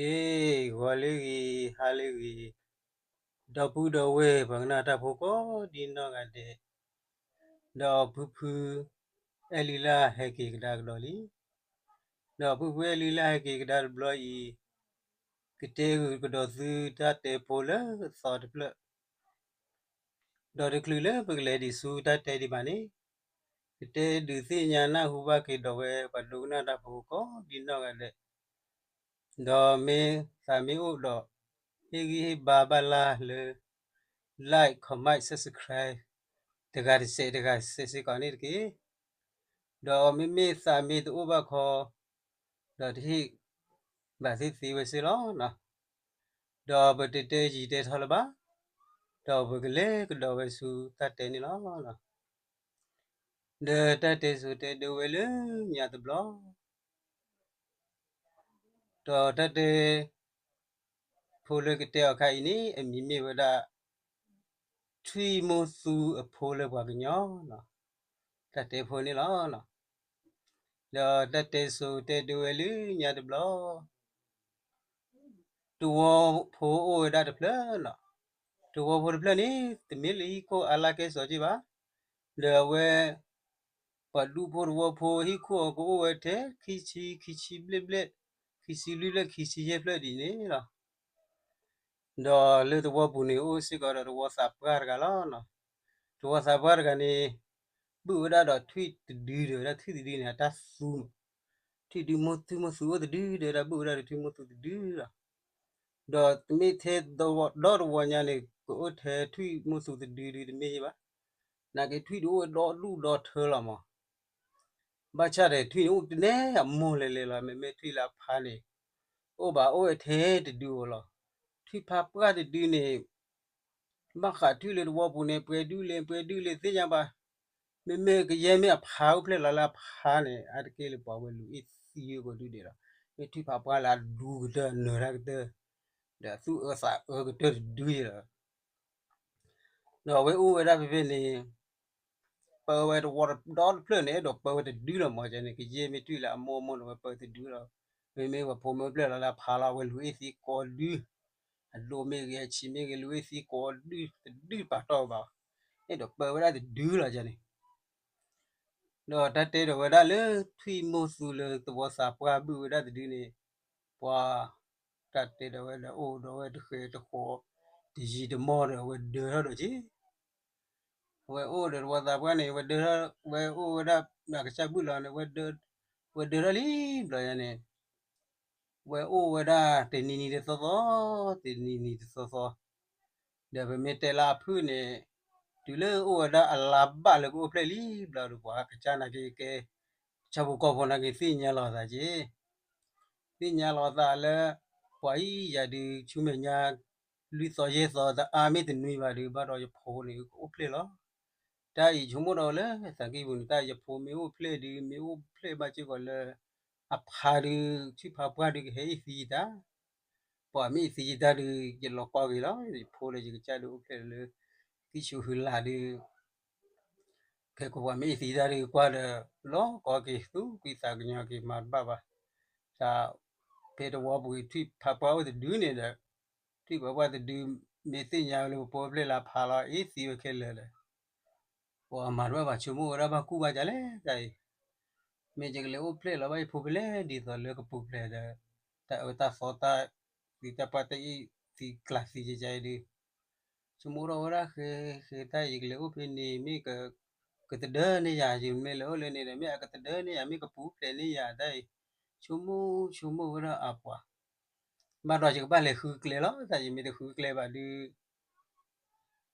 ဂီၤလၢအဂ့ၤ, ဟါလၢအဂ့ၤ, ဒီပုၢ်ဒီဝဲၢ်ပှၤကနၣ်တၢ်ဖိကိးဒံနီၢ်ဂၤဒဲး, ဒီးဖုဖု အဲၣ်လုၢ်လၢ်ဟဲက့ၤကဒါကဒီးလံ. ဒီးဖုဖုအဲၣ်လုၢ်လၢ်ဟဲက့ၤကဒါတဘျီအံၤ, ကတဲဂုာ်ကဒီးသုတၢ်တဲဖိလၢအသီတဖျၢၣ်, ဒီးတချုးလၢပကလဲၤဒံးဆူတၢ်တဲဒံးဘၣ်န့ၣ်, ကတဲဒုးသ့ၣ်ညါနၢ်ဟူဘၣ်က့ၤဒီးဝဲပှၤဒိကနၣ်တၢ်ဖိကိးဒံနီၢ်ဂၤဒဲး, ဒီးမ့ၢ်သးမ့ၢ်အိၣ်ဒီး ဟ့ၣ်ဂံၢ်ဟ့ၣ်ဘါဘၣ်လၢ်လၢ like, comment, subscribe တဂၤတစဲးတဂၤတစဲးစ့ၢ်ကီးန့ၣ်တက့ၢ်. ဒီးမ့မ့ၢ်သးမ့ၢ်တအိၣ်ဘၣ်ခီ, ဒီးတဟ့ၣ်ဘၣ်သ့ၣ်သ့ဝဲစ့ၢ်လီၤ. ဒီးပတတဲယံာ်တဲထီလၢၤဘၣ်, ဒီးပကလဲၤကဒီးဝဲဆူတၢ်တဲန့ၣ်လီၤ. ဒီးတၢ်တဲစိၤတဲဒိဝဲလၢညါတဘျီ, ဒီးတၢ်တဲဖိလၢကတဲအီၤခါအံၤန့ၣ် အမံၤမ့ၢ်ဝဲဒၣ် ထွံၣ်မိၢ်သူအဖိလၢပှၤကညီ, တၢ်တဲဖိန့ၣ်လီၤ. ဒီးတၢ်တဲစိၤတဲဒိဝဲလၢညါတဘျီ, တဝီဖိအိၣ်ဝဲဒၣ်တဖျၢၣ်လီၤ. တဝီဖိတဖျၢၣ်န့ၣ် တမ့ၢ်လၢဟံၣ်ခိၣ်အါလၢ်ကဲစီၤက့ဘၣ်. ဒီးအဝဲ ပှၤဒူဖိတဝီဖိဟံၣ်ခိၣ်အကအိၣ်ဝဲထဲ ခံဆံ, ခံဆံဘျဲၣ်ဘျဲၣ်, ခံဆံလွံၢ်ဘျဲၣ်, ခံဆံယဲၢ်ဘျဲၣ်ဒ်န့ၣ်လီၤ. ဒီးလၢတဝီပူၤန့ၣ် အိၣ်စ့ၢ်ကီးဒီးတဝီသးပှၢ်တဂၤလီၤ. တဝီသးပှၢ်တဂၤန့ၣ် ဘုၣ်ဝဲဒၣ်ဒီးထွံၣ်တဒုဒီးဝဲဒၣ်ထွံၣ်တဒုန့ၣ် အတၢ်သူမး, ထွံၣ်ဒုမိၢ်သူမိၢ်သူအိၣ်တဒုဒီးဝဲဒၣ် ဘုၣ်ဝဲဒၣ်ဒီးထွံၣ်မိၢ်သူတဒုလီၤ. ဒီးတမ့ၢ်ထဲဒီတဝီညါန့ၣ် ကအိၣ်ထဲထွံၣ်မိၢ်သူတဒုဒုတမ့ၢ်ဘၣ်. နာ်က့ထွံၣ်ဒုအိၣ်ဒီဒူၣ်ဒီထၢလီၤမး. ဘၣ်ဆၣ်ဒီးထွံၣ်န့ၣ်အိၣ်တနဲအမိၢ်လဲၤလဲၤလီၤ. မ့မ့ၢ်ထွံၣ်လၢအဖါန့ၣ် အိၣ်ဘၣ်အိၣ်ဝဲထဲတဒုဧိၤလီၤ. ထွံၣ်ဖးပှၢ်တဒုန့ၣ် ဘၣ်ဃးထွံၣ်လၢတဝီပူၤန့ၣ် ပှဲၤဒုလဲၣ် ပှဲၤဒုလဲၣ်သ့ၣ်ညါဘၣ်. မ့မ့ၢ်ကယဲၢ်မ့ၢ်အဖါအိၣ်ဖျဲၣ်လီၤလၢအဖါန့ၣ် အါတက့ၢ်လၢပှၤဝဲလူၤအ့ၣ်သံဝဲကိးဒုဒဲးလီၤ. မ့ၢ်ထွံၣ်ဖးပှၢ်လၢအဒူကတၢၢ်နၢၤတၢ်ကတၢၢ် ဒီးအသူၣ်အၢသးအၢကတၢၢ်တဒုယဲလီၤ. ဒီးအဝဲအိၣ်ဝဲဒၣ်ဖဲဖဲန့ၣ် ပၢဝဲတဝီဒီတဖျၢၣ်န့ၣ် အဲၣ်ဒိးပၢဝဲတဒုလီၤမး. ကန့ၣ် ကယဲၢ်မ့ၢ်ထွံၣ်လၢအမိၢ်အမိၢ်န့ၣ် ဝဲပၢတဒုလီၤ. မ့မ့ၢ်ပှၤဖိမ့ၢ်အိၣ်ဖျဲၣ်လီၤလၢအဖါလီၤ အဝဲလူၤအ့ၣ်သံကိးဒု, အဒိၣ်မ့ၢ်ဂ့ၤ အဆံးမ့ၢ်ဂ့ၤ လူၤအ့ၣ်သံကိးဒု, တဒုပာ်တီၢ်ဘၣ်. အဲၣ်ဒိးပၢဝဲဒၣ်တဒုလီၤကန့ၣ်. ဒီးတၢ်တဲဒီးဝဲဒၣ်လၢထွံၣ်မိၢ်သူလၢတဝီသးပှၢ်ဘုၣ်ဝဲဒၣ်တဒုန့ၣ်, ပှၤ တၢ်တဲဒီးဝဲဒီးအိၣ်ဒီးဝဲတဃဲၤတဃီၤ တယံာ်တမီၢ်ဒီး အဝဲဒၢထီၣ်ဒီးက့ၤ, အဝဲအိၣ်ဒီးတဝီသးပှၢ်န့ၣ် ဝဲဒၢထီၣ်, ဝဲအိၣ်ဝဲဒၣ် အကစၢ်ဘုၣ်လီၤန့ၣ် ဝဲဒၢထီၣ်လံဘျီယၤန့ၣ်, ဝဲအိၣ်ဝဲဒၣ်တနံၤနံၤတသီသီ, တနံၤနံၤတသီသီ, ဒီးပမ့ၢ်တဲလၢအဖုၣ်န့ၣ်, တုၤလၢအိၣ်ဝဲဒၣ်အလါဘၣ်လၢကအိၣ်ဖျဲၣ်လံဘျီဒီး ပှၤကစၢ်နာ်က့ကဲ ဆၣ်ဖိကီၢ်ဖိနာ်က့သ့ၣ်ညါလီၤသးက့ၤ, သ့ၣ်ညါလီၤသးလၢ ပှၤအံၤယၤဒုးဆူမဲာ်ညါ လွံၢ်သီယဲၢ်သီတအါမ့ၢ်တနွံဘၣ်ဒီး ဘၣ်ဒီးယဖိန့ၣ်ကအိၣ်ဖျဲၣ်လီၤ. တၢ်အံၤဆိကမိၣ်ဒီးလၢသးကံၢ်ပူၤန့ၣ် တၢ်ယဖိမ့ၢ်အိၣ်ဖျဲၣ်ဒုး မ့ၢ်အိၣ်ဖျဲၣ်ဘၣ်စ့ၢ်ကီးလၢ အဖါဒုး ထွံၣ်ဖးပှၢ်ဒုးကဟဲအ့ၣ်သံယတၢ်, ပှၤမ့ၢ်အ့ၣ်သံယတၢ်ဒုး ယလီၤကီက့ၤလီၤ. ယဖိဒီးယကစၢ်ဒုးအိၣ်ဖျဲၣ်လၢ သံၣ်ဆူၣ်ဟုလၢ်ဒုး ခဲကိာ်ပှၤမ့ၢ်အ့ၣ်သံယတၢ်ဒုးကွၢ်ဒီး လီၤကီက့ၤ သူၣ်ကွံာ်သးကညီၤက့ၤ မၤတဘၣ်ဘၣ်. တၢ်ဖဲတဝီပူၤ ထွံၣ်ဖးပှၢ်အိၣ်တဒုန့ၣ်ဒီး ထွံၣ်ဖးပှၢ်တဒု မ့ၢ်သ့ၣ်ညါလၢပဖိအိၣ်ဖျဲၣ်လၢအဖါလီၤ အ့ၣ်သံဝဲခဲလၢာ်ဒီး ပှၤမၤတဘၣ်ဘၣ် ဆိကမိၣ်ဝဲဒၣ်ဘၣ်ကူၣ်ဘၣ်ကလဲၣ်တၢ်အံၤ, မ့ၢ်ယကလဲၤအိၣ်ဖျဲၣ်လီၤဘၣ်ယဖိဖဲလဲၣ် ဒ်သိးလၢကပူၤဖျဲးဒီး တၢ်အၢတၢ်သီတၢ် သံတၢ်ပှၢ်တၢ်အ့ၣ်သံကျးသံကကါအံၤဒုး ဆိကမိၣ်ထီၣ်ဝဲဒၣ်ဃဲ ဃဲတၢ်ယကလဲၤအိၣ်ဖဲန့ၣ် မ့ၢ်ကတဒၢန့ၢ်ယၤ ယမ့ၢ်လဲၤအိၣ်လၢန့ၣ်ဒီး မ့ၢ်အကတဒၢန့ၢ်ယၤ မ့ၢ်ကပူၤဖျဲးန့ၢ်ယၤတၢ်အံၤ, ဆိကမိၣ်ဆိကမိၣ်ဝဲဒၣ်အပှၤ, ဘၣ်ဒီးယကဘၣ်လဲၤဃုကျဲလီၤ တၢ်ယမ့ၢ်တဃုကျဲဘၣ်ဒုး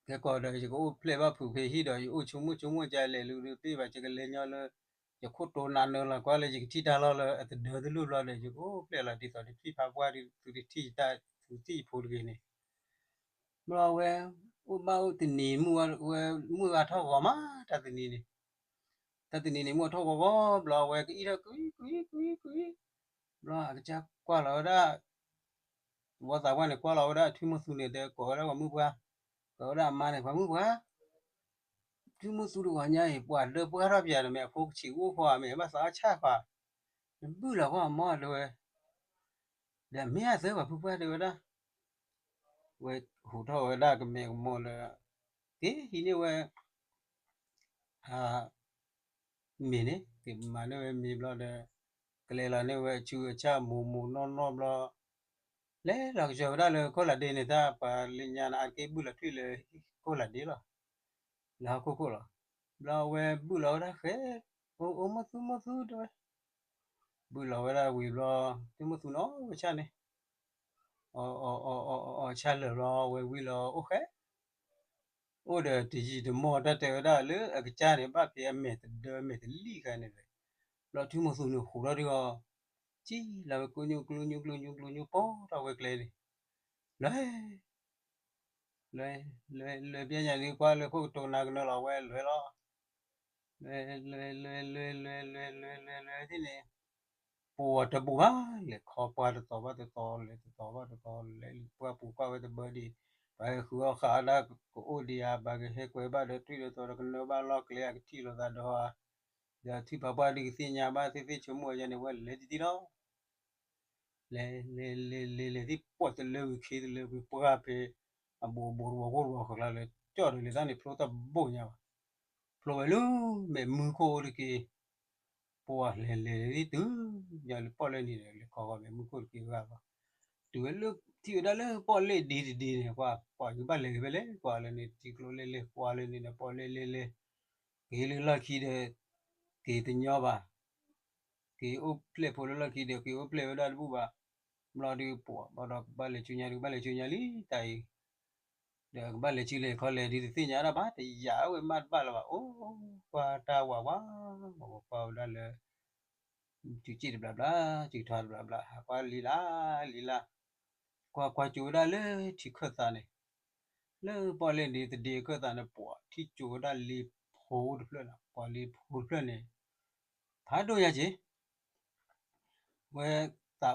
ခဲကိာ်ဒီးယကအိၣ်ဖျဲၣ်ဘၣ်ဖုးဖဲဟံၣ်ဒီး ယအိၣ်ဆိကမိၣ်ဆိကမိၣ်ကလဲၤလူၤဒုး ပ့ၢ်ဘၣ်ယကလဲၤညီလၢ ယခိၣ်တိနးနၢလီၤကွၢ်လၢယကထံၣ်တၢ်လီၢ်လၢအတဒၢတလိၣ်ဘျီဒီး ယကအိၣ်ဖျဲၣ်လီၤ ဒ်သိးတထံၣ်ဖးပှၢ်ဒုး သုတထံၣ်ယတၢ် သုတထံၣ်ယဖိတဂ့ၤန့ၣ်, ဘျီဝဲ အိၣ်ဘၣ်အိၣ်တနံၤ ဝဲမုၢ်ဂၤထီၣ်ဂီၤမး တၢ်တနံၤန့ၣ်, တၢ်တနံၤန့ၣ် မုၢ်ထီၣ်ဂီၤဂီၤ ဘျီဝဲကအံၣ်ထီၣ်ကွံကွံကွံကွံ, ဘျီအကစၢ်ကွၢ်လီၤဝဲဒၣ် တဝီသးပှၢ်န့ၣ် ကွၢ်လီၤဝဲဒၣ်ထွံၣ်မိၢ်သူန့ၣ် တဲကိးဝဲဒၣ်ပှၤမုၣ်ပှၢ်, ကိးဝဲဒၣ်အမါန့ၣ် ပှၤမုၣ်ပှၢ်, ထွံၣ်မိၢ်သူတဂီၤညါအံၤ ပှၤဒၢပှၢ်ထီၣ်ပယၤဒီး မ့ၢ်အဖိကဆံးအိၣ်ဃီဧါ မ့ၢ်ဘၣ်သးအီၣ်ဆၣ်ဃီဧါ, နဘုၣ်လီၤကွၢ်မီၢ်တဲဝဲ, ဒီးမ့ၢ်အသၢပှၤဖုပှၢ်တဲဝဲဒၣ်, ဝဲဟူးထီၣ်ဝဲဒၣ်ကမဲာ်ကမိၢ်လၢ က့ၤဟံးန့ၢ်ဝဲ မ့ၤန့ၣ် က့ၤမၤန့ၢ်ဝဲမ့ၤဘျီဒီး ကလဲၤလီၤန့ၢ်ဝဲအဆူအဆၣ်မိၢ်မိၢ်နီၢ်နီၢ်ဘျီ လဲၤလီၤကစၢၤဝဲဒၣ်လၢခိၣ်လးဒ့န့ၣ် တၢ်ပှၤလၢညါန့ၣ်အါတက့ၢ်ဘုၣ်လီၤထွံၣ်လၢခိၣ်လးဒ့လီၤ, လၢဟီၣ်ခိၣ်ခိၣ်လီၤ. ဘျီဝဲဘုၣ်လီၤဝဲဒၣ်ဃဲ, အိၣ်အိၣ်မိၢ်သူမိၢ်သူတဲဝဲ, ဘုၣ်လီၤဝဲဒၣ်ဝံၤဘျီ သုမိၢ်သူနီၢ်ဝဲဆၣ်န့ၣ် အီၣ်အီၣ်အီၣ်အီၣ်အီၣ်ဆၣ်လၢာ်ဘျီ ဝဲဝံၤလီၤအိၣ်ဃဲ အိၣ်ဒီးတယံာ်တမီၢ်တၢ်တဲဝဲဒၣ်လၢအကစၢ်န့ၣ် ဘၣ်ဖဲအမဲာ်တဒၢအမဲာ်တလံၣ်ဃဲန့ၣ်ဒီး ဘျီသုမိၢ်သူန့ၣ်ဟူးထီၣ်ဒုးအီၤ ကံၣ်လီၤဝဲကိညိၣ်ကျိညိၣ်ကျိညိၣ်ကျိညိၣ်ပိာ်ထီၣ်ဝဲကျဲန့ၣ် လဲၤ လဲၤလဲၤလဲၤပျဲညါန့ၣ် ကွၢ်လၢခိၣ်ကတိၤနၤကနၢလီၤဝဲလဲၤလီၤ လဲၤလဲၤလဲၤလဲၤလဲၤလဲၤလဲၤလဲၤလဲၤလဲၤလဲၤန့ၣ် ပှၤတဘူးဘၣ် လဲၤခီပှၤတတီၤဘၣ်တတီၤ လဲၤတတီၤဘၣ်တတီၤ လဲၤလံပှၢ်ပူၤကွၢ်ဝဲတဘၢဒံး ပှၤဟဲဃုအီၣ်ဃာ်အီၣ်ဒၣ်ကအိၣ်ဒံးဧါ ပှၤကဟဲကွဲဘၣ်ဒီးထွံၣ်ဒီးသီဒီးကနၢဘၣ်လီၢ်ကျဲအကထံၣ်လိာ်သးဒီးဧါ ဒီးထွံၣ်ဖးပှၢ်ဒုးကသ့ၣ်ညါဘၣ်သ့ၣ်သ့ၣ်ဆိကမိၣ်အယါန့ၣ် ဝဲလဲၤတံၢ်တံၢ်လီၤ လဲၤလဲၤလဲၤလဲၤလဲၤသ့ၣ်ပှၢ်တလၢဝံၤခ့တလၢဝံၤပှၢ်ဖဲ အဘူးအဘူးတဝီၤခိၣ်တဝီၤဃၣ်ကျါလၢ ကၠီၣ်ဒီးလံာ်သၣ်န့ၣ်ဖျိတၢ်ဘိၣ်ညါဘၣ် ဖျိဝဲလၢမဲာ်မုၢ်ခိၣ်အိၣ်တက့ၢ် ပှၤလဲၤလဲၤသ့ၣ်တုၤ ညီလၢပီၣ်လဲၣ်နံၤဒီး လဲၤခီဂီၤမဲာ်မုၢ်ခိၣ်တက့ၢ်ဂၤဘၣ် တုၤဝဲလၢထံၣ်ဝဲဒၣ်လၢပီၣ်လဲၣ်ဒ့တဒ့န့ၣ် ကွၢ်ပှၤကဘၣ်လဲၤက့ၤဖဲလဲၣ် ကွၢ်လၢန့ၣ် ထံကျိလဲၣ်လဲၣ် ကွၢ်လၢန့ၣ်ဒီးပီၣ်လဲၣ်လဲၣ်လဲၣ် က့ၤလၢလီၢ်ခံဒီး က့ၤတညီဘၣ် က့ၤအိၣ်ဖျဲၣ်ဖိလၢလီၢ်ခံဒီး က့ၤအိၣ်ဖျဲၣ်ဝဲဒၣ်တဘူၣ်ဘၣ် ဘျီဒုးပှၤဘၣ်ဒီးကဘၣ်လဲၤဆူညါဒုး ကဘၣ်လဲၤဆူညါလံတၢ်အံၤ ဒီးကဘၣ်လဲၤဆူလဲၤခီလဲၤဒုးတသ့ၣ်ညါဒၣ်ဘၣ် တယာ်ဝဲမးတဘၣ်လၢၤဘၣ် အိၣ်ကွၢ်တၢ်ဝးဝး ကွၢ်ဝဲဒၣ်လၢ စုစ့ၣ်တဘျီဘျီ စုထီတဘျီဘျီ ဟးကွၢ်လံလၢ်လံလၢ် ကွၢ်ကွၢ်ကၠိဝဲဒၣ်လၢထံခၢၣ်သးန့ၣ် လၢပီၣ်လဲၣ်ဒ့တဒ့အခၢၣ်သးန့ၣ် ပှၤထံၣ်ကၠိဝဲဒၣ်လ့ဖိတဖျၢၣ်န့ၣ် ပှၤလ့ဖိတဖျၢၣ်န့ၣ် ဖးဒိၣ်ညါက့ၤ ဝဲသးအိၣ်ထီၣ်ဝဲဒၣ်ပှၤကမ့ၢ်လဲၤအိၣ်လၢလ့ဖိတဖျၢၣ်န့ၣ်ဒုး မ့ၢ်က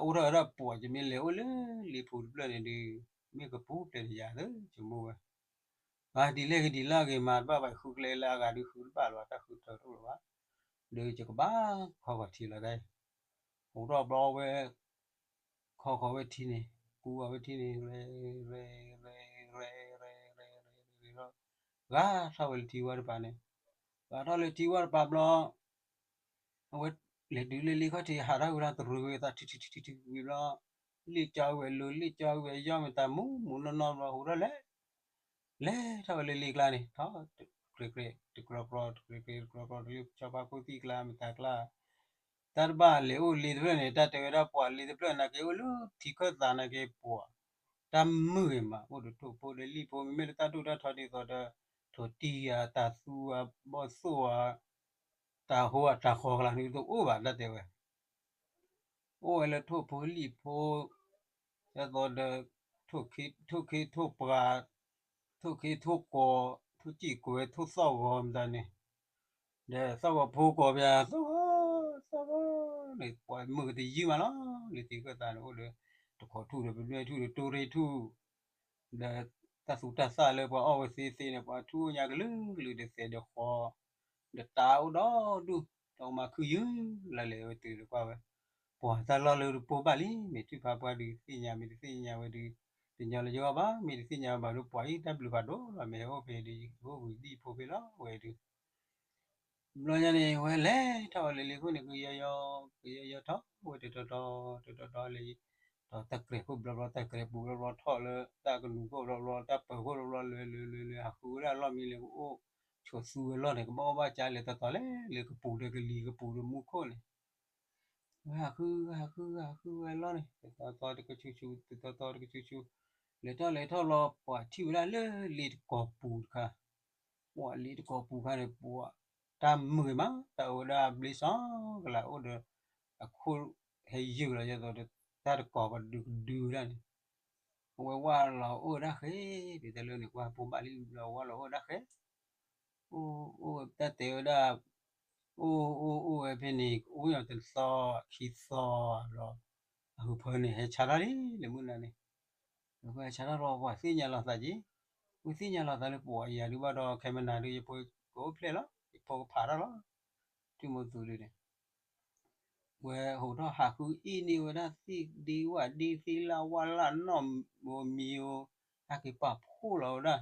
ပူၤဖျဲးတယၤသၢကမိၣ်ဝဲ ပှၤဒ်လဲၣ်ဂ့ၤဒ်လဲၣ်ဂ့ၤမၤတဘၣ်ဘၣ် ဃုကျဲလၢအဂၤဒုးဃုတဘၣ်လၢၤဘၣ် တၢ်ဃုထၢတအိၣ်လၢၤဘၣ် ဒီးယကဘၣ်ခီဂီၤထံလီၤတၢ်အံၤ ဟူးထီၣ်ဘျီဝဲ ခီဃီၤဝဲထံန့ၣ် ကူအီၤဝဲထံန့ၣ် ရဲ ရဲ ရဲ ရဲ ရဲ ရဲ ရဲ ရဲ ဂၤထီၣ်ဝဲလၢထံဝါတပၤန့ၣ် ဂၤထီၣ်လၢထံဝါတပၤဘျီ အဝဲလဲၤတုၤလၢလ့ခီၣ်ထံး ဟးထီၣ်ဝဲဒၣ်တရူးဝဲသး ထံထံထံထံထံဝံၤဘျီ လ့ၣ်ကၠီဝဲလိၤ လ့ၣ်ကၠီဝဲယီၢ်မ့ၢ်တၢ်မူးမူးနီၢ်နီၢ်ဘျီ ဟူးထီၣ်လဲၤ လဲၤထီၣ်ဝဲလၢလ့ကျါန့ၣ် ထီၣ်တကြ့ကြ့တကြီကြီ တကြ့ကြ့တကြီကြီ တလ့ၣ်ဆီဖါခိၣ်သံၣ်ကျါ မ့ၢ်တၢ်ကျါ တၢ်တဘၣ်လဲၤအိၣ်လ့တဖျၢၣ်န့ၣ် တၢ်တဲဝဲဒၣ်ပှၤလ့တဖျၢၣ် နာ်က့အိၣ်လၢထံခၢၣ်သးနာ်က့ပှၤ တၢ်မုာ်ဂ့ၤမး အိၣ်ဒီးထိၣ်ဖိဒီးလံၣ်ဖိ မ့မ့ၢ်လၢတၢ်ဒိၣ်တၢ်ထီဒ်သိးဒီး ထိၣ်တံၢ်ဧါ တၢ်သူဧါ ဘီၣ်သိၣ်ဧါ တၢ်ဟိဧါ တၢ်ဃီကျါန့ၣ်တအိၣ်ဘၣ် တၢ်တဲဝဲ အိၣ်ဝဲလၢထိၣ်ဖိလံၣ်ဖိ ဒ်သိးဒီး ထိၣ်ခ့ထိၣ်ပှၤ ထိၣ်ခ့ထိၣ်ကီၤ ထိၣ်စံၣ်ကွဲ ထိၣ်သီၣ်ဂီၤမတၤန့ၣ် ဒီးသီၣ်ဂီၤဖိကီၤပၠး သီၣ်ဂီၤသီၣ်ဂီၤန့ၣ် ပှၤမုာ်ကတယုၢ်မးလီၤ လၢထံခၢၣ်သးန့ၣ် အိၣ်ဒီး တခိးထူၣ်ဒီးပဒွဲထူၣ်ဒီးတိရ့ထူၣ် ဒီးတၢ်သူတၢ်သၣ်လၢပှၤအီၣ်ဝဲသ့သ့န့ၣ် ပှၤထူၣ်အိၣ်ညါကလုာ်ကလုာ်ဒီးသဲးဒီးဃီ ဒီးတၢ်အိၣ်ဒီဒူၣ် တၢ်အိၣ်မးခုၣ်ယုၢ်လၢလဲၤဝဲတုၤဒီးကွၢ်ဝဲ ပှၤတၢ်လီၢ်လၢတပိၢ်ဘၣ်လံ မ့ၢ်ထွံၣ်ဖးပှၢ်ဒုးသ့ၣ်ညါ မ့ၢ်တသ့ၣ်ညါဝဲဒုး တညီလၢယဂီၢ်ဘၣ် မ့ၢ်တသ့ၣ်ညါဝဲဘၣ်ဒီး ပှၤအံၤတၢ်ဘျုးဖးဒိၣ်လီၤ မ့ၢ်ဟဲအိၣ်ဖဲဒုး ယကအိၣ်ဝံၤဒ်ဖိဖဲလီၤဝဲဒုး ဘျီညါန့ၣ် ဝဲလဲၤထီၣ်ဝဲလၢလ့ခိၣ်န့ၣ် ကယီယီ ကယီယီထီၣ်ဝဲတတီၤတီၤ တတီၤတီၤလၢ ဒီးတၢ်ကြဲးခိၣ်ဘျီဘျီ တၢ်ကြဲးပူၤဘျီဘျီထီၣ်လၢ တၢ်ကနူၤခိၣ်ဘျီဘျီ တၢ်ပၢၤခိၣ်ဘျီဘျီ လဲၤလဲၤလဲၤလဲၤ ဟးဃုဝဲဒၣ်လီၢ်မံလၢကအိၣ် ဆိးသူဝဲလီၢ်န့ၣ် ကဘၣ်အိၣ်ဘၣ်ကၢ်လဲၤတီၤတီၤလဲၤ လၢကပူၤဒီးကလံၤ ကပူၤဒီးမူခိၣ်န့ၣ် ဝဲဟးဃု ဟးဃု ဟးဃုဝဲလီၢ်န့ၣ် တတီၤတီၤတကဆူးဆူး တတီၤတီၤတကဆူးဆူး လဲၤထီၣ်လဲၤထီၣ်ဘျီ ပှၤထံၣ်ဝဲဒၣ်လၢလ့တကိးပူၤတခါ ပှၤလ့တကိးပူၤခါန့ၣ် ပှၤတၢ်မုာ်ဂ့ၤမး တၢ်အိၣ်ဝဲဒၣ်ဘျ့စီကလးအိၣ်ဒီး အခိၣ်ဟဲယုာ်လီၤ ဒ်သိးဒီးတၢ်တကိးပှၤဒုးကဒုဝဲဒၣ်န့ၣ် အဝဲဝၢ်လီၤအိၣ်ဝဲဒၣ်ဃဲ ဒ်တၢ်လၢန့ၣ် ကွၢ်ပိၢ်ဘၣ်လံဘျီ ဝၢ်လီၤအိၣ်ဝဲဒၣ်ဃဲ အိၣ်အိၣ်တၢ်တဲဝဲဒၣ် အိၣ်အိၣ်အိၣ်ဝဲဖဲန့ၣ် အိၣ်ညီတသီ ခံသီဘျီ အဟုဖၢန့ၣ် ဟဲဆါထီၣ်လံ လၢမုၢ်နၤန့ၣ် ဒီးဟဲဆါထီၣ်ဘျီ ပှၤသ့ၣ်ညါလီၤသးက့ၤ ဝဲသ့ၣ်ညါလီၤသးလၢပှၤအံၤယၤဒုးဘၣ်ဒီး ခဲမနၤဒုး ယဖိကအိၣ်ဖျဲၣ်လီၤ ယဖိကဖးထီၣ်လီၤ ထံၣ်မိၢ်သူဒုးန့ၣ် ဝဲဟိးထီၣ်ဟးဃုအ့ၣ်န့ၢ်ဝဲဒၣ်သ့ၣ်ဒ့ဝၣ်ဒ့သ့ၣ်လၣ်ဝၣ်လၣ်နီၣ်ဧိၤမံၤဧိၤ, ဟဲက့ၤပာ်ဖှိၣ်လီၤဝဲဒၣ်,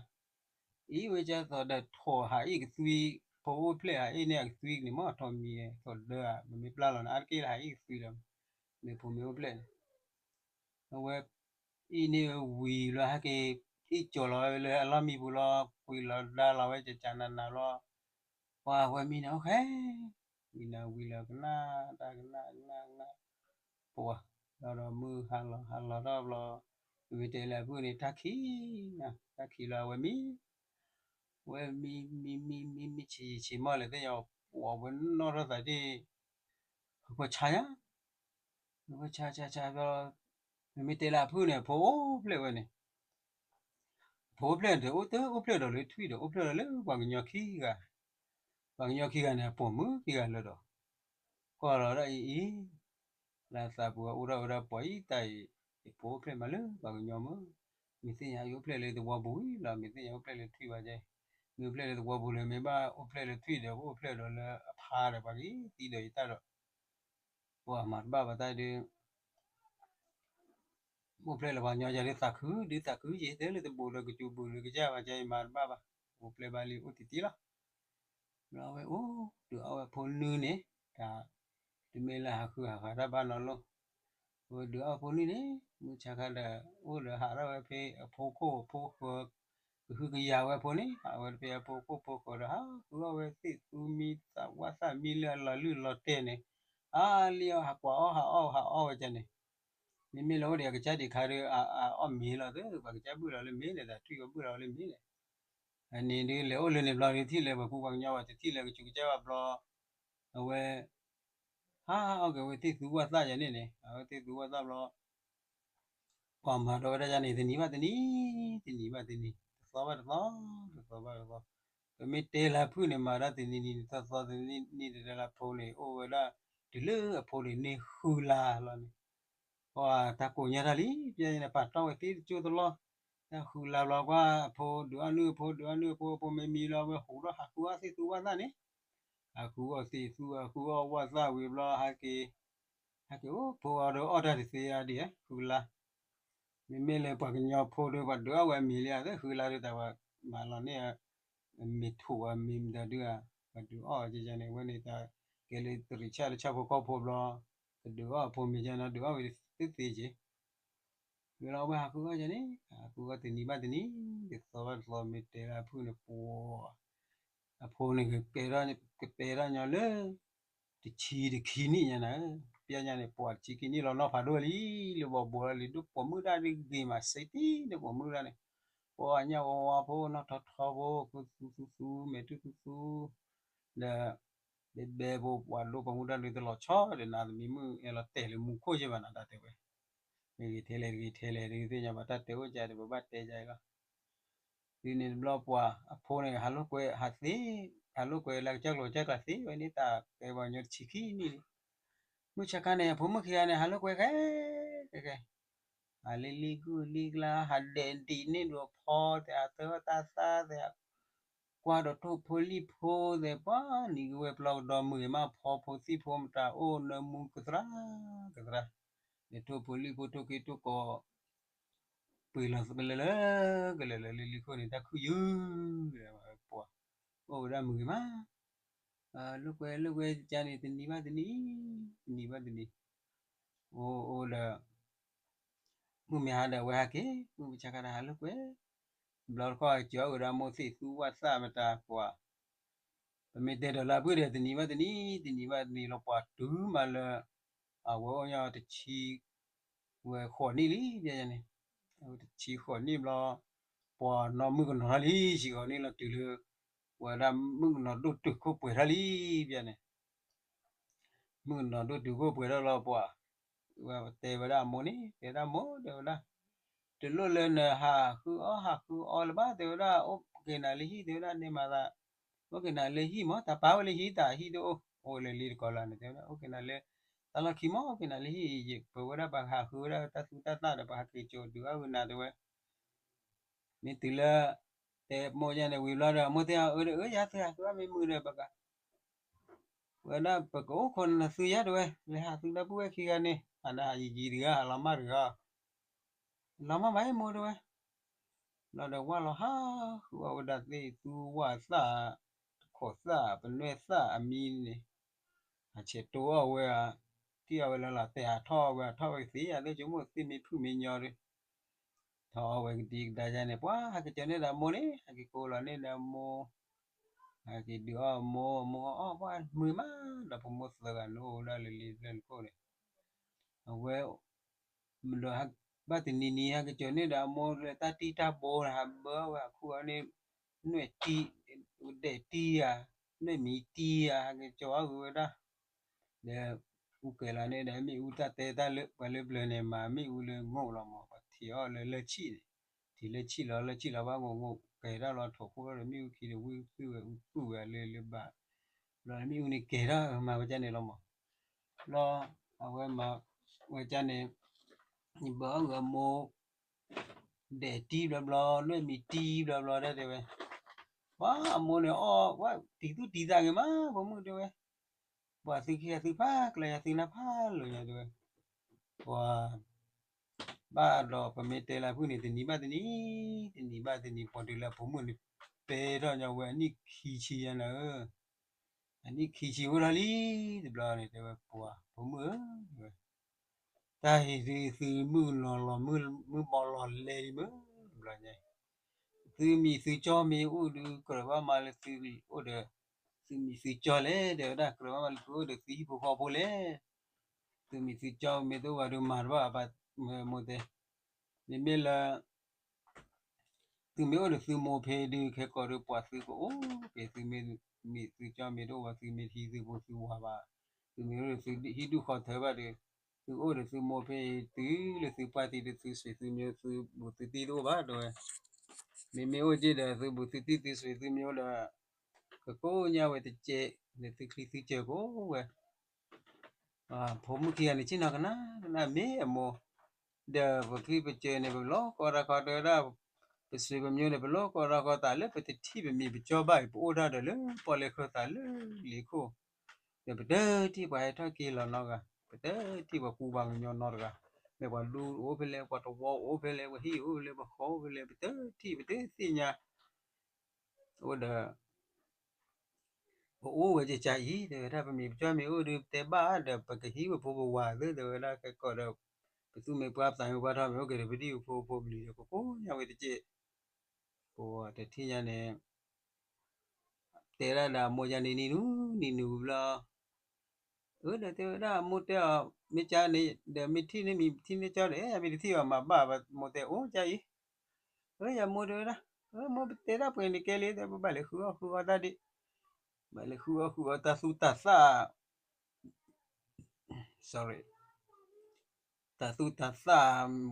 အ့ၣ်ဝဲကၢ်သိးဒီးထိးဟးအ့ၣ်ကသွံ, ဖိအိၣ်ဖျဲၣ်ဟးအ့ၣ်န့ၢ်အကသွံန့ၣ်မ့ၢ်ထိးမံၤ, ထိးဒၢဧါ မ့မ့ၢ်ပျၢ်လီၤန့ၣ် အါတက့ၢ်လၢဟးအ့ၣ်ကသွံဒီး, မ့ၢ်ဖိမ့ၢ်အိၣ်ဖျဲၣ်န့ၣ် အဝဲ အ့ၣ်န့ၢ်ဝံၤလီၤ ဟဲက့ၤအ့ၣ်ကၠီၤလီၤဝဲလၢအလီၢ်မံပူၤလီၤ, ကွံာ်လီၤဒါလီၤဝဲကကနးနးလီၤ, ပှၤဝဲမံန့ၣ်အိၣ်ဃဲ, ဝံၤနၤဝံၤလီၤ ကနၣ်တၢ်ကနၣ်ကနၣ်ကနၣ်, ပှၤ ဒီးမုၢ်ဟါလီၤဟါလီၤထီၣ်ဘျီ, မ့မ့ၢ်တဲလၢအဖုၣ်န့ၣ် တၢ်ခံး, တၢ်ခံးလီၤအဝဲမံ ဝဲမံမံမံမံမံဆံးယံာ်ဆံးမီၢ်လဲၣ်သ့ၣ်ညါ, ပှၤဝဲနီၣ်ထီၣ်သးဒ် ဟၢဖၢဆါညါ, ဟၢဖၢဆါဆါဆါဘျီ, မ့မ့ၢ်တဲလၢအဖုၣ်န့ၣ် အဖိအိၣ်ဖျဲၣ်ဝဲန့ၣ်, အဖိအိၣ်ဖျဲၣ်န့ၣ် အိၣ်တအိၣ်ဖျဲၣ်ဒီးလၢထွံၣ်ဒီး အိၣ်ဖျဲၣ်ဒီးလၢပှၤကညီခံဂၤ, ပှၤကညီခံဂၤန့ၣ် အပိာ်မုၣ်ခံဂၤလၢဒီး, ကွၢ်လီၤဒၣ်အံၤအံၤ လၢသးပူၤအိၣ်ထီၣ်ဝဲဒၣ်ပှၤအံၤတၢ်အံၤ, ယဖိအိၣ်ဖျဲၣ်မးလၢပှၤကညီမုၢ်, မ့ၢ်သ့ၣ်ညါအံၤအိၣ်ဖျဲၣ်လၢသဝီပူၤလီၤ, မ့ၢ်သ့ၣ်ညါအိၣ်ဖျဲၣ်လၢထွံၣ်ဘၣ်ကဲ, မ့ၢ်အိၣ်ဖျဲၣ်လၢသဝီပူၤလၢမ့ၢ်ဘၣ်အိၣ်ဖျဲၣ်လၢထွံၣ်ဒီး အိၣ်ဖျဲၣ်ဒီးလၢအဖါဒီးပှၤကသံဒီးယတၢ်ဒီး, ပှၤမၤတဘၣ်ဘၣ်တၢ်ဒုး အိၣ်ဖျဲၣ်လၢပှၤကညီယၤဒုးသးခု ဒုးသးခုယဲ တဲလၢတဘူးဒီးကစူးဘူးလၢကစၢ်ဘၣ်ကဲ ယမၤတဘၣ်ဘၣ်, အိၣ်ဖျဲၣ်ဘၣ်လံအိၣ်တံၢ်တံၢ်လီၤ. ဘျီဝဲအိၣ်ဒုးအီၣ်ဝဲဖိနွံန့ၣ်, တၢ်, တမ့ၢ်လၢဟးဃုဟးဃးတၢ်ဘၣ်နီတဘျီ, ဝဲဒုးအီၣ်ဖိနွံန့ၣ် မုၢ်ဆါခါဒီး အိၣ်ဒီးဟးထီၣ်ဝဲဖဲအဖိခိၣ်အဖိဃၢၤ, ကဟုကယာ်ဝဲအဖိန့ၣ် ဟးဝဲဖဲအဖိခိၣ်ဖိဃၢၤဒီး ဟးဃုအီၣ်ဝဲသ့ၣ်သူမံသးဝၣ်သၣ်မံလၢအလီၤလုၢ်လီၤတဲာ်န့ၣ်, အါလံအီၣ်ဟးကွၢ်အီၣ်ဟးအီၣ်ဟးအီၣ်ဝဲကန့ၣ် မ့မ့ၢ်လၢအိၣ်ဒီးအကစၢ်ဒံးခါဒီး အအီၣ်မ့ၤလီၤသ့ ပှၤကစၢ်ဘုၣ်လီၤလၢမ့ၤလဲၣ် သးထွံၣ်ဝဲဘုၣ်လီၤလၢမ့ၤလဲၣ်, အန့ၣ်ဒုးလဲၤအိၣ်လၢန့ၣ်ဘျီဒုးထံၣ်လၢပှၤကူပှၤကညီဝဲတထံၣ်လၢကစူးကစၢ်ဘၣ်ဘျီ, အဝဲ ဟးအီၣ်က့ၤဝဲသ့ၣ်သူဝၣ်သၣ်ယၤန့ၣ်န့ၣ် အဝဲသ့ၣ်သူဝၣ်သၣ်ဘျီ ပှၤမၤဒီးဝဲဒၣ်ယၤန့ၣ် တနံၤဘၣ်တနံၤ, တနံၤဘၣ်တနံၤ, တသီဘၣ်တသီ, တသီဘၣ်တသီ, ပမ့ၢ်တဲလၢအဖုၣ်န့ၣ် မၤဒၣ်တနံၤနံၤ တသီသီတနံၤနံၤ တတဲလၢအဖိန့ၣ် အိၣ်ဝဲဒၣ် တုၤလၢအဖိန့ၣ်န့ၢ်ဃုလါလီၤန့ၣ်, ပှၤတၢ်ကိးညါတၢ်လံ, ပျဲန့ၣ် ပာ်တီၢ်ဝဲသ့ၣ်တကၠိတလီၢ်, တၢ်ဃုလါဘျီကွၢ်အဖိ ဒုးအီၣ်နုၢ်အဖိ ဒုးအီၣ်နုၢ်အဖိ အဖိမ့ၢ်မံလီၤ ဝဲဟူးထီၣ်ဟးဃုအီၣ်သ့ၣ်သူဝၣ်သၣ်န့ၣ်, ဟးဃုအီၣ်သ့ၣ်သူ ဟးဃုအီၣ်ဝၣ်သၣ်ဝံၤဘျီ ဟဲက့ၤ ဟဲက့ၤအိၣ်ဖိအီၤဒီးအီၣ်တၢ်တသ့ဧါဒ်ဃုလါ, မ့မ့ၢ်လၢပှၤကညီဖိဒီး ပှၤဒုးအီၣ်ဝဲအမ့ၤလံဧါ သ့ၣ်ဃုလါဒီးတၢ်ဝဲ မၤလီၤန့ၢ် မ့ၤထူးအမ့ၤမတၤဒုးဧါ, ပှၤဒုးအီၣ်ကန့ၣ် အဝဲန့ၣ်တၢ်ကဲလၢတရံးဆၣ်လၢဆၣ်ဖိကီၢ်ဖိဘျီ, ကဒုးအီၣ်အဖိမ့ၤကန့ၣ် ဒုးအီၣ်ဝဲသ့ၣ်သ့က့ၤ မ့ၢ်လီၤဝဲဟးဃုအီၣ်ယၤန့ၣ် ဟးဃုအီၣ်တနံၤဘၣ်တနံၤ, တသီဘၣ်တသီ မ့ၢ်တဲလၢအဖုၣ်န့ၣ်ပှၤ, အဖိန့ၣ် ကပဲထီၣ်ညီလၢ တဆံတခံနံၣ်ညါနၤ, ပျဲညါန့ၣ် ပှၤတဆံခံနံၣ်လီၤနီၢ်ဖးဒိၣ်လံ, လၢဘီဘိလီၤလံ ဒိၣ်ပိာ်မုၣ်တၢ်ဒ်ဂ့ၤမးစ့တံၢ် ဒိၣ်ပိာ်မုၣ်တၢ်န့ၣ်, ပှၤညၣ်ဝါဝါဖိ နီၢ်ထီထီဖိ ဃုသူသူသူ မဲာ်တူၢ်သူသူ ဒီး ဘဲဘဲဖိ ပှၤဒိၣ်ပိာ်မုၣ်တၢ်ဒုးတလီၤဆီဒီးနၤ သမံမုၣ်အဲၣ်လီၤတဲာ်လၢမူခိၣ်က့ဘၣ်နၤ တၢ်တဲဝဲ, မ့ၢ်ဂ့ၤထဲလဲၣ်တဂ့ၤထဲလဲၣ် ဒုးသ့ၣ်ညါဘၣ်တၢ်တဲအိၣ်ကဒီး ပဘၣ်တဲယၤအံၤလီၤ. ဒ်န့ၣ်တဘျီပှၤ အဖိန့ၣ် ဟးလိာ်ကွဲ ဟးသ့, ဟးလိာ်ကွဲလၢကစၢ်ကျိၤကစၢ်ကျၢ်သ့ဝဲန့ၣ် တၢ်ကဲပှၤကညီတဆံခံနံၣ်လံ. မုၢ်ဆါခါန့ၣ် အဖိမုၣ်ခံဂၤန့ၣ် ဟးလိာ်ကွဲခဲ ခဲခဲ ဟးလံလံကုၢ်လံကျါ ဟးဒဲးဒံးန့ၢ်ဒိးဖီသဲး ဟးတၢၢ်တၢ်သၣ်သဲး ကွၢ်ဒီးထိၣ်ဖိလံၣ်ဖိသဲး ပှၤနံၤကဝဲၢ်ပျီကဒီးမုာ်ဂ့ၤမး ဖီဖိသံၣ်ဖိမတၤအိၣ်နၢမူကသရၣ် ကသရၣ်, ဒီးထိၣ်ဖိလံၣ်ဖိထိၣ်က့ၤထိၣ်ကီး ပှ့ၤလီၤကလၢာ်လၢ ကလၢာ်လၢလံလံခိၣ်န့ၣ် တၢ်ခုၣ်ယုၢ် ပှၤ အိၣ်ဝဲဒၣ်မုာ်ဂ့ၤမး လိာ်ကွဲလိာ်ကွဲကန့ၣ် တနံၤဘၣ်တနံၤ တနံၤဘၣ်တနံၤ အိၣ်အိၣ်ဒီး မုၢ်မ့ၢ်ဟါဒီးအဝဲဟဲက့ၤ မုၢ်မဆါခါဒီးဟးလိာ်ကွဲ ဘျီတခီ ကၠီအီၣ်ဝဲဒၣ်မိၢ်သ့ၣ်သူဝၣ်သၣ်မတၤပှၤ ပမ့ၢ်တဲဒီးလၢအဖုၣ်ဒီး တနံၤဘၣ်တနံၤ တနံၤဘၣ်တနံၤလီၤ ပှၤတုၤမးလၢ အဝဲအိၣ်ညီတဆံ ဝဲဃိးနံၣ်လံ ပျဲန့ၣ် တဆံဃိးနံၣ်ဘျီ ပှၤနီၢ်မုၣ်ကနီၤထီၣ်လံ ဆံဃိးနံၣ်လီၤတုၤလၢ ဝဲဒၣ်မုၣ်ကနီၤဒိၣ်တုာ်ခိၣ်ပှဲၤထီၣ်လံ ပျဲန့ၣ် မုၣ်ကနီၤဒိၣ်တုာ်ခိၣ်ပှဲၤထီၣ်လီၤပှၤ ဝဲတဲဝဲဒၣ်အမိၢ်န့ၣ် တဲဒၣ်မိၢ် တဲဝဲဒၣ် တလိၣ်လၢနဟးဃုအီၣ်ဟးဃုအီလၢၤဘၣ် တဲဝဲဒၣ် အိၣ်က့ၤနၤလၢဟံၣ် တဲဝဲဒၣ် န့ၢ်မၤသး အိၣ်က့ၤနၤလၢဟံၣ်မး တၢ်ပာ်ဝဲလၢဟံၣ် တၢ်ဟံၣ်တအိၣ် အိၣ်လၢလံတကီးလၢန့ၣ် တဲဝဲဒၣ် အိၣ်က့ၤနၤလၢ တၢ်လီၢ်ခံမး အိၣ်က့ၤနၤလၢဟံၣ် ယပၢၤဝဲဒၣ်ပှၤဟးဃုဝဲဒၣ်တၢ်သူတၢ်သၣ်ဒီး ပှၤဟးက့ၤကၠိဒုးအီၣ်ဝဲနၤတဲဝဲ မ့ၢ်တုၤလၢ တဲမိၢ်ယါန့ၣ်ဝံၤဘျီဒီး မိၢ်သ့ၣ်အီၤ အၢ ဒီးအၢ ယၤသ့ၣ်ဟးဃုအီၣ်မ့ၢ်မုာ်ဒီး ပက ဝဲဒၣ် ပကအိၣ်ခိးနသုယါ တဲဝဲ, လဲၤဟးသုဒီပုၢ်ဝဲၢ်ခံဂၤန့ၣ်, ဟးဒီးယံာ်ယံာ်တဂၤ ဟးလီၤမၢ်တဂၤ, လီၤမၢ်မးအံၤမိၢ် တဲဝဲ. ဘျီဒီးဝၢ်လီၤဟးဃုအီၣ်ဝဲဒၣ်သ့ၣ်သူဝၣ်သၣ်, တခိးသၣ်, ပနွဲၣ်သၣ်အမံန့ၣ်, ဟးဆဲးတိအီၣ်ဝဲဧါ, ထံၣ်အီၣ်ဝဲလၢလီၤတဲာ် ဟးထီၣ်ဝဲ ဟးထီၣ်ဝဲကသ့ဧါ သ့ၣ်ကၠိမိၢ်သ့ၣ်မ့ၢ်ဖုၣ်မ့ၢ်ညီဒီး ထီၣ်အီၣ်ဝဲကဒံကဒါယါန့ၣ် ပှၤဟးက့ၤကၠီၤန့ၢ်ဒီးအမိၢ်န့ၣ် ဟဲက့ၤကိးလီၤန့ၢ်ဒီးအမိၢ်, ဟဲက့ၤဒုးအီၣ်အမိၢ်, အမိၢ်အီၣ်ပှၤမုာ်မး, ဒီးဖိမုၣ်သၢဂၤန့ၣ်အိၣ်ဝဲဒၣ်လၢလ့ဖျၢၣ်န့ၣ်ခိၣ်န့ၣ်, အဝဲ ဒီးဘၣ်တနံၤနံၤ ဟဲက့ၤကၠီၤန့ၢ်ဒီးအမိၢ်လၢတၢ်တံၢ်တၢ်ဘိန့ၣ် ဟးဘၢဝဲအခူၣ်အီၤန့ၣ်, နွဲၣ်တံၢ်, ဒဲးတံၢ်ဧါ, နွဲၣ်မံၤတံၢ်ဧါ, ဟဲက့ၤကၠီၤအီၣ်ဂ့ၤဝဲဒၣ် ဒီး အူကဲၤလီၤန့ၣ်ဒီး မ့ၣ်အူတၢ်တဲတၢ်လၢပှၤလၢပျၢၤန့ၣ် မၤမ့ၣ်အူလၢငိၢ်လီၤမး, ပှၤထံးအီၣ်လၢလၢၢ်ဆံၣ်န့ၣ်, ထံးလၢၢ်ဆံၣ်လီၤ, လၢၢ်ဆံၣ်လီၤဘၣ် ငိၢ်ငိၢ်ကဲၤဒၣ်လီၤ ထိးခိၣ်ဒီး မ့ၣ်အူခံဒီး ဝံၣ်သူၣ်ဝဲအလၢလၢဘၣ်, ဘျီမ့ၣ်အူန့ၣ်ကဲၤဒၣ်မၤဝဲဒ်န့ၣ်လီၤမး, ဘျီ အဝဲမၤဝဲဒ်န့ၣ်, ယဘၢအီၣ်ဂ့ၤအမိၢ် ဒဲးတံၢ်ဘျီဘျီ, နွဲၣ်မံၤတံၢ်ဘျီဘျီဒၣ်တဲဝဲ, ပှၤအမိၢ်န့ၣ်အီၣ်ဝဲတံၤသူၣ်တံၤသးဂ့ၤမး ဖိမုၣ်တဲဝဲ, ပှၤသုခံဂၤသုဖးကျၢၤယၤ သုနၢ်ဖးလၢာ်ယၤတဲဝဲ, ပှၤ ဘၣ်ဒီးပမ့ၢ်တဲလၢဖုၣ်န့ၣ် တနံၤဘၣ်တနံၤ, တနံၤဘၣ်တနံၤ ပှၤဒုးလၢအဖိမုၣ်န့ၣ် ပဲထီၣ်ညီဝဲအနံၣ်ခံဆံယါနၤဧၢ, အနံၣ်ခံဆံအိၣ်ထီၣ်လံ, တဘျီန့ၣ်တဲဝဲ ပှၤဖိမုၣ်ဧၢ, တၢ်အံၤဒုးသုမုၢ်လီၤလီၤ မုၢ်ဘီလီၤလဲၤလံမး, တဘျီညါ သုမံၤသုကၠီမ့ၢ်အိၣ်ဒုး ကြၢးဘၣ်မးလၢသုအိၣ်ဒီး, သုမံၤသုကၠီလဲၣ် တဲဝဲဒၣ် ကြၢးဘၣ်မးလၢသုအိၣ်ဒီးသုဟံၣ်ဖိဃီဖိလဲၣ်, သုမံၤသုကၠီမ့ၢ်တအိၣ်ဘၣ်ဒုးမၤတဘၣ်ဘၣ်, မိၢ်တဲ, မ့မ့ၢ်လၢ သုမ့ၢ်အိၣ်ဒီးသုမိၢ်ဖဲဒုး ခဲကိာ်ဒီးပှၤသုကအိၣ်က့ၤ, သုမ့ၢ်မံၤသုကၠီမ့ၢ်တအိၣ်ဘၣ် သုမ့ၢ်တဟံးသုဖိသုဝၤဘၣ်, သုမ့ၢ်အိၣ်ဒီးသုဟံၣ်ဒူၣ်ဃီထၢဘၣ်ဒီး, သုအိၣ်ဒီးသုမိၢ်ဖဲအံၤ တုၤလၢသုပှၢ်တံၤဒီး သုဆွေသုမျိုး သုဘူးသုတံၢ်တအိၣ်ဘၣ် တဲဝဲ, မ့မ့ၢ်အိၣ်က့ၤဒီး သုဘူးသုတံၢ် သုဆွေသုမျိုးဒီး ကကိးညါဝဲတကဲး, ဒီးသုချံသုစၢၤကိးဝဲ ဖိမုၣ်ခံဂၤန့ၣ် ဆ့ၣ်နီၤကနၣ်ကနၣ် မ့ၢ်အမိၢ်, ဒီးပချံပစၢၤန့ၣ် ပလီၢ်ကီတၢ်ခီတဲဝဲဒၣ်, ပဆွေပမျိုးန့ၣ် ပလီၢ်ကီတၢ်ခီသးလၢပတထံၣ်ပမံၤပကၠီဘၣ်အံၤ ပအိၣ်ဒၣ်ဒီးလၢပီၣ်လဲၣ်ဃၢသးလၢလ့ခိၣ်, ဒီးပတထံၣ်ပှၤဟဲထီၣ်က့ၤလီၤနီတဂၤ, ပတထံၣ်ပှၤကူပှၤကညီနီတဂၤ, မ့ၢ်ပှၤဒူအိၣ်ဖဲလဲၣ် ပှၤတဝီအိၣ်ဖဲလဲၣ် ပှၤဟံၣ်အိၣ်ဖဲလဲၣ် ပှၤဃီအိၣ်ဖဲလဲၣ် ပတထံၣ်ပတသ့ၣ်ညါ အိၣ်ဒီး ပအိၣ်ဝဲကကါအံၤ တဲဝဲဒၣ် ပမံၤပကၠီမ့ၢ်အိၣ်ဒီး ပတဲဘၣ်ဒီး ပကဟံးဝဲဖိပဝၤသ့ တဲဝဲဒၣ် ခဲကိာ်ဒီး ပသူၣ်မ့ၢ်ပှၢ်ပသးမ့ၢ်ပှၢ်ထီၣ်မ့ၢ်အိၣ်က့ၤဒီး ပဒံၣ်ဖိဖိပလံၤဒီး ကကိးညါဝဲတကဲး, ပတထံၣ်ညါန့ၣ် တဲဒၣ်ဒီးအမိၢ်ယါန့ၣ် နံၤနူၤ နံၤနူၤဘျီ အၢ ဒီးတဲဝဲဒၣ် အမိၢ်တဲအီၤ မ့ၢ်ကါန့ၣ် ဒီးမ့ၢ်ထံၣ်န့ၢ်မံၤထံၣ်န့ၢ်ကၠီဒီး မ့ၢ်တထံၣ်အီၤမၤဘၣ် မိၢ်တဲအိၣ်ကါအံၤ, အၢ ယမိၢ်တဲဝဲဒၣ် မိၢ်ပတဲဒၣ်ပှဲၤန့ၣ်ကဲလံ တဲ ပဘၣ်လဲၤဃုအီၣ်ဃုအီတၢ်ဒံး, ဘၣ်လဲၤဃုအီၣ်ဃုအီတၢ်သူၣ်တၢ်သၣ် sorry တၢ်သူၣ်တၢ်သၣ်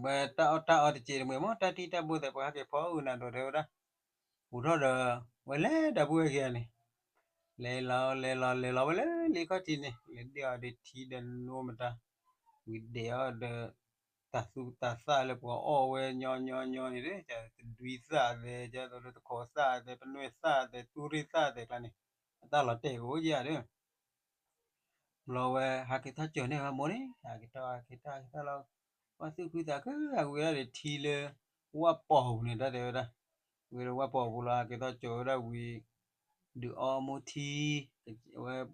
ဝဲတၢ်အီၣ်တၢ်အီတက့ၢ်တမှဲၤမ့ၢ် တၢ်တံၢ်တၢ်ဘိသဲး ပှၤဟဲက့ၤဖီအုၣ်နၤဒိးတဲဝဲဒၣ်, အိၣ်ထီၣ်ဒီး ဝဲလဲၤဒီပုၢ်ဝဲၢ်ခံဂၤန့ၣ်, လဲၤလီၤလဲၤလီၤလဲၤလီၤ ဝဲလၢလံခီၣ်ထံးန့ၣ် လဲၤဒ့ၣ်အီၤဒီးထံဒီးနိမတၤ, ဝံၤဒဲးအီၤဒီး တၢ်သူၣ်တၢ်သၣ်လၢပှၤအီၣ်ဝဲညီညီညီန့ၣ် တဒွံသၣ်သဲး ကဲသိးလၢတခိးသၣ်သဲး ပနွဲၣ်သၣ်သဲး တူၢ်ရ့ၣ်သၣ်သဲးကျါန့ၣ် အတၢ်လီၤတဲာ်ကအိၣ်ယၤဒီး ဘျီဝဲ ဟးက့ၤထီၣ်ကၠီၤန့ၢ်ဝဲမိၢ်န့ၣ် ဟးက့ၤထီၣ်ဟးက့ၤထီၣ်ဟးက့ၤထီၣ်လီၤ, ပှၤသူၣ်ခုသးခု ဟးက့ၤဝဲဒၣ်ဒီးထံလၢ ဝၣ်ပီၢ်ပူၤန့ၣ် တၢ်တဲဝဲဒၣ်, ဝဲလၢဝၣ်ပီၢ်ပူၤလီၤ ဟးက့ၤထီၣ်ကၠီၤဝဲဒၣ်ဝံၤ ဒုးအီမိၢ်ထံ, ဝဲ ဒုး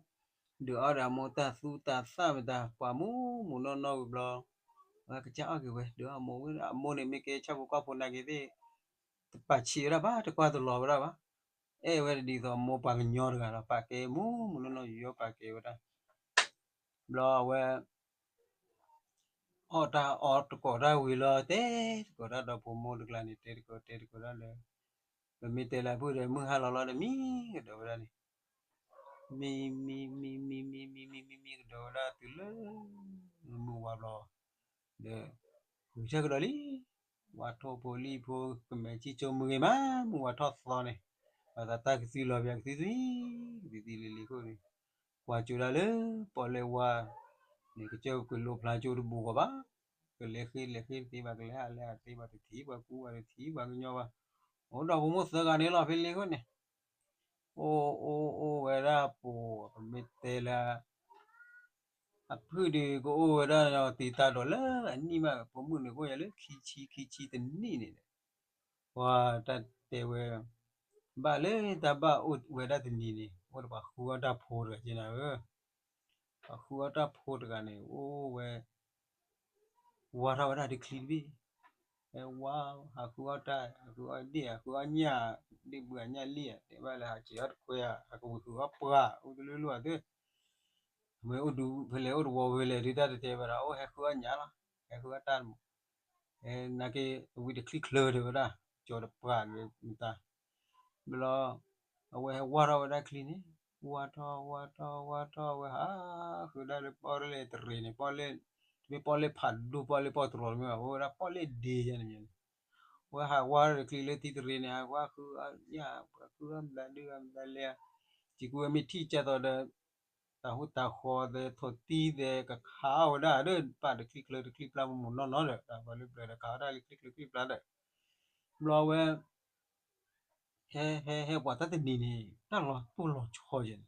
အီဒီးအမိၢ်တၢ်သူၣ်တၢ်သၣ်မတၤ ပှၤမူးမူးနီၢ်နီၢ်ဝံၤဘျီ, ဝဲကစၢ်အီၣ်က့ၤဝဲ ဒုးအီမိၢ်ဝဲ အမိၢ်န့ၣ် မ့ၢ်ကဲဆၣ်ဖိကီၢ်ဖိနာ်က့ၤသ့ၣ် တပာ်ဆံးဝဲဒၣ်ဘၣ် တကွၢ်တလီၤဝဲဒၣ်ဘၣ်, အဲၣ်ဝဲဒ်သိးမိၢ်ပှၤကညီတဂၤလီၤ ပာ်ကဲမူးမူးနီၢ်နီၢ် ယူးယီၣ်ပာ်ကဲဝဲဒၣ်, ဘျီအဝဲ အီၣ်တၢ်အီတကိးတၢ်ဝံၤလီၤ တဲတကိးတၢ်ဒီးဖိမိၢ်တကျါန့ၣ် တဲတကိးတဲတကိးတၢ်လၢ ပမ့ၢ်တဲလၢအဖုၣ်ဒီး မုၢ်ဟါလီၤလီၤဒီး မံကဒီးဝဲဒၣ်န့ၣ်, မံ မံ မံ မံ မံ မံ မံ မံ မံကဒီးဝဲဒၣ်တုၤလၢ မုၢ်ဝါဘျီ ဒီး ဂုာ်ဆၢကဒီးလံ, ဝါထိၣ်ဖိလံၣ်ဖိ ကမဲာ်ဆံၣ်ဆိမုၢ်ဂ့ၤမး မုၢ်ဝါထီၣ်သီန့ၣ်, ဘၣ်သးတၢ်ကသွံလီၤပျၢၤကသွံသွံ, ကသွံသွံလံလံခိၣ်န့ၣ်, ကွၢ်ကၠိဒၣ်လၢ ပီၣ်လဲၣ်ဝါန့ၣ် ကစၢၢ်ကလိဖျါကၠိတဘူးကီးဘၣ်, ကလဲၤဃ့လဲၤဃ့တသ့ဘၣ် ကလဲၤဟးလဲၤဟးတသ့ဘၣ် တထံၣ်ပှၤကူပှၤတထံၣ်ပှၤကညီဘၣ်, အိၣ်ဒီးဖိမိၢ်သၢဂၤန့ၣ်လီၤ ဖဲလံခိၣ်န့ၣ် အိၣ်အိၣ်အိၣ်ဝဲဒၣ်ပူၤ ပမ့ၢ်တဲလၢ အဖုၣ်ဒုးကအိၣ်ဝဲဒၣ်ဒီး တံၤတၢ်ဒီးလၢအနံၣ်မး ပိာ်မုၣ်န့ၣ် ကအိၣ်ယၤလၢခံဆံ ခံဆံတနံၣ်န့ၣ်ဒီး ပှၤတၢ်တဲဝဲ ဘၣ်လၢတၢ်ဘၣ်အိၣ်ဝဲဒၣ်တနံၤန့ၣ် အိၣ်ဒီးပှၤဃုအီၣ်တၢ်ဖိတဂၤက့နၤဧၢ, ပှၤဃုအီၣ်တၢ်ဖိတဂၤန့ၣ် အိၣ်ဝဲ ဝါထီၣ်ဝဲဒၣ်တချံတဘ့ၣ်, ဟဲဝါ ဟးဃုအီၣ်တၢ် ဟးဃုအီၣ်ဒ့ၣ် ဟးဃုအီၣ်ညၣ် ဒ့ၣ်ဘုအညၣ်လံၢ် တဲဘၣ်လၢဟးစံးအီၣ်တခွဲဧါ ဟးကဝံၤဃုအီၣ်ပှၢ် အိၣ်တလၢလိၣ်ဧါသ့ၣ်, မ့ၢ်အိၣ်ဒူဖဲလဲၣ်အိၣ်တဝီဖဲလဲၣ်ဒုးတၢ်တတဲဘၣ်ဒီး အိၣ်ဟဲဃုအီၣ်ညၣ်လီၤ ဟဲဃုအီၣ်တၢ်တမး, နာ်က့ တဝံၤတချံချၢတဲဝဲဒၣ် ကၠီၤတပှၢ်မတၤ ဘျီ အဝဲဟဲဝါထီၣ်ဝဲဒၣ်ချံန့ၣ် ဝါထီၣ်ဝါထီၣ်ဝါထီၣ် အဝဲဟးဃုဒၣ်လၢပီၣ်လဲၣ်တရံးန့ၣ် ပီၣ်လဲၣ် တမ့ၢ်ပီၣ်လဲၣ်ဖးဒိၣ် ပီၣ်လဲၣ်ပီၣ်တရီတမ့ၢ်ဘၣ် အိၣ်ဝဲဒၣ်ပီၣ်လဲၣ်ဒ့ယဲန့ၣ်မ့ၢ်န့ၣ်, အဝဲဟးဝါထီၣ်ဒီးချံလၢထံတရံးန့ၣ် ဟးဝါဃုအီၣ်ညၣ် ဃုအီၣ်မတၤဒုးမတၤလဲၣ်, စံးကူဝဲမ့ၢ်ထံၣ်ကၢ်သိးဒီး တၢ်ဟူတၢ်ဃီသဲး ထိးသံသဲး ကခးအီၣ်ဝဲဒၣ်ဒီး ပာ်တချံချၢတချံပျၢ်မိၢ်မိၢ်နီၢ်နီၢ်ဒီး တၢ်ပှၤလၢပျၢၤဒီး ခးဝဲဒၣ်လၢချံချၢချံပျၢ်ဒီး ဘျီဝဲ ဟဲ ဟဲ ဟဲပှၤတၢ်တနံၤန့ၣ် တၢ်လီၤတိၢ်လီၤဆီယဲန့ၣ်,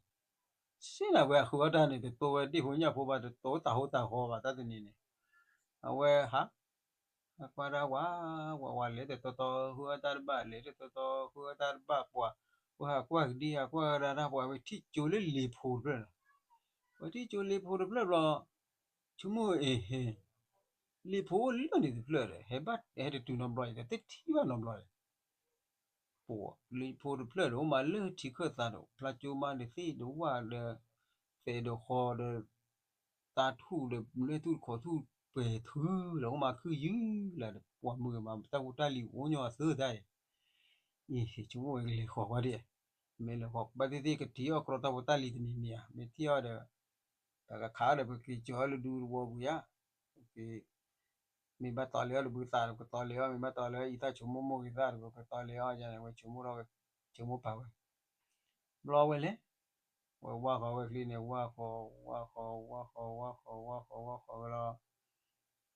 စ့ၢ်နၤဝဲအဃုအီၣ်တၢ်န့ၣ် တတိဝဲဒ့ၣ်ဖိညၣ်ဖိဘၣ် တတိတၢ်ဟူတၢ်ဃီဘၣ်တၢ်တနံၤန့ၣ်, အဝဲဟး ဟးကွၢ်ဒၣ်ဝဲ ဝဲ ဝဲလဲၤတတီတီ ဃုအီၣ်တၢ်တဘၣ် လဲၤတတီတီ ဃုအီၣ်တၢ်တဘၣ်ပှၤ, ဝဲဟးကွၢ်ကဒံ ဟးကွၢ်ကဒါတၢ်ပှၤ ဝဲထံၣ်ကၠိလၢလံၤဖိတဖျၢၣ်လီၤ, ဝဲထံၣ်ကၠိလံၤဖိတဖျၢၣ်ဘျီ ဆိကမိၣ်အ့ၣ်ဟ့ၣ် လံၤဖိအိၣ်လၢန့ၣ်တဖျၢၣ်ဒီး ဟဲဘၣ် ဟဲတတုၤနီတဘျီဒီး တထံၣ်ဘၣ်နီတဘျီဒီး ပှၤလံၤဖိတဖျၢၣ်ဒီး အိၣ်မးလၢထံခၢၣ်သးဒီး ဖျါကၠိမးဒီးသ့ၣ်ဒီးဝၣ်ဒီး သဲးဒီးဃီဒီး တၢ်ထူၣ်ဒီး မ့ၢ်ထူၣ်တခီထူၣ်ပှဲၤထုလီၤ အိၣ်မးခုၣ်ယုၢ်လၢဒီး ပှၤမုာ်မး တၢ်ဖိတၢ်လံၤအိၣ်ညီအသၢတၢ်အံၤ, အ့ၣ် ဆိကမိၣ်ဝဲကလဲၤဃီၤကွၢ်ဒံး, မ့ၢ်လဲၤဃီၤဘၣ်သ့ၣ်သ့ၣ် ကထံၣ်အီၣ်ကြီတၢ်ဖိတၢ်လံၤတမံၤမံၤဧါ, မ့ၢ်ထံၣ်အီၣ်ဒီး တၢ်ကခးအီၣ်ဒီး ပက့ၤကၠီၤအီၣ်လၢဒူတဝီပူၤယါ, မ့ၢ်ဘၣ်တီၤလ့ၤအီၣ်တဘုသးဒီး ပကတီၤလ့ၤအီၣ်, မ့ၢ်ဘၣ်တီၤလ့ၤအီၣ်အံသၣ်ဆိကမိၣ်မိၢ်ဂ့ၤသၣ်ဒီး ပကတီၤလ့ၤအီၣ်ယါန့ၣ် ဝဲဆိကမိၣ်ထီၣ်ဝဲ, ဆိကမိၣ်ပာ်ဝဲ, ဘျီဝဲလဲၤ, ဝဲဝါဃီၤဝဲချံန့ၣ် ဝါဃီၤ ဝါဃီၤ ဝါဃီၤ ဝါဃီၤ ဝါဃီၤ ဝါဃီၤဝဲလီၤ,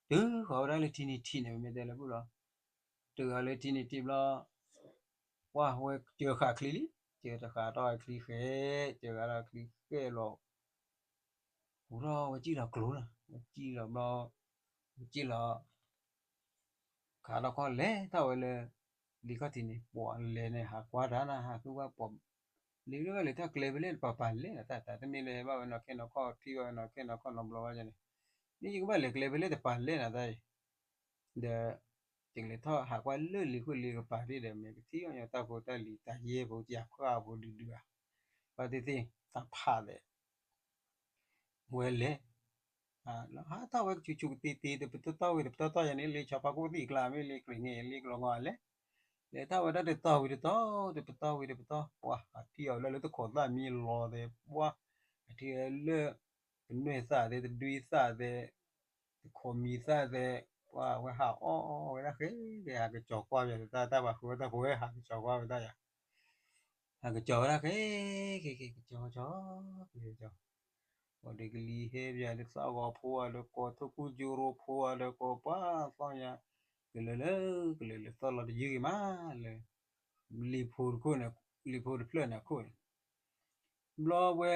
တုၤဃီၤဝဲဒၣ်လၢထံနံၤထံးန့ၣ် မ့ၢ်တဲလၢပူၤလီၤ, တုၤဃီၤလၢထံနံၤထံးဘျီ ပှၢ်ဝဲစၢဃာ်ချံလံ, စၢတဃာ်ထီၣ်ချံဃဲ, စၢဃာ်ထီၣ်ချံဃဲလီၤ, ဟူထီၣ်ဝဲစံၣ်လီၤကျိၤလီၤ, ဝဲစံၣ်လီၤဘျီ, ဝဲစံၣ်လီၤ, ခးထီၣ်ခီၣ်လဲၤထီၣ်ဝဲလၢ လံၤခီၣ်ထံးန့ၣ် ပှၤလဲၤန့ၣ် ဟးကွၢ်တၢ်နၤ ဟးဃုဝဲပှၤ, လံၤဒိၣ်လဲၤတၢ်ကျဲဖဲလဲၣ်တပၤပၤလဲၣ်နၤ တၢ်တမ့ၢ်လၢဟဲဘၣ်ဝဲနီၢ်ခဲနီၢ်ခီၣ် ထံၣ်ဘၣ်ဝဲနီၢ်ခဲနီၢ်ခီၣ်နီတဘျီဘၣ်န့ၣ်, မ့ၢ်ယကဘၣ်လဲၤကျဲဖဲလဲၣ်တပၤလဲၣ်နၤတၢ်အံၤ ဒီး ယကလဲၤထီၣ်ဟးကွၢ်လၢလံၤဃုလံၤကပၤဒ်ဒီး မ့ၢ်ကထံၣ်အီၣ်ညီတၢ်ဖိတၢ်လံၤ တၢ်ယဲၢ်ဖိကယၤခွါဖိဒုဒုဧါ, ဘၣ်သ့ၣ်သ့ၣ် တၢ်ဖးသဲး ဝဲလဲၤ, ဟးထီၣ်ဝဲကဆူးဆူးကတ့ၤတ့ၤ တပတီၢ်တီၢ်ဝံၤ တပတီၢ်တီၢ်ယၤန့ၣ် လၢဆီဖါကိၣ်သံၣ်ကျါ မ့ၢ်လၢကရံၣ်နံၣ် လၢကလီၤဂီၤလဲၣ်, လဲၤထီၣ်ဝဲဒၣ်တတီၢ်ဝံၤတတီၢ် တပတီၢ်ဝံၤတပတီၢ် ပှၤ အထံၣ်အီၤလၢလၢတခိးသၣ်မံလီၤသဲး ပှၤ အထံၣ်လၢ ကနွဲၣ်သၣ်သဲး တဒွံသၣ်သဲး တခိးမံသၣ်သဲး ပှၤဝဲဟးအီၣ်ဝဲဒၣ်ဃဲ ဟးကစီၤကွၢ်ဝဲတၢ် တၢ်ပှၤဃုဝဲတၢ်ဖိဝဲ ဟးကစီၤကွၢ်ဝဲတၢ်ယၤ ဟးကစီၤဝဲဒၣ်ဃဲ ကကစီၤကစီၤ ကကစီၤ ပှၤဒီးကလံၤဟဲပယၤဒီးသၣ်ဂီၤဖိဧါဒီးကိး ထိၣ်ကူၣ်ကၠိရိဖိဧါဒီးကိး ပှၤသီၣ်ညါ ကလၢာ်လၢ ကလၢာ်လၢသီၣ်လီၤတယုၢ်ဂ့ၤမးလၢ လံၤဖိတခိၣ်န့ၣ် လံၤဖိတဖျၢၣ်န့ၣ်အခိၣ်န့ၣ် ဘျီဝဲ ဖဲ ဟးကစီၤတၢ်ဒီးကလံၤဟဲ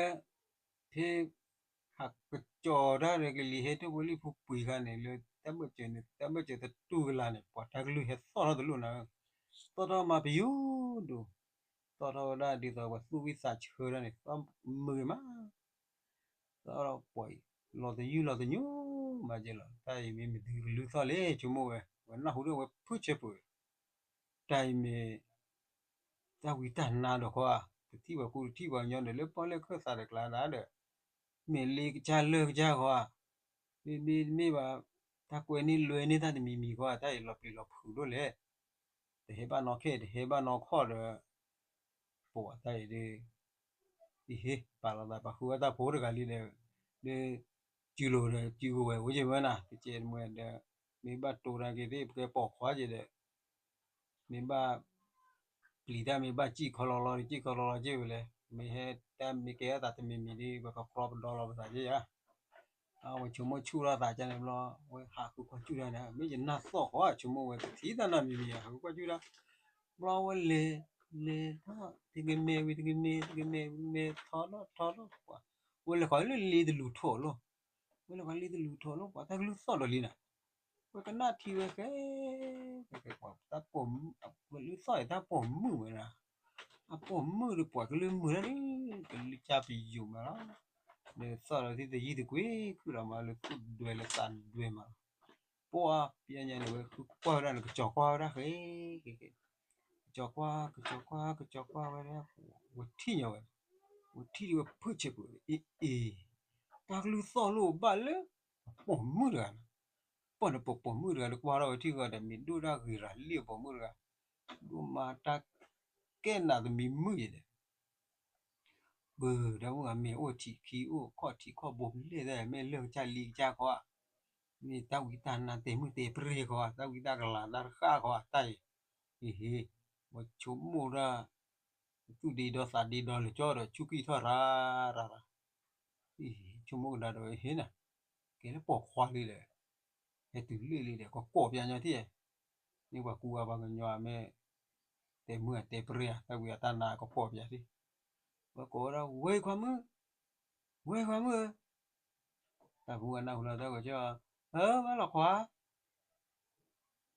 ထိၣ်ဖိလံၣ်ဖိပှ့ၤခါန့ၣ် လၢတၢ်ဘၢၣ်စၢၤန့ၣ် တၢ်ဘၢၣ်စၢၤတတူၢ်ကလာ်န့ၣ် ပှၤတၢ်ကလုၢ်ဟဲသီၣ်ထီၣ်တလိၣ်နၤဧၢ, သီၣ်ထီၣ်မးပယိၤဒိၣ်, သီၣ်ထီၣ်ဝဲဒၣ်ဒ်သိးပှၤသူၣ်ဝံၣ်သးဆၢဒၣ်န့ၣ် သီၣ်မုာ်ဂ့ၤမး သီၣ်ထီၣ်ပှၤအံၤ လီၤတယုၢ်လီၤတညိမးကဲလီၤ, တၢ်အံၤမ့ၢ်မနုၤကလုၢ်သီၣ်လဲၣ် ဆိကမိၣ်ဝဲ, ဝဲနၢ်ဟူဒၣ်ဝဲဖုၣ်ဆၢပူၤ, တၢ်အံၤမ့ၢ် တၢ်ဝံတၢ်နါဒီးဃီဧါ, တထံၣ်ပှၤကူတထံၣ်ပှၤကညီဒီး လၢပီၣ်လဲၣ်ခၢၣ်သးတကျါဒၣ်ဒီး, မ့ၢ်လ့ကစၢ်လၢကစၢ်ဃီဧါ, မ့မ့ၢ်တမ့ၢ်ဘၣ်, တၢ်ကွဲန့ၢ်လွဲန့ၢ်တၢ်တမံၤမံၤဃီဧါ, တၢ်အံၤလီၤပျံၤလီၤဖုးဒိၣ်လဲၣ်, တဟဲဘၣ်နီၢ်ခဲ တဟဲဘၣ်နီၢ်ခီၣ်ဒီး ပဝဲတၢ်အံၤဒ် အံၤဟ့ၣ် ပာ်လီၤသး ပှၤဃုအတၢ်ဖိတဂၤလံဒီး ဒ် စုလိၤဒီးစုကဝဲၤအိၣ်က့ၤဝဲနၤ ကကဲတမှဲဒီး မ့ၢ်ဘၣ်တိၤတၢ်က့ၤသ့ၣ် ပကဲပိာ်ခွါက့ၤဒီး မ့ၢ်ဘၣ် ပျံၤတၢ်မ့ၢ်ဘၣ်စံၣ်ခီလီၤလီၤ စံၣ်ခီလီၤလီၤက့ၤဝဲလဲၣ်, မ့ၢ်ဟဲတၢ်မ့ၢ်ကဲအသးတမံၤမံၤဒ် ပကကြီပဒီလီၤပသးက့ၤယါ အဝဲဆိကမိၣ်ဆူၣ်ထီၣ်သးကန့ၣ်ဘျီ ဝဲဟးဃုကွၢ်စူၣ်တၢ်န့ၣ် မ့ၢ်ယနၢ်သီၣ်ဃီ ဆိကမိၣ်ဝဲကထံၣ်တၢ်နီတမံၤမံၤ ဟးဃုကွၢ်စူၣ်တၢ်, ဘျီဝဲလဲၤ လဲၤထီၣ် တကမဲာ်ဝံၤတကမဲာ် တကမဲာ်ဝံၤမဲာ်ထီထီၣ်ထီထီၣ်ပှၤ, ဝဲလဲၤဃီၤလၢလ့တလူၤထိးလိၤ, ဝဲလဲၤဃီၤလ့တလူၤထိးလိၤပှၤ တၢ်ကလုၢ်သီၣ်ဒီးလံနၤ, ဝဲကနၣ်ထံဝဲဃဲ ဃဲဃဲပှၤ တၢ်ပိာ်မုၣ် ကလုၢ်သီၣ်အံၤတၢ်ပိာ်မုၣ်ဝဲဒၣ်, အပိာ်မုၣ်ဒီးပှၤကလုၢ်မုာ်ဒၣ်န့ၣ် ကလုၢ်ကၢ်ပယိာ်မးလီၤ, ဒီးသီၣ်ဒီးသံတယံၤတကွ့ခုၣ်လီၤမး လၢသူၣ်ဒွဲလၢသးဒွဲမးလီၤ, ပှၤပျဲညါန့ၣ် ဝဲဃုကွၢ်ဝဲဒၣ်န့ၣ် ကစီၤကွၢ်ဝဲဒၣ်ဃဲ ကစီၤကွၢ် ကစီၤကွၢ် ကစီၤကွၢ်ဝဲဒၣ် ဝဲထံၣ်ညီဝဲ, ဝဲထံၣ်ဒံးဝဲဖုၣ်ဆဲးပှဲၤဝဲ အ့ အ့ တၢ်ကလုၢ်သီၣ်လိၣ်ဘၣ်လၢ အပိာ်မုၣ်တဂၤလီၤ, ပှၤန့ၣ်ပိာ်ပိာ်မုၣ်တဂၤလၢကွၢ်ထီၣ်ဝဲထံၣ်ဃီဒီး မ့ၢ်ဒိၣ်တၢ်ဂ့ၤရၤလံအပိာ်မုၣ်တဂၤ, ဒိၣ်မးတၢ်ကဲနးသမံမုၣ်ယဲၢ်ဒီး ပှၤဒီးမုၢ်ဂၤမ့ၢ်အိၣ်ထံးခံအိၣ်ခီၣ်ထံးခီၣ်ဘိဖျဲၣ်သ့ၣ် မ့ၢ်လၢကစၢ်လံကစၢ်ခီဧါ, မ့ၢ်တၢ်ဝံတၢ်နါတဲာ်မုၢ်တဲာ်ပြ့ၢ်ခီဧါ, တၢ်ဝံတၢ်ကလၤတၢ်တဃၣ်ခီဧါ, တၢ်အံၤ, ဟ့ၣ်ဟ့ၣ်, ဝဲဆိကမိၣ်ဒၣ်, သူၣ်ဒ့ဒီသးဒ့ဒီလၢာ်ကၠီဒီး ဆူၣ်ကံၢ်ထီၣ်ရၤရၤရၤ, ဆိကမိၣ်ကဒါဒီးဝဲဟ့ၣ်နၤ, ကဲလၢပိာ်ခွါလံဒီး, ဟဲတုၤလၢလံဒီး ကကိးပျးညီထံၣ်, မ့ၢ်ပှၤကူအပှၤကညီဧါ မ့ၢ်တဲာ်မုၢ်ဧါတဲာ်ပြ့ၢ်ဧါ တၢ်ဝံအတၢ်နါကကိးပျးထံၣ်, ဝဲကိးဝဲဒၣ် ဝဲခွါမုၣ်, ဝဲခွါမုၣ်ဧၢ, တၢ်မူအနၢ်ဟူလီၤတၢ်ဂီၤကၠီ, အၢ ဘၣ်လီၤခွါ,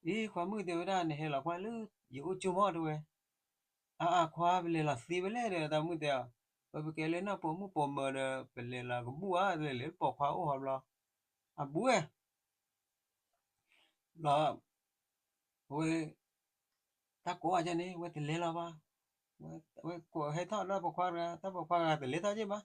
အံၤ ခွါမုၣ်တဲဝဲဒၣ် နဟဲလီၤကွၢ်လၢယအိၣ်ကၠိမီၢ်တဲဝဲ, အါအါခွါ ပလဲၤလီၤသ့ဝဲလဲၣ်ဒီး တၢ်မုၣ်တဲအီၤ, ပပကဲလၢနီၢ်ပိာ်မုၣ်ပိာ်မၢၤဒီး ပလဲၤလီၤကဘူၣ်ဧါ လဲၤလၢပိာ်ခွါအိၣ်ဟီဘျီ, အဘူးဝဲ လီၤ, အဝဲ, တၢ်ကိးအကန့ၣ် ဝဲတလဲၤလီၤဘၣ်, ဝဲကိးဟဲထီၣ်နီၢ်ပိာ်ခွါတဂၤ တၢ်ပိာ်ခွါတဂၤတလဲၤထီၣ်က့ၢ်ဘၣ်,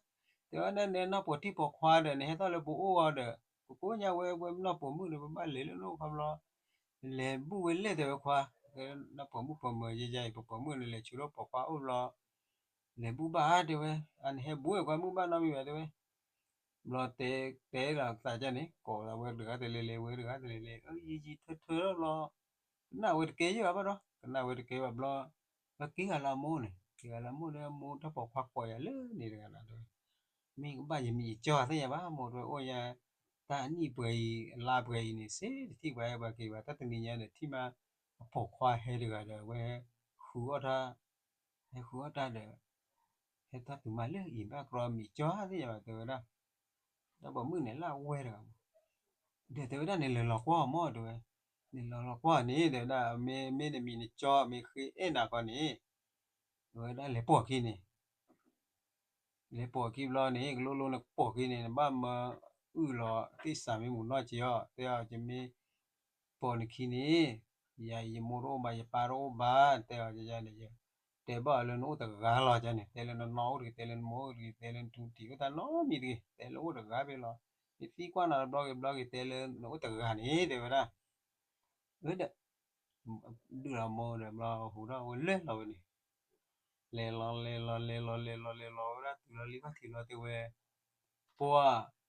တဲဝဲဒၣ်နဲနီၢ်ပိာ်ထံပိာ်ခွါဒီး နဟဲထီၣ်လၢပအိၣ်ဂီၤဒီး ပကိးညါဝဲ ဝဲနီၢ်ပိာ်မုၣ်ဒီး ပဘၣ်လဲၤလၢနအိၣ်ခီဘျီ, လဲၤဘူၣ်ဝဲလဲၣ်တဲဝဲခွါ, နီၢ်ပိာ်မုၣ်ပိာ်မၢၤယဲယဲအံၤ ပပိာ်မုၣ်န့ၣ် လဲၤဆူထီၣ်ပိာ်ခွါအိၣ်ဘျီ, လဲၤဘူၣ်ဘၣ်ဧါတဲဝဲ, အနဟဲဘူးဝဲခွါမုၣ်ဘၣ်နီတမံၤဘၣ်တဲဝဲ ဘျီတဲတဲလီၤသးကန့ၣ် ကိးလီၤဝဲတဂၤတလဲၤလဲၤ ဝဲတဂၤတလဲၤလဲၤ အၢ ယံာ်ယံာ်ထၢထၢလီၤဘျီ, ကနၣ်ဝဲတကဲယဲၢ်ဘၣ်ဘၣ်ဒီး ကနၣ်ဝဲတကဲဘၣ်ဘျီ, လၢက့ၤဂၤလၢအမိၢ်န့ၣ် က့ၤဂၤလၢအမိၢ်ဒီး အမိၢ်တၢ်ပိာ်ခွါကိးယၤလၢန့ၣ်တဂၤလီၤတဲဝဲ, မ့ၢ်ကဘၣ်ယမံၤယကၠီသ့ၣ်ညါဘၣ် မိၢ်တဲဝဲအိၣ်ယၤ, တၢ်အနံၣ်ပှဲၤအံၤ အလါပှဲၤအံၤန့ၣ် စ့တထံၣ်ပှၤဟဲပှၤက့ၤဘၣ် တၢ်တနံၤညါဒီးထံၣ်မး, အပိာ်ခွါဟဲတဂၤဒီး ဝဲဃုအီၣ်တၢ် ဟဲဃုအီၣ်တၢ်ဒီး, ဟဲထီၣ်တုၤမးလၢအံၤ ဘၣ်ကြီမံၤကၠီသ့ၣ်ညါဘၣ်တဲဝဲဒၣ်, တၢ်ပိာ်မုၣ်န့ၣ်လၢအဝဲတဂၤမး, ဒီးတဲဝဲဒၣ်န့ၣ်လဲၤလီၤကွၢ်အီၤမးတဲဝဲ, န့ၣ်လီၤလီၤကွၢ်န့ၣ် တဲဝဲဒၣ် မ့ၢ်မ့ၢ်နမံၤနကၠီမ့ၢ်ဃ့အဲၣ်နၤဃီန့ၣ်, တဲဝဲဒၣ်လဲၤပိာ်ခံန့ၣ် လဲၤပိာ်ခံဘျီန့ၣ် ကလိလိန့ၣ်ပိာ်ခံန့ၣ် နဘၣ်မၢအုၣ်လီၤသ့ၣ်စးမ့ၢ်မူၤနီၢ်က့ၤအီၤ တဲအီၤ ယမ့ၢ်ပိာ်နခံန့ၣ်, ယၤယမိၢ်တအိၣ်ဘၣ် ယပၢ်တအိၣ်ဘၣ် တဲအီၤန့ၣ်, တဲဘၣ်အီၤလၢနအိၣ်တဂၤလီၤန့ၣ်, တဲလၢနနီၢ်အိၣ်တဂ့ၤ တဲလၢနမိၢ်အိၣ်တဂ့ၤ တဲလၢနထူတံၤအိၣ်တၢ်နီတမံၤတဂ့ၤ တဲလၢအိၣ်တဂၤဖဲလီၤ, ယသံကွၢ်နၤတဘျီဂ့ၤဘျီဂ့ၤ တဲလၢနအိၣ်တဂၤန့ၣ်တဲဝဲဒၣ်, အၢဒီး ဒုၣ်လီၤမိၢ်ဒီးဘျီဟူထီၣ်ဝဲလဲၤလီၤဝဲန့ၣ်, လဲၤလီၤလဲၤလီၤလဲၤလီၤလဲၤလီၤလဲၤလီၤဝဲဒၣ်တုၤလီၤလံဘၣ်ထံးလီၤတဲဝဲ, ပှၤ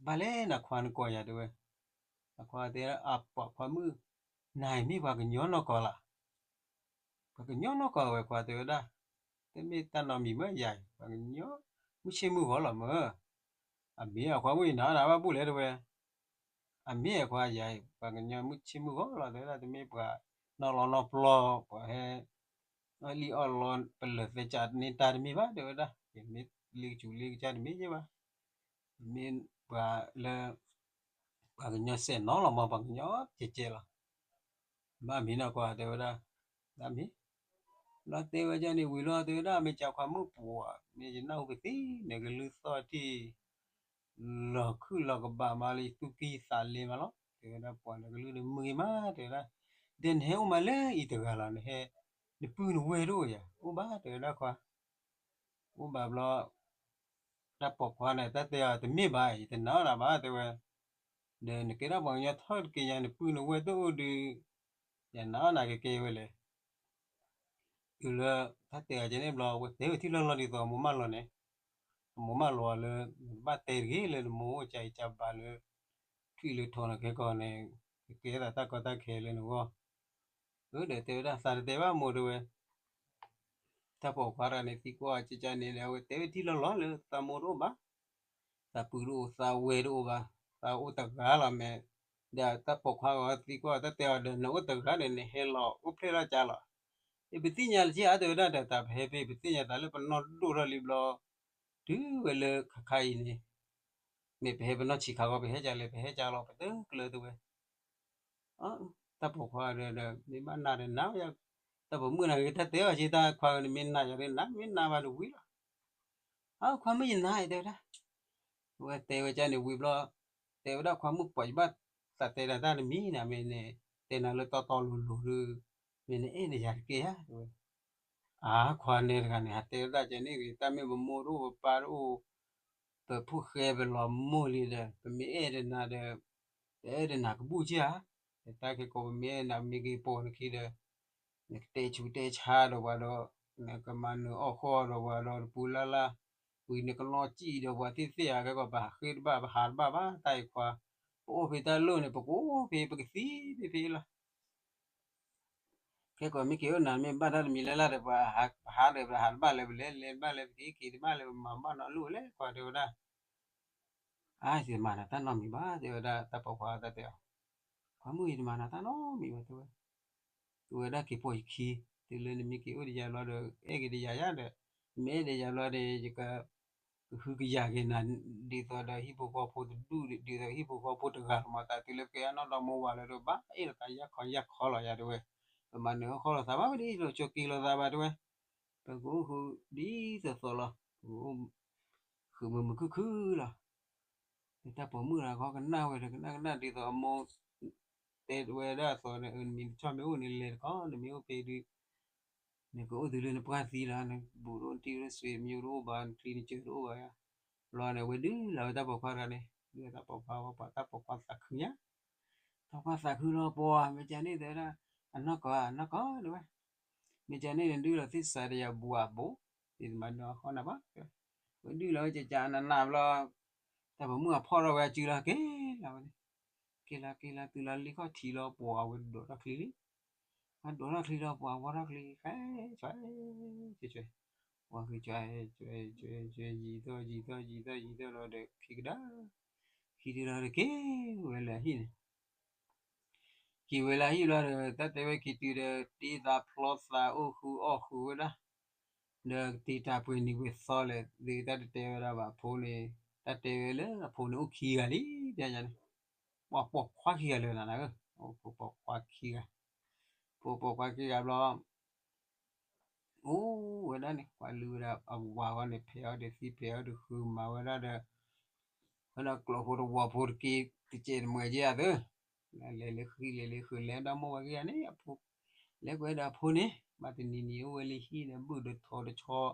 ဘၣ်လဲၣ်နခွါနကိးယၤတဲဝဲ, နခွါတဲအပှၤခွါမုၣ်, နၤအံၤမ့ၢ်ပှၤကညီနီၢ်ကီၢ်လီၤ, ပှၤကညီနီၢ်ကီၢ်ဝဲခွါတဲဝဲဒၣ်, တမ့ၢ်တၢ်နီတမံၤမ့ၢ်ယၤအံၤ ပှၤကညီ, မုၢ်ဆ့ၣ်မုၢ်ဂီၤလီၤမၢ်, အမ့ၢ်အခွါမုၣ်အံၤနၤနၤဘၣ်ဘူၣ်လဲၣ်တဲဝဲ အမ့ၢ်အခွါယၤအံၤ ပှၤကညီမုၢ်ဆ့ၣ်မုၢ်ဂီၤလီၤတဲဝဲဒၣ် တမ့ၢ်ပှၤနီၢ်လီနီၢ်ပျီ ပှၤဟဲ အီၣ်လံၣ်အီၣ်လီ ပလၢၢ်သဲကးန့ၢ်တၢ်တမ့ၢ်ဘၣ်တဲဝဲဒၣ် ယမ့ၢ်လ့ကစူၤလ့ကစၢ်တမ့ၢ်ယဲၢ်ဘၣ်, မ့ၢ်ပှၤလၢ ပှၤကညီစဲးနီၤလီၤမၢ် ပှၤကညီကဲးကဲးလီၤ ဘၣ်မ့ၤနီၢ်ကီၢ်တဲဝဲဒၣ်, ဘၣ်မ့ၤ, လီၤတဲဝဲဒၣ်န့ၣ်ဝံၤလီၤတဲဝဲဒၣ် မ့ၢ်ကခွါမုၣ်ပူၤဧါ, မ့ၢ်ယနၢ်ဟူကသ့ၣ်န့ၣ် ကလုၢ်သီၣ်ထံၣ် လီၤခုၣ်လီၤကဘၣ်မးလၢ ယသူၣ်ကံၢ်သးလဲမးလီၤ တဲဝဲဒၣ် ပှၤလၢကလုၢ်ဒီးမုာ်ဂ့ၤမး တဲဝဲဒၣ်, ဒီးနဟဲအိၣ်မးလၢအံၤတဂၤလီၤ နဟဲ, နပုၢ်နဝဲၢ်တအိၣ်ဧါ, အိၣ်ဘၣ် တဲဝဲဒၣ်ခွါ အိၣ်ဘၣ်ဘျီ, တၢ်ပိာ်ခွါန့ၣ် တၢ်တဲအီၤတမ့ၢ်ဘၣ် ယတနာ်အီၣ်နၤဘၣ် တဲဝဲ, ဒီးနကဲထီၣ်ပှၤကညီထီၣ်တက့ၢ်ညါ နပုၢ်နဝဲၢ်တအိၣ်ဒီး, ယနာ်အီၣ်နၤကကဲဝဲလဲၣ်, တုၤလၢ တၢ်တဲအီၤကဲန့ၣ်ဘျီ ဝဲတဲဝဲထံၣ်လီၢ်လီၢ်ဒ်သိးအမိၢ်မၢလီၤန့ၣ်, အမိၢ်မၢလီၤလၢ နဘၣ်တဲတဂ့ၤလၢနမိၢ်အိၣ်ကၢအံၤကၢဘၣ်လၢ ထွံၣ်လၢထိးန့ၣ်ခဲကီန့ၣ်, ကကဲသးတၢ်ကီတၢ်ခဲလၢနဂီၢ်, အၢ ဒီးတဲဝဲဒၣ်သးတတဲဘၣ်မိၢ်တဲဝဲ တၢ်ပိာ်ခွါတဂၤန့ၣ် သံကွၢ်အီၤကကန့ၣ်ဒီး အဝဲတဲဝဲထံၣ်လီၢ်လီၢ်လၢသးမိၢ်တအိၣ်ဘၣ်, သးပုၢ်တအိၣ် သးဝဲၢ်တအိၣ်ဘၣ်, သးအိၣ်တဂၤလီၤမ့ၢ်, ဒီးတၢ်ပိာ်ခွါဂီၤသံကွၢ်အီၤ တၢ်တဲအီၤဒီး နအိၣ်တဂၤန့ၣ် နဟဲလီၤအိၣ်ဖျဲၣ်ထီၣ်ကါလီၤ, အပသ့ၣ်ညါလၢက့ဧါ တဲဝဲဒၣ်ဒီး တၢ်ပဟဲဖဲ ပသ့ၣ်ညါတၢ်လၢပနီၢ်ဒိၣ်ထီၣ်လံဘျီ တုၤဝဲလၢခါခါအံၤန့ၣ် မ့ၢ်ပဟဲပနီၢ်ဆံးခါဂီၢ် ပဟဲကလဲၣ် ပဟဲကလီၤ ပတကျၢၤတဲဝဲ. တၢ်ပိာ်ခွါဒီး မ့ၢ်ဘၣ်နၤဒီးနၤ, တၢ်ပိာ်မုၣ်န့ၣ်ဂ့ၤ တၢ်တဲအီၤက့ တၢ်ခွါန့ၣ် မ့ၢ်နၤယၤဒီးနၤ, မ့ၢ်နၤဘၣ်ဒီးဝံၤလီၤ. အခွါမုၣ်ယနၤ တဲဝဲဒၣ်. ဝဲတဲဝဲကန့ၣ်ဝံၤဘျီ တဲဝဲဒၣ် ခွါမုၣ် ပှၤယဘၣ်သးတဲဒၣ်တၢ်တမံၤနၤ, မ့ၢ်နတဲနၤလၢတီတီလိၤလိၤဒီး မ့ၢ်နအဲၣ်နယၤတက့ၢ်ဧါ တဲဝဲ. အခွါန့ၣ်တဂၤန့ၣ် ဟးတဲဝဲဒၣ်ကန့ၣ်ဂ့ၤ, တၢ်မ့ၢ်ပမိၢ်တအိၣ်ပပၢ်တအိၣ်, ပဖိၣ်ဃဲပလီၤမိၢ်လံဒီး ပမ့ၢ်အဲၣ်ဒိးနၤဒီး ပအဲၣ်ဒိးနၤကဘူၣ်က့ဧါ. တၢ်ခဲကိးပမ့ၢ်အဲၣ်နၤ မ့ၢ်ဂ့ၤပိာ်နခံဒီး နကတဲဆူးတဲဆါဒီးပှၤဒီး နကမၤနၢၤအီၣ်ဃီဒီးပှၤဒီး တပူၤလၢ်လၢ် ဝံၤနကလီၤစံၣ်ဒီးပှၤသ့ၣ်သ့ၣ်ဧါ. ခဲကိးပဟးဃ့တဘၣ် ပဟးတဘၣ်ဘၣ် တၢ်အံၤခွါ, ပအိၣ်ဖဲတၢ်လီၢ်န့ၣ် ပကအိၣ်ဖဲ ပကသံဖဲဖဲလီၤ. ခဲကိးမ့ၢ်က့ၤအိၣ်နၤ မ့ၢ်ဘၣ်တၢ်တမံၤလၢ်လၢ်ဒီး ပဟးဒီး ပဟးတဘၣ်လၢပလဲၤ လဲၤတဘၣ်လၢပက့ၤ က့ၤတဘၣ်လၢပမၤဘၣ်နီတလီၢ်လဲၣ် ခွါတဲဝဲဒၣ်. အါ ယတမၤနၤတၢ်နီတမံၤဘၣ် တဲဝဲဒၣ် တၢ်ပိာ်ခွါတၢ်တဲအီၤ, ခွါမုၣ် ယတမၤနၤတၢ်နီတမံၤဘၣ် တဲဝဲ. တဲဝဲဒၣ် က့ၤပိာ်ယခံ, တုၤလၢနမ့ၢ်က့ၤအိၣ်ဒီးယၤဘျီဒီး အဲၣ်က့ၤဒီးယၤယါဒီး, နမ့ၢ်အဲၣ်ဒီးယၤဘျီဒီး ယက ကဟုကယာ်က့ၤနၤ ဒ်သိးဒီးဟံၣ်ဖိဃီဖိတဒူၣ် ဒ်သိးဟံၣ်ဖိဃီဖိတဂၤလီၤမး. တၢ်တုၤလၢကဲအနီၢ်ဒီမါဝၤလၢဒီး ဘၣ်အ့ၣ်လိာ်သးယၢ်ခီယၢ်ခီလီၤယၤတဲဝဲ. ပမၤနၢၤအီၣ်ဃီလိာ်သးဘၣ် ပတအ့ၣ်လိာ်ဆိးက့လိာ်သးဘၣ်တဲဝဲ. ပကအိၣ်ဃုာ်ဒ်သိးသိးလီၤ, ပကအိၣ်ဃုာ်မုာ်မုာ်ခုၣ်ခုၣ်လီၤ. တၢ်ပိာ်မုၣ်တဂၤကနၣ်ဝဲဒီး ကနၣ်ကနၣ်ဒ်သိးအမိၢ်တဲဝဲဒၣ်အသိးန့ၣ်, နမံၤတဆီမ့ၢ်အိၣ်န့ၣ် လဲၤတခီ နမ့ၢ်အိၣ်ဖဲဒုး နကအိၣ်တုၤလၢနပှၢ်သံလီၤ. နဘူးတအိၣ် နတံၤတအိၣ် နဆွေမျိုးတအိၣ်ဘၣ် နချံနကၢၤတအိၣ်ဘၣ်ယါ. ဘျီန့ၣ် ဝဲဒုးလီၤဝဲတၢ်ပိာ်ခွါတဂၤန့ၣ် ဒုးတၢ်ပိာ်ခွါဝဲပှၤ တၢ်ပိာ်ခွါသးခုညါ, တၢ်ပိာ်ခွါသးခုလီၤပှၤ မ့ၢ်ကန့ၣ်တဲဝဲဒၣ်, အနီၢ်ကီၢ် အနီၢ်ကီၢ်တဲဝဲ, မ့ၢ်ကန့ၣ်နဒုးလီၤသ့ၣ်စးဒီးယၤဘူးအဘူး, ယတမၤနၢၤအီၣ်ဃီနၤဘၣ်. ဝဲဒုးလီၤဝဲကကနးနးဘျီ တၢ်ပိာ်မုၣ်အဖီၣ်ထီၣ်ဝဲအစုလီၤ က့ၤလီၤဝဲန့ၣ်, က့ၤလီၤက့ၤလီၤတုၤလီၤလံခီၣ်ထံးလီၤပှၤ အဝဲဒိးထီၣ်ချံလံ. အဒိးထီၣ်ချံလီၤပှၤ ဝီထီၣ်ချံ ဃဲ ဆွဲ ဆွဲ ဆွဲ ပှၤဃုဆွဲ ဆွဲ ဆွဲ ဆွဲ ယံၤသီၣ် ယံၤသီၣ် ယံၤသီၣ် ယံၤသီၣ်လီၤဒီး ခံကဒါ ခံတုၤလီၤဒီး က့ၤဝဲလၢဟံၣ်န့ၣ် က့ၤဝဲလၢဟံၣ်ဘျီဒီး တၢ်တဲဝဲခံတုၤဒီး တ့သးဖျီသး အိၣ်ဃုာ်အီၣ်ဃုာ်ဝဲဒၣ်, ဒီးကတ့တၢ်ပှဲၤနံၤပှဲၤသီလဲၣ် ဒ်တၢ်တတဲဝဲဒၣ်ဘၣ်အဖိန့ၣ်, တၢ်တဲဝဲလၢအဖိန့ၣ်အိၣ်ခံဂၤလံ တညါန့ၣ်, ပှၤပိာ်ခွါခံဂၤလၢနၤနၤဧၢ, ဖိပိာ်ခွါခံဂၤ, ဖိပိာ်ခွါခံဂၤဘျီ အိၣ်ဝဲဒၣ်န့ၣ် ပှၤလုၢ်ဝဲဒၣ်အဝၤဂီၢ်န့ၣ် ဖဲးအီၤဒီးသံဖဲးအီၤဒီးဃုမၤဝဲဒၣ်ဒီး ဝဲဒၣ်ကျိာ်ဖိတဝီၤဖိတက့ တစဲးတမှဲၤက့ဧါသၢ, လဲၤလၢဃံလဲၤလၢဃုာ်လဲၤဒီမိၢ်ဝၤခံဂၤန့ၣ် အဖိ, လဲၤကွံာ်ဒီးအဖိန့ၣ် ဘၣ်တနံၤနံၤအိၣ်ဝဲလၢဟံၣ်ဒီး ဘုၣ်ဒီးထိးတဆီ,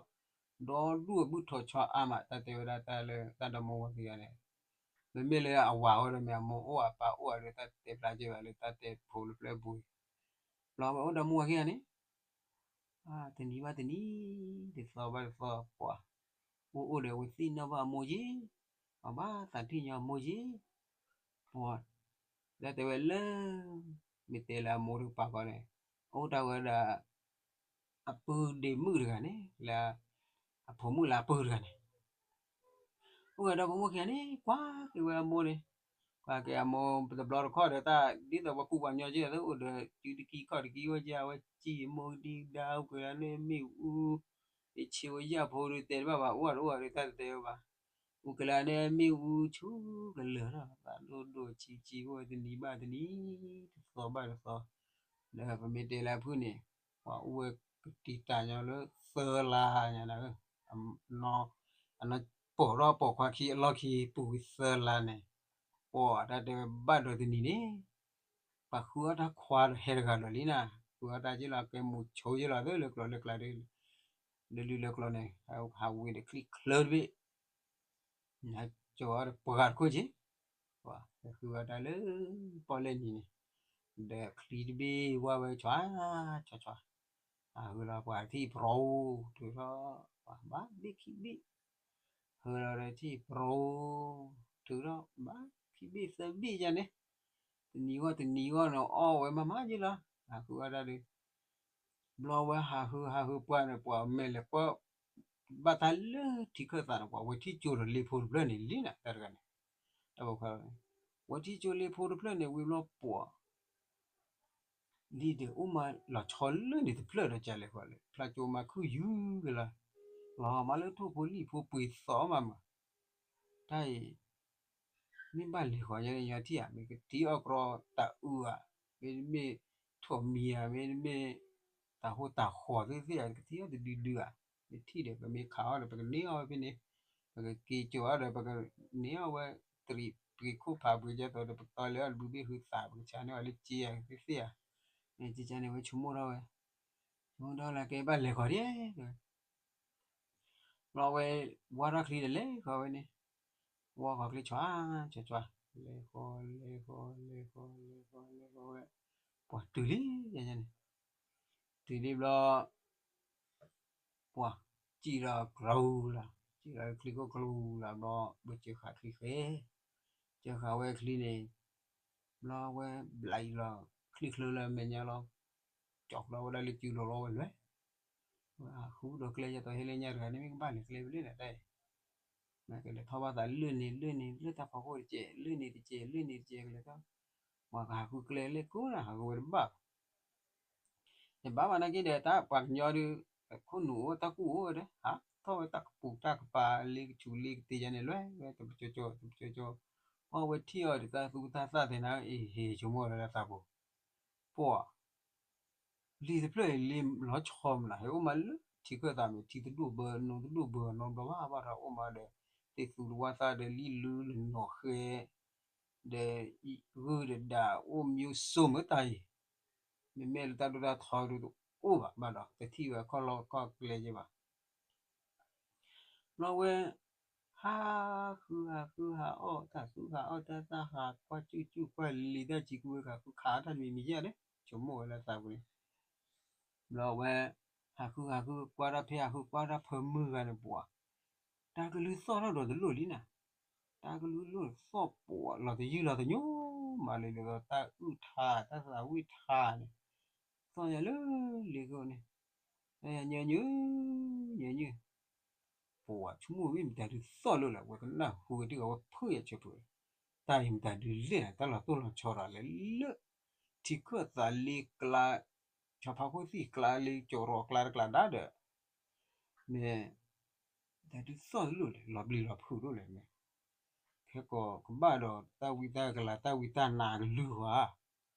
ဒီဒူၣ်ဘုၣ်ထိးဆီအါမး တၢ်တဲဝဲဒၣ်တၢ်လၢတၢ်ဒီမိၢ်ဝၤခံဂၤန့ၣ်, မ့မ့ၢ်လၢအဝၤဝဲဒီးမ့ၢ်အမိၢ်အိၣ် အပၢ်အိၣ်ဒီး တၢ်တဲဖျါက့ၤဘၣ်လၢတၢ်တဲဖိလၢပျၢၤပူၤ, ဘျီဝဲအိၣ်ဒီမိၢ်ဝၤခံဂၤန့ၣ် တနံၤဘၣ်တနံၤ တသီဘၣ်တသီ ပှၤ အိၣ်အိၣ်ဒီးအဝဲသ့ၣ်နီၣ်ဘၣ်အမိၢ်ယ့ၢ်, အဘၣ်သးထံၣ်ညီအမိၢ်ယ့ၢ်, ပှၤ တၢ်တဲဝဲလၢ မ့ၢ်တဲလၢအမိၢ်တကပၤဃီန့ၣ် အိၣ်တၢ်ဝဲဒၣ် အပုၢ်ဒ့မုၣ်တဂၤန့ၣ် လၢ အဖိမုၣ်လၢအပုၢ်တဂၤန့ၣ် အိၣ်ဝဲဒီးဖိမုၣ်ခံဂၤန့ၣ် ကွၢ်က့ၤဝဲအမိၢ်န့ၣ်, ကွၢ်က့ၤအမိၢ်တဘျီတခီၣ်ဒီး တၢ်ဒ်သိးပှၤကူပှၤညီက့ အဝဲအိၣ်ဒီးစုတကံခီၣ်တကံ အိၣ်က့ အဝဲစံၣ်မိၢ်ကဒံကဒါ အိၣ်က့ၤလၢန့ၣ်မ့ၣ်အူ, ယဆံးဝဲယၢ်ဖိဒီးတဲတဘၣ်ဘၣ် အိၣ်ဒီးအိၣ်ဒီး တၢ်တတဲဝဲဘၣ်, အိၣ်က့ၤလၢန့ၣ်မ့ၣ်အူဆူၣ်ကလၢာ်လီၤ သးဒိၣ်ဒိၣ်ဆံးဆံး အိၣ်ဝဲတနံၤဘၣ်တနံၤ တသီဘၣ်တသီ, ဒီးပမ့ၢ်တဲလၢအဖုၣ်န့ၣ် ပှၤအိၣ်ဝဲကတံာ်တာ်ညီလၢသၢလါညါနၤဧၢ, အနီၢ်ပိာ်ထီၣ်ပိာ်ခွါခံအလီၢ်ခံ ပူၤကွံာ်သၢလါန့ၣ်, ပှၤတၢ်တဲဝဲဘၣ်ဒီးတနံၤန့ၣ် ပှၤဃုအီၣ်တၢ်ခွါဒီးဟဲတဂၤလၢာ်လံနၤ, ဃုအီၣ်တၢ်က့လီၤ ကဲမူဆိက့လီၤသၢလၢကျိၤလၢကျါဒီး လၢလုၢ်လၢကျိၤန့ၣ် ဟးဝံၤဒီးချံၣ်ချၢတဘ့ၣ် နကၠီၤအီၤဒီးပှၤတခိၣ်က့, ပှၤဃုအီၣ်တၢ်လၢပီၣ်လဲၣ်နံၤန့ၣ်, ဒီးချံတဘ့ၣ်ဝါဝဲဆွါ, ဆွါဆွါ, ဟးဃုလီၤပှၤထံၣ်ပရိ, ထုးထီၣ်, ပှၤဘၣ်ဘ့ၣ်ခံဘ့ၣ်, ဃုလီၤဒီးထံၣ်ပရိ, ထုးထီၣ်ဘၣ်ခံဘ့ၣ်သၢဘ့ၣ်ယါန့ၣ်, တနံၤဂီၢ်တနံၤဂီၢ်န့ၣ် အီၣ်ဝဲမၤမၤယ့လီၤ, ဟးဃုအီၣ်တၢ်ဒီး ဘျီဝဲဟးဃုဟးဃုပှၢ်န့ၣ် ပှၤမဲာ်လဲၤပၢၢ် ဘၣ်တၢ်လၢထံခၢၣ်သးန့ၣ် ပှၤဝဲထံၣ်ကၠိလီၤလ့ဖိတဖျၢၣ်န့ၣ်လံနၤ တၢ်တဂၤန့ၣ်, တၢ်ပိာ်ခွါ, ဝဲထံၣ်ကၠိလ့ဖိတဖျၢၣ်န့ၣ် ဝံၤဘျီပှၤ လံာ်ဒဲးအိၣ်မးလီၤဆီလၢန့ၣ်တဖျၢၣ်ဒီး ကလဲၤဃီလဲၣ် ဖျါကၠိမၤခုၣ်ယူၤကလီၤ, လီၤမးလၢထိၣ်ဖိလံာ်ဖိပှ့ၤသီမးမး, တၢ်အံၤ မ့ၢ်ဘၣ်လဲၤဃီညါန့ၣ် ညီထံၣ်ဧါ, မ့ၢ်ကထံၣ်အီၣ်ကြီတၢ်အုၣ်ဧါ, မ့တမ့ၢ်ထိၣ်မံၤဧါ, မ့တမ့ၢ်တၢ်ဟိတၢ်ဃီသ့ၣ်သ့ၣ်ဧါ, ကထံၣ်အီၣ်တဒုဒုဧါ, မ့ၢ်ထံၣ်ဒီး ပမ့ၢ်ခးအီၣ်ဒီး ပကန့ၢ်အီၣ်ဝဲဖဲန့ၣ်, ပကက့ၤကၠိအီၣ်ဒီး ပကန့ၢ်အီၣ်ဝဲ တရံးပှ့ၤခိၣ်ဖးပှ့ၤကဲသိးဒီး ပတီလဲၤအီၣ်တဘုဘ့ၣ်ဃုသး ပကဆါန့ၢ်အီၤလၢစ့ဧါသ့ၣ်သ့ၣ်ဧါ, မ့ၢ်ကန့ၣ်ဝဲဆိကမိၣ်ထီၣ်ဝဲ, ဆိကမိၣ်ထီၣ်လၢကဲဘၣ်လဲၤဃီဒ် ဘျီဝဲ ဝါထီၣ်ချံဒီးလဲၤဃီဝဲန့ၣ်, ဝါဃီၤချံဆီ ဆီဆီ, လဲၤဃီၤ လဲၤဃီၤ လဲၤဃီၤ လဲၤဃီၤ လဲၤဃီၤဝဲ, ပှၤတုၤလံညါန့ၣ်, တုၤလံဘျီ ပှၤ စံၣ်ဒီးကျူလီၤ, စံၣ်ဒီးချံခိၣ်ကျူလီၤဘျီ ဘၣ်စၢဃာ်ချံဃဲ, စၢဃာ်ဝဲချံန့ၣ်, ဘျီဝဲဘျးအံၤလီၤ ချံချၢလၢမဲာ်ညါလီၤ, ကၠီၤကျီဝဲဒၣ်လၢစုလိၤလီၤဝဲလွဲၢ် ဝဲဟးဃုဒီးကျဲယဲသိးဟ့လၢညါတဂၤန့ၣ် မ့ၢ်ကဘၣ်လဲၤကျဲဖဲလဲၣ်န့ၣ်တၢ်အံၤ, မ့ၢ်ကလဲၤထီၣ်ဘၣ်သးလၢန့ၣ်လၢန့ၣ် လၢတၢ်ဖီခိၣ်တကဲး လၢန့ၣ်တကဲး လၢန့ၣ်တကဲး ကလဲၤထီၣ်, ပှၤကဟးဃုကျဲလၢကိးနၤ ဟးဃုဝဲတဘၣ်ဘၣ်, တဘၣ်ဘၣ်နာ်က့ဒီး တၢ်ပှၤကညီဒုး ခိၣ်နူာ်အိၣ်တၢ်ကူၣ်အိၣ်ဒီး ဟးထီၣ်ဝဲတၢ်ကပူၤတၢ်ကပၤလ့ကဆူးလ့ကတ့ယါန့ၣ် လွဲၢ်ဝဲတပကၠိကၠိ တပကၠိကၠိ, ပှၤဝဲထံၣ်အီၤဒီးတၢ်သူၣ်တၢ်သၣ်သ့ၣ်နၤ အ့ၣ်ဟ့ၣ်ဆိကမိၣ်လၢသးပူၤ, ပှၤ လံာ်တဖျၢၣ်အံၤလံာ်လီၤဆီမနၤ ဟဲအိၣ်မးလၢထံခၢၣ်သးမ့ၢ် ထံတဒိၣ်ဘၢ နိတဒိၣ်ဘၢ နီတဘျီဘၣ်ဘၣ်ဒီးအိၣ်မးဒီး သ့ၣ်သူတဝါသၣ်ဒီး လံာ်လူလၢနီၣ်ဃဲ ဒီးဂုၢ်ဒီးဒၣ်အိၣ်မံၤစိၤမ့ၢ်တၢ်အံၤ, မ့မ့ၢ်လၢတၢ်ဒိၣ်တၢ်ထီဒုးတအိၣ်ဘၣ်ဘၣ်ဒီး တထံၣ်ဝဲခီၣ်လီၢ်ခီၣ်ကျဲယဲဘၣ်. ဘျီဝဲ ဟးဃုဟးဃုဟးအီၣ်တၢ်သူဟးအီၣ်တၢ်သၣ် ဟးကွၢ်စူၣ်စူၣ်ကွၢ်လံာ်တၢ်စံးကူဝဲ ဟးဃုခးတၢ်တမံၤမံၤယဲၢ်န့ၣ် ဆိကမိၣ်ဝဲလၢသးပူၤန့ၣ်, ဘျီဝဲ ဟးဃုဟးဃုကွၢ်တၢ်ဖဲ ဟးဃုကွၢ်တၢ်ဖၢမုၢ်ဂၤန့ၣ်ပှၤ တၢ်ကလုၢ်သီၣ်ထီၣ်ဒီးတလိၣ်လံနၤ, တၢ်ကလုၢ်လိၣ်သီၣ်ပှၤလီၤတယုၢ်လီၤတညိမးလၢ ဒ်သိးတၢ်အုၣ်ထါ တၢ်သးဝံၣ်ထါန့ၣ် သီၣ်ညါလၢလ့ကိန့ၣ်, တၢ်ယၤညၢညၢ ညၢညၢ, ပှၤဆိကမိၣ်မ့ၢ်မတၤဒုးသီၣ်လိၣ်လဲၣ် ဝဲကနၣ်ဟူဝဲဒ်အဝဲဖုၣ်ယၤဆၢဖုၣ်, တၢ်အံၤမတၤဒုးလဲၣ်နၤ တၢ်လီၤတိၢ်လီၤဆီဒီးလဲၣ်လၢ ထံခၢၣ်သးလ့ကျါ ဆီဖါခိၣ်သံၣ်ကျါလ့ ကၠီၤရီၤကျါတကျါဒါဒီး မ့ၢ် တၢ်ဒုးသီၣ်လိၣ်လဲၣ် လီၤဘျံးလီၤဖုးလိၣ်လဲၣ်မ့ၢ်, ခဲကိးကဘၣ်ဒီးတၢ်ဝံတၢ်ကလၤ တၢ်ဝံတၢ်နါကလုၢ်ဃီဧါ,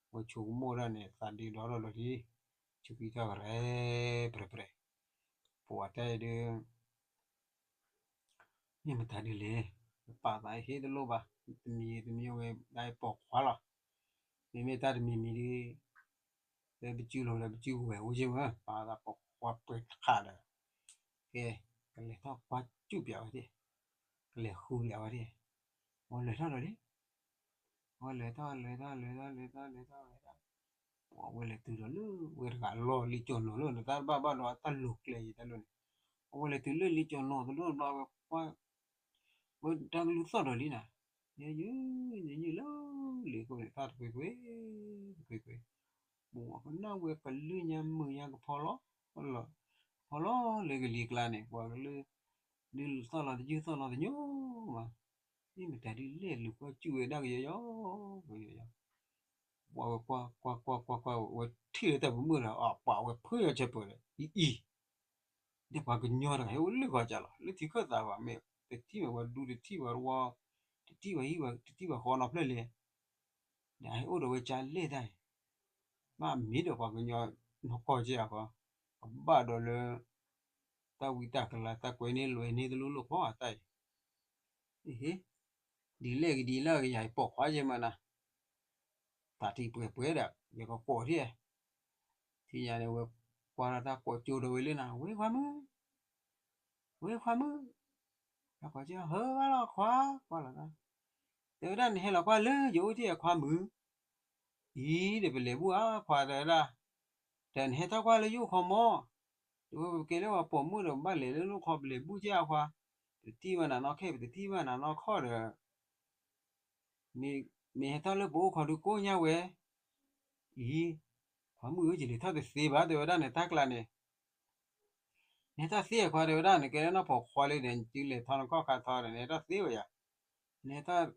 ဝဲဆိကမိၣ်ဒၣ်န့ၣ် သးဒ့ဒီထီၣ်လီၤလံ, ဆူကံထီၣ်ကရဲ ပြဲပြဲ, ပှၤတဲဒုး မ့ၢ်မတၤဒုးလဲၣ်, ပာ်သးဟ့ၣ်တလိၣ်ဘၣ်, တမံၤတမံၤဝဲဒၣ်ပိာ်ခွါလီၤ, မ့မ့ၢ်တၢ်တမံၤမံၤဒုး လၢပစုလိၤလၢပစုဝဲၢ်အိၣ်က့မး ပာ်သးပိာ်ခွါပှဲၤတခါဒီး, ကဲ ကလဲၤထီၣ်ကွၢ်စူၣ်ပၠးဝဲဒၣ်, ကလဲၤဃုပၠးဝဲဒၣ်, အဝဲလဲၤထီၣ်ဒီးလံ, အဝဲလဲၤထီၣ်လဲၤထီၣ်လဲၤထီၣ်လဲၤထီၣ်လဲၤထီၣ်လဲၤထီၣ်, ပှၤဝဲလဲၤတုၤဒီးလၢဝဲတဂၤလီၢ်လံကၠီၤနီၤလၢနတၢ်တဘၣ်ဘၣ်ဒီးတၢ်လိၤကျဲယံၤတၢ်လိၤန့ၣ်, အဝဲလဲၤတုၤလၢလံကၠီၤနီၤတလိၣ်ဘျီဝဲကွၢ် ဝဲတၢ်ကလုၢ်သီၣ်ဒီးလံနၤ, ယဲယဲ ယဲယဲလၢလ့ကိန့ၣ် တၢ်တကွ့ကွ့ တကွ့ကွ့, ပှၤကနၣ်ဝဲကလုၢ်ညါမုာ်ညါကဖီလီၤ, ကဖီလီၤလၢကလံၤကျါန့ၣ် ပှၤကလုၢ် ဒုးသီၣ်လီၤတယုၢ်သီၣ်လီၤတညိမး, မ့ၢ်မတၤဒုးလဲၣ်လူၤကွၢ်စူၣ်ဝဲဒၣ်ကယီယီ ကယီယီ, ပှၤဝဲကွၢ်ကွၢ်ကွၢ်ကွၢ်ကွၢ် ဝဲထံၣ်လၢတၢ်ပမုၢ်ဒီး အပှၤဝဲဖုၣ်ယီၤဆၢပၢၤဒီး အံၤအံၤ ဒီးပှၤကညီတဂၤဟဲအိၣ်လၢဂီၤကၢ်လီၤ လၢထံခၢၣ်သးဘၣ် မ့ၢ်တထံၣ်မ့ၢ်ပှၤဒူတထံၣ်ပှၤတဝီ တထံၣ်ပှၤဟံၣ်ပှၤတထံၣ်ပှၤဃီနီတဖျၢၣ်လဲၣ်, ဒီးဟဲအိၣ်ဒီးဝဲကၢ်လဲၣ်တၢ်အံၤ, ဘၣ်မ့ၢ်ဒီးပှၤကညီနီၢ်ကီၢ်ကဲအဃီ, ကဘၣ်ဒီးလၢ တၢ်ဝံတၢ်ကလၤတၢ်ကွဲန့ၢ်လွဲန့ၢ်တလိၣ်လိၣ်ဃီအတၢ်အံၤ, အဟ့ ဒ်လဲၣ်ဂ့ၤဒ်လဲၣ်ဂ့ၤ ယၤပိာ်ခွါယဲမးနၤ, တၢ်ထံၣ်ပှဲၤပှဲၤဒီး ယကကိးထံၣ်, ထံၣ်ညါန့ၣ်ဝဲ ကွၢ်ထီၣ်တၢ်ကိးကၠိဒီးဝဲလၢနၤ ဝဲခွါမုၣ်, ဝဲခွါမုၣ်, တၢ်ကိးကၠိဟၢဘၣ်လီၤခွါ, ကွၢ်လီၤတၢ်, တဲဝဲဒၣ်နဟဲလီၤကွၢ်လၢယအိၣ်ထံၣ်ခွါမုၣ်, အံၤဒီးပလဲၤဘူၣ်ဧါခွါ တဲဝဲဒၣ်, ဒီးနဟဲထီၣ်ကွၢ်လၢယအိၣ်ခီမီ, တဝဲပကဲလၢပှၤပိာ်မုၣ်ဒီး ပဘၣ်လဲၤလၢလိၣ်ခီ ပလဲၤဘူၣ်ကၠိအခွါ, ပတထံၣ်ဘၣ်နၤနီၢ်ခဲ ပတထံၣ်ဘၣ်နၤနီၢ်ခီဒီး မ့ၢ်ဟဲထီၣ်လၢပအိၣ်ခီဒုးကိးညါဝဲ, အံၤ, ခွါမုၣ်ဧၢ ယလဲၤထီၣ်တသ့ဘၣ် တဲဝဲဒၣ်န့ၣ် တၢ်ကျါန့ၣ်, နဟဲထီၣ်သ့ခွါ တဲဝဲဒၣ် နကဲလၢနီၢ်ပိာ်ခွါလံဒီး နစုလဲၤထီၣ်နကီၢ်ခါထီဒီး နဟဲထီၣ်သ့ဝဲယၤ, နဟဲထီၣ်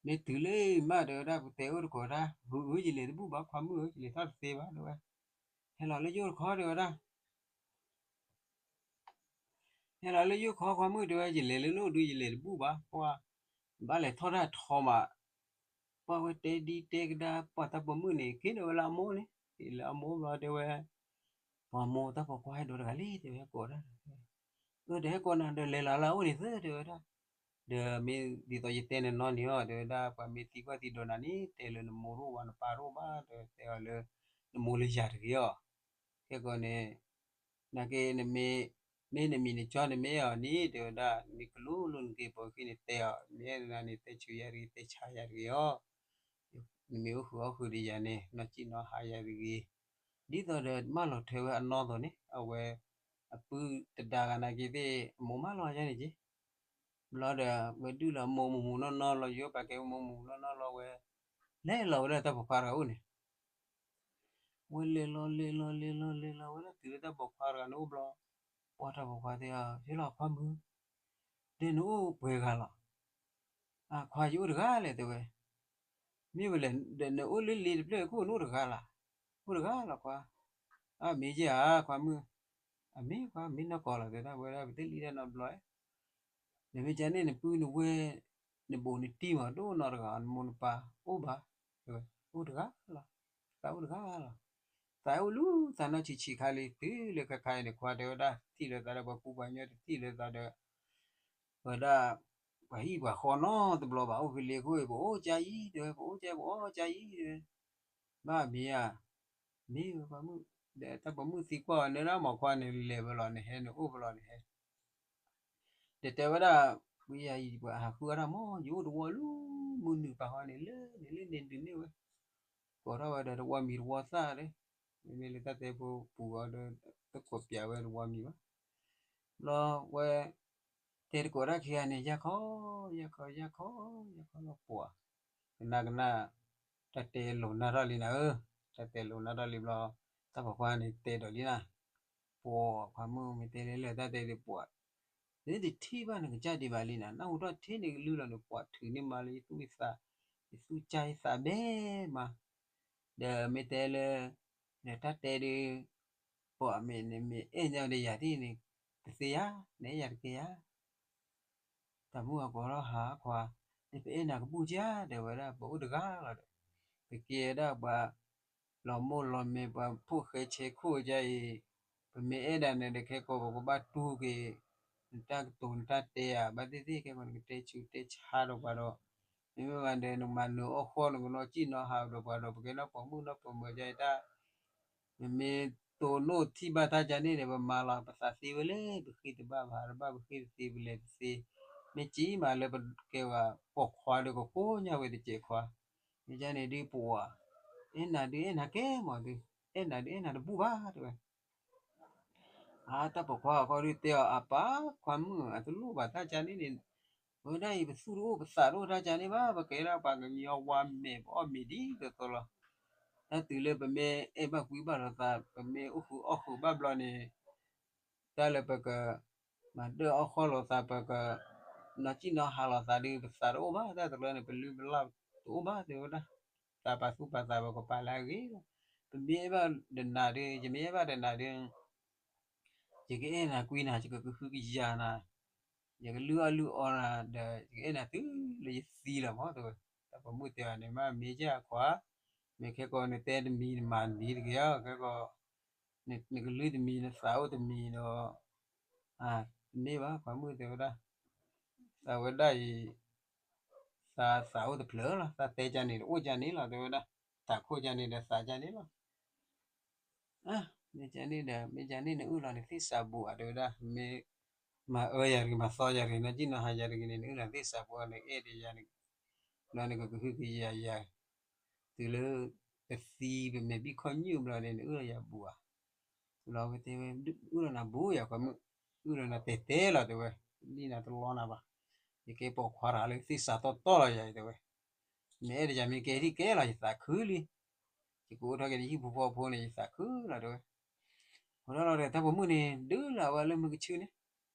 မ့ၢ်တုၤလၢမး တဲဝဲဒၣ် ပတဲအိၣ်တကိးတၢ်, ဟုဧၢ ယလဲၤတဘူၣ်ဘၣ် ခွါမုၣ်ဧၢ ယလဲၤထီၣ်တသ့ဘၣ် တဲဝဲ, ဟဲလီၤလၢယအိၣ်တခီ တဲဝဲဒၣ်, ဟဲလီၤလၢယအိၣ်တခီ ခွါမုၣ် တဲဝဲ, ယလဲၤလၢနအိၣ်ဒုး ယလဲၤတဘူၣ်ဘၣ်, ပှၤဘၣ်လဲၤထီၣ်တၢ်ထီမး, ပှၤဝဲတဲဒ်တဲကဒါ ပှၤတၢ်ပိာ်မုၣ်န့ၣ် က့ၤဒီးဝဲလၢအမိၢ်န့ၣ်, က့ၤလၢအမိၢ်ဘျီ တဲဝဲ, ပှၤမိၢ်တၢ်ပိာ်ခွါဟဲဒိးတဂၤလံ တဲဝဲ ဟဲကိးဒၣ်, အၢ ဒီးဟဲကိးနၤဒီးလဲၤလီၤလၢအအိၣ်န့ၣ်သၢ တဲဝဲဒၣ်, ဒီးမ့ၢ်ဒ်သိးယတဲနနီၢ်န့ၣ်အီၤ တဲဝဲဒၣ် ပှၤမ့ၢ်သံကွၢ်သံဒိးနၤန့ၣ် တဲလၢနမိၢ်တအိၣ်ဘၣ် နပၢ်တအိၣ်ဘၣ် တဲတဲအီၤလၢ နမိၢ်လၢယၤတဂ့ၤအီၤ, ခဲကိးန့ၣ် နာ်က့ မ့ၢ်နမံၤနကၠီ နမ့ၢ်အဲၣ်အီၤန့ၣ် တဲဝဲဒၣ် နကလူလူနက့ၤပိာ်ခံန့ၣ် တဲအီၤ မ့ၢ်အဲၣ်နၤန့ၣ် တဲဆူယၤတဂ့ၤ တဲဆါယၤတဂ့ၤအီၤ, နမ့ၢ်အိၣ်ဃုာ်အီၣ်ဃုာ်ဒီးယၤန့ၣ် နီၢ်ကံၣ်နီၢ်ဟါယၤတဂ့ၤ, ဒ်သိးဒီးမၢလီၤထွဲဝဲအနီၢ်သိးန့ၣ် အဝဲ အပုၢ်တဒါဂၤနာ်က့သ့ၣ် အမိၢ်မၢလီၤယၤန့ၣ်က့ၤ ဘျီဒီး ဝဲဒုၣ်လၢအမိၢ်မူးမူးနီၢ်နီၢ်လီၤ ယိၤပာ်ကဲမိၢ်မူးမူးနီၢ်နီၢ်လီၤဝဲ, လဲၤလီၤဝဲဒၣ်တၢ်ပိာ်ခွါတဂၤအိၣ်န့ၣ် ဝဲလဲၤလီၤလဲၤလီၤလဲၤလီၤလဲၤလီၤဝဲဒၣ်တုၤလၢတၢ်ပိာ်ခွါတဂၤန့ၣ်အိၣ်ဘျီ, ပှၤတၢ်ပိာ်ခွါတဲအီၤ ဟ့လီၤခွါမုၣ်, ဒီးနအိၣ်ပှဲၤဂၤလီၤ, အခွါယအိၣ်တဂၤလဲၣ်တဲဝဲ, မ့ၢ်ဝဲလဲၣ် ဒီးနအိၣ်လၢလ့တဖျၢၣ်ခိၣ်နအိၣ်တဂၤလီၤ, အိၣ်တဂၤလီၤခွါ, အမ့ၢ်ယဲၢ်ဧါခွါမုၣ်, အမ့ၢ်ခွါမ့ၢ်နီၢ်ကီၢ်လီၤတဲဒၣ်ဝဲဒၣ် ပတလံၣ်တၢ်နီတဘျီ နမ့ၢ်ကန့ၣ် နပုၢ်နဝဲၢ် နဘူးနတံၢ်မးဒိၣ်နီၢ်တဂၤ နမိၢ်နပၢ်အိၣ်ဘၣ်, အိၣ်တဂၤလီၤ, သးအိၣ်တဂၤလီၤ, သးအိၣ်လူၤသးနီၢ်ဆံးဆံးခါလံ တုၤလၢခဲခါအံၤန့ၣ် ခွါတဲဝဲဒၣ် ထံၣ်လၢသးဒီးပှၤကူပှၤညီတထံၣ်လၢသးဒီး ဝဲဒၣ် ပှၤဟံၣ်ပှၤဃီနီတဘျီဘၣ် အိၣ်ဖဲလ့ခိၣ်အံၤ ပအိၣ်ကါအံၤတဲဝဲ ပအိၣ်ကါ ပအိၣ်ကါအံၤတဲဝဲ, ဘၣ်မ့ၢ်ဧါ, မ့ၢ်ဝဲခွါမုၣ်, ဒီးတၢ်ပိာ်မုၣ်သံကွၢ်အီၤ နဒၣ်မ့ၢ်ခွါန့ၣ် လဲၤဝဲလီၤ နဟဲနအိၣ်ဖဲလီၤနဟဲ ဒီးတဲဝဲဒၣ်, ဝံယၤအံၤပှၤဟးဃုအါတၢ်မး ယအိၣ်တဝီလၢ မုၢ်နုာ်ပာ်ဃီန့ၣ် လၢန့ၣ်လၢန့ၣ်ဒုးန့ၢ်ဝဲ, ကိးထီၣ်ဝဲဒီးတဝီမံၤတဝီသၣ်ဒီး, မ့မ့ၢ်လၢတၢ်တဲဖိပူၤအီၤဒီး တကိးပၠးဝဲတဝီမံၤဘၣ်, ဘျီဝဲ တဲတကိးတၢ်ခံဂၤန့ၣ် ယၢ်ခီ, ယၢ်ခီ, ယၢ်ခီ, ယၢ်ခီလီၤပှၤ, ကနၣ်ကနၣ်, တၢ်တဲလိာ်နၢ်ထီၣ်လံနၤဧၢ, တၢ်တဲလိာ်နၢ်ထီၣ်လံဘျီ, တၢ်ပိာ်ခွါန့ၣ်တဲဒီးလံနၤ, ပှၤခွါမုၣ်မ့ၢ်တဲလၢလၢတၢ်တဲဒုးပှၤ, နတထံၣ်ဘၣ်နကစၢ်ဒံးဘၣ်လံနၤ နၢ်ဟူထီၣ်ထဲန့ၣ်ကလုၢ်လီၤန့ၣ် ပှၤထုးန့ၢ်မါလၢယသူၣ်ယသး, ယသူၣ်ကၢ်ယသးဘဲမး, ဒီးမ့ၢ်တဲလၢ, ဒီးတၢ်တဲဒုး, ပှၤမ့ၢ်နမ့ၢ်အဲၣ်ညါဒီးယၤဒ်န့ၣ်, တသ့ဧါ, နအဲၣ်ယၤတကဲဧါ တၢ်မုၣ်အကိးထီၣ်ဟးခွါ, နပအဲၣ်နၤကဘူၣ်ကၢ် တဲဝဲဒၣ် ပအိၣ်တဂၤလီၤဒီး, ပကဲဒၣ်ပှၤ, လီၤမိၢ်လီၤမဲပှၤဖိၣ်ဃဲဆဲခိၣ်ကၢ်အံၤ, ပမ့ၢ်အဲၣ်ဒၣ်နၤဒီးခဲကိာ်ပကဘၣ်တူၢ်က့ၤ, နတၢ်ကတိၤနတၢ်တဲဧါ ဘၣ်သ့ၣ်သ့ၣ်ခဲကိာ်နကတဲဆူးတဲဆါဒီးပှၤဒီး, မ့မ့ၢ်ဘၣ်ဒီးနကမၤနၢၤအီၣ်ဃီၣ်နကနီၢ်ကံၣ်နီၢ်ဟးဒီးပှၤဒီး ပကဲနီၢ်ပိာ်မုၣ်နီၢ်ပိာ်မၢၤကၢ်အံၤတၢ် မ့မ့ၢ်တိၢ်နီၣ်ထံၣ်ဘၣ်တၢ်ကန့ၣ်ဒီး ပမၤလီၤပသးသ့ဝဲလဲၣ်, ပဃ့တဘၣ်ဘၣ်တဘၣ် ပဃ့တသ့ပလဲၤတသ့, မ့ၢ်ကံမးလၢပကဲဝဲပိာ်ခွါဒီးကကိးညါဝဲတစဲးခွါ, မ့ၢ်ကန့ၣ်ဒုးပှၤ, အဲၣ်နၤဒုးအဲၣ်နၤကဲမးဒုး, အဲၣ်နၤဒုးအဲၣ်နၤတဘူၣ်ဘၣ်တဲဝဲ အါ တၢ်ပိာ်ခွါအီၤခီဒုးတဲအီၤ အပၢ်ခွါမုၣ် အတလိၣ်ဘၣ်တၢ်ကန့ၣ်န့ၣ်, ဝဲဒၣ်အံၤ ပသူၣ်တအိၣ်ပသးတအိၣ်တၢ်ကန့ၣ်ဘၣ်, ပကဲဒၣ်ပှၤကညီဝါမဲာ် ပအီၣ်မ့ၤဒ်သိးသိးလီၤ. တၢ်တုၤလၢပမ့ၢ်အဲၣ်ဘၣ်ကွံဘၣ်လိာ်သး ပမ့ၢ်အိၣ်ဃုာ်အီၣ်ဃုာ်ဘၣ်ဘျီန့ၣ်, တၢ်လၢပက မၤဒၢၣ်အီၣ်ဃီၣ်လိာ်သး ပက နီၢ်ကံၣ်နီၢ်ဟးလိာ်သးဒီး ပသးတအိၣ်ဘၣ် တၢ်တလၢန့ၣ် ပလုၢ်ပလၢ်တအိၣ်ဘၣ်တဲဝဲဒၣ်, သးပာ်သူၣ်ပာ်သးပကပာ်လၢအဂ့ၤလီၤ. ပမ့ၢ်အဲၣ်ဘၣ်ဒီးနၤဒီး ယမ့ၢ်အဲၣ်ဘၣ်ဒီးနၤဒီး ယကအဲၣ်နၤကွံနၤ ယကကဟုကယာ်နၤ, ယကလုၢ်အီၣ်လုၢ်အီနၤဒီး ယကအဲၣ်နၤတုၤလၢယသံလီၤမးတဲဝဲ. တၢ်ပိာ်မုၣ်တဲအီၤန့ၣ် မ့ၢ်မ့ၢ်ယဲၢ်အခွါ, မ့ၢ်ခဲကိာ်နတဲတမံၤနမၤတမံၤတဂ့ၤဧါ, ခဲကိာ် နကလုၢ်တမံၤ နသးအိၣ်တမံၤဒီး တမ့ၢ်ဘၣ် ခွါမုၣ်တဲဝဲဒၣ်, သးဝဲဒၣ်အံၤ သးသးအိၣ်တဖျၢၣ်လီၤ, သးတဲကန့ၣ်တအိၣ်ကန့ၣ်လီၤတဲဝဲဒၣ်, သးခိၣ်ကန့ၣ်ဒီးသးကန့ၣ်လီၤ. မ့ၢ်ကန့ၣ်ဒီး မ့ၢ်ကန့ၣ်နအုၣ်လီၤနသ့ၣ်စးဘူးဧါတဲဝဲဒၣ်, မ့ၢ်မၤအၢယၤတဂ့ၤ မၤသီယၤတဂ့ၤ နီၢ်ကံၣ်နီၢ်ဟးယၤတဂ့ၤန့ၣ် နအုၣ်လီၤသ့ၣ်စးဘူးဧါ နအဲၣ်ဒိးယၤ ဘျီနကကဟုကယာ်ယၤ, တုၤလၢပသံပမဲာ်ဘံၣ်ခီၣ်ညၣ်ဘျီန့ၣ် နအုၣ်လီၤယၤဘူးဧါ. ဘျီဝဲတဲဝဲ အုၣ်လီၤနၤဘူးယၤခွါမုၣ်, အုၣ်လီၤနၤတဲတဲလီၤတဲဝဲ, လံနၤတလီနၤဘၣ်, ယကဲပိာ်ခွါတဂၤလၢသ့ၣ်စးတီတီလီၤယၤတဲဝဲ, မ့ၢ်အဲၣ်ဒိးယၤမ့ၢ်ကဲထံၣ်ကဲလီၤ ယသးခုလံ, ယကအိၣ်ထီၣ်က့ၤနဟံၣ်ဖိဃီဖိန့ၣ် ယသးခုလီၤတဲဝဲ. အဃိဒီးလီၤဒီး တၢ်ပိာ်မုၣ်န့ၣ် ဒုးလၢအဝဲလၢမုၢ်ကဆူၣ်န့ၣ်,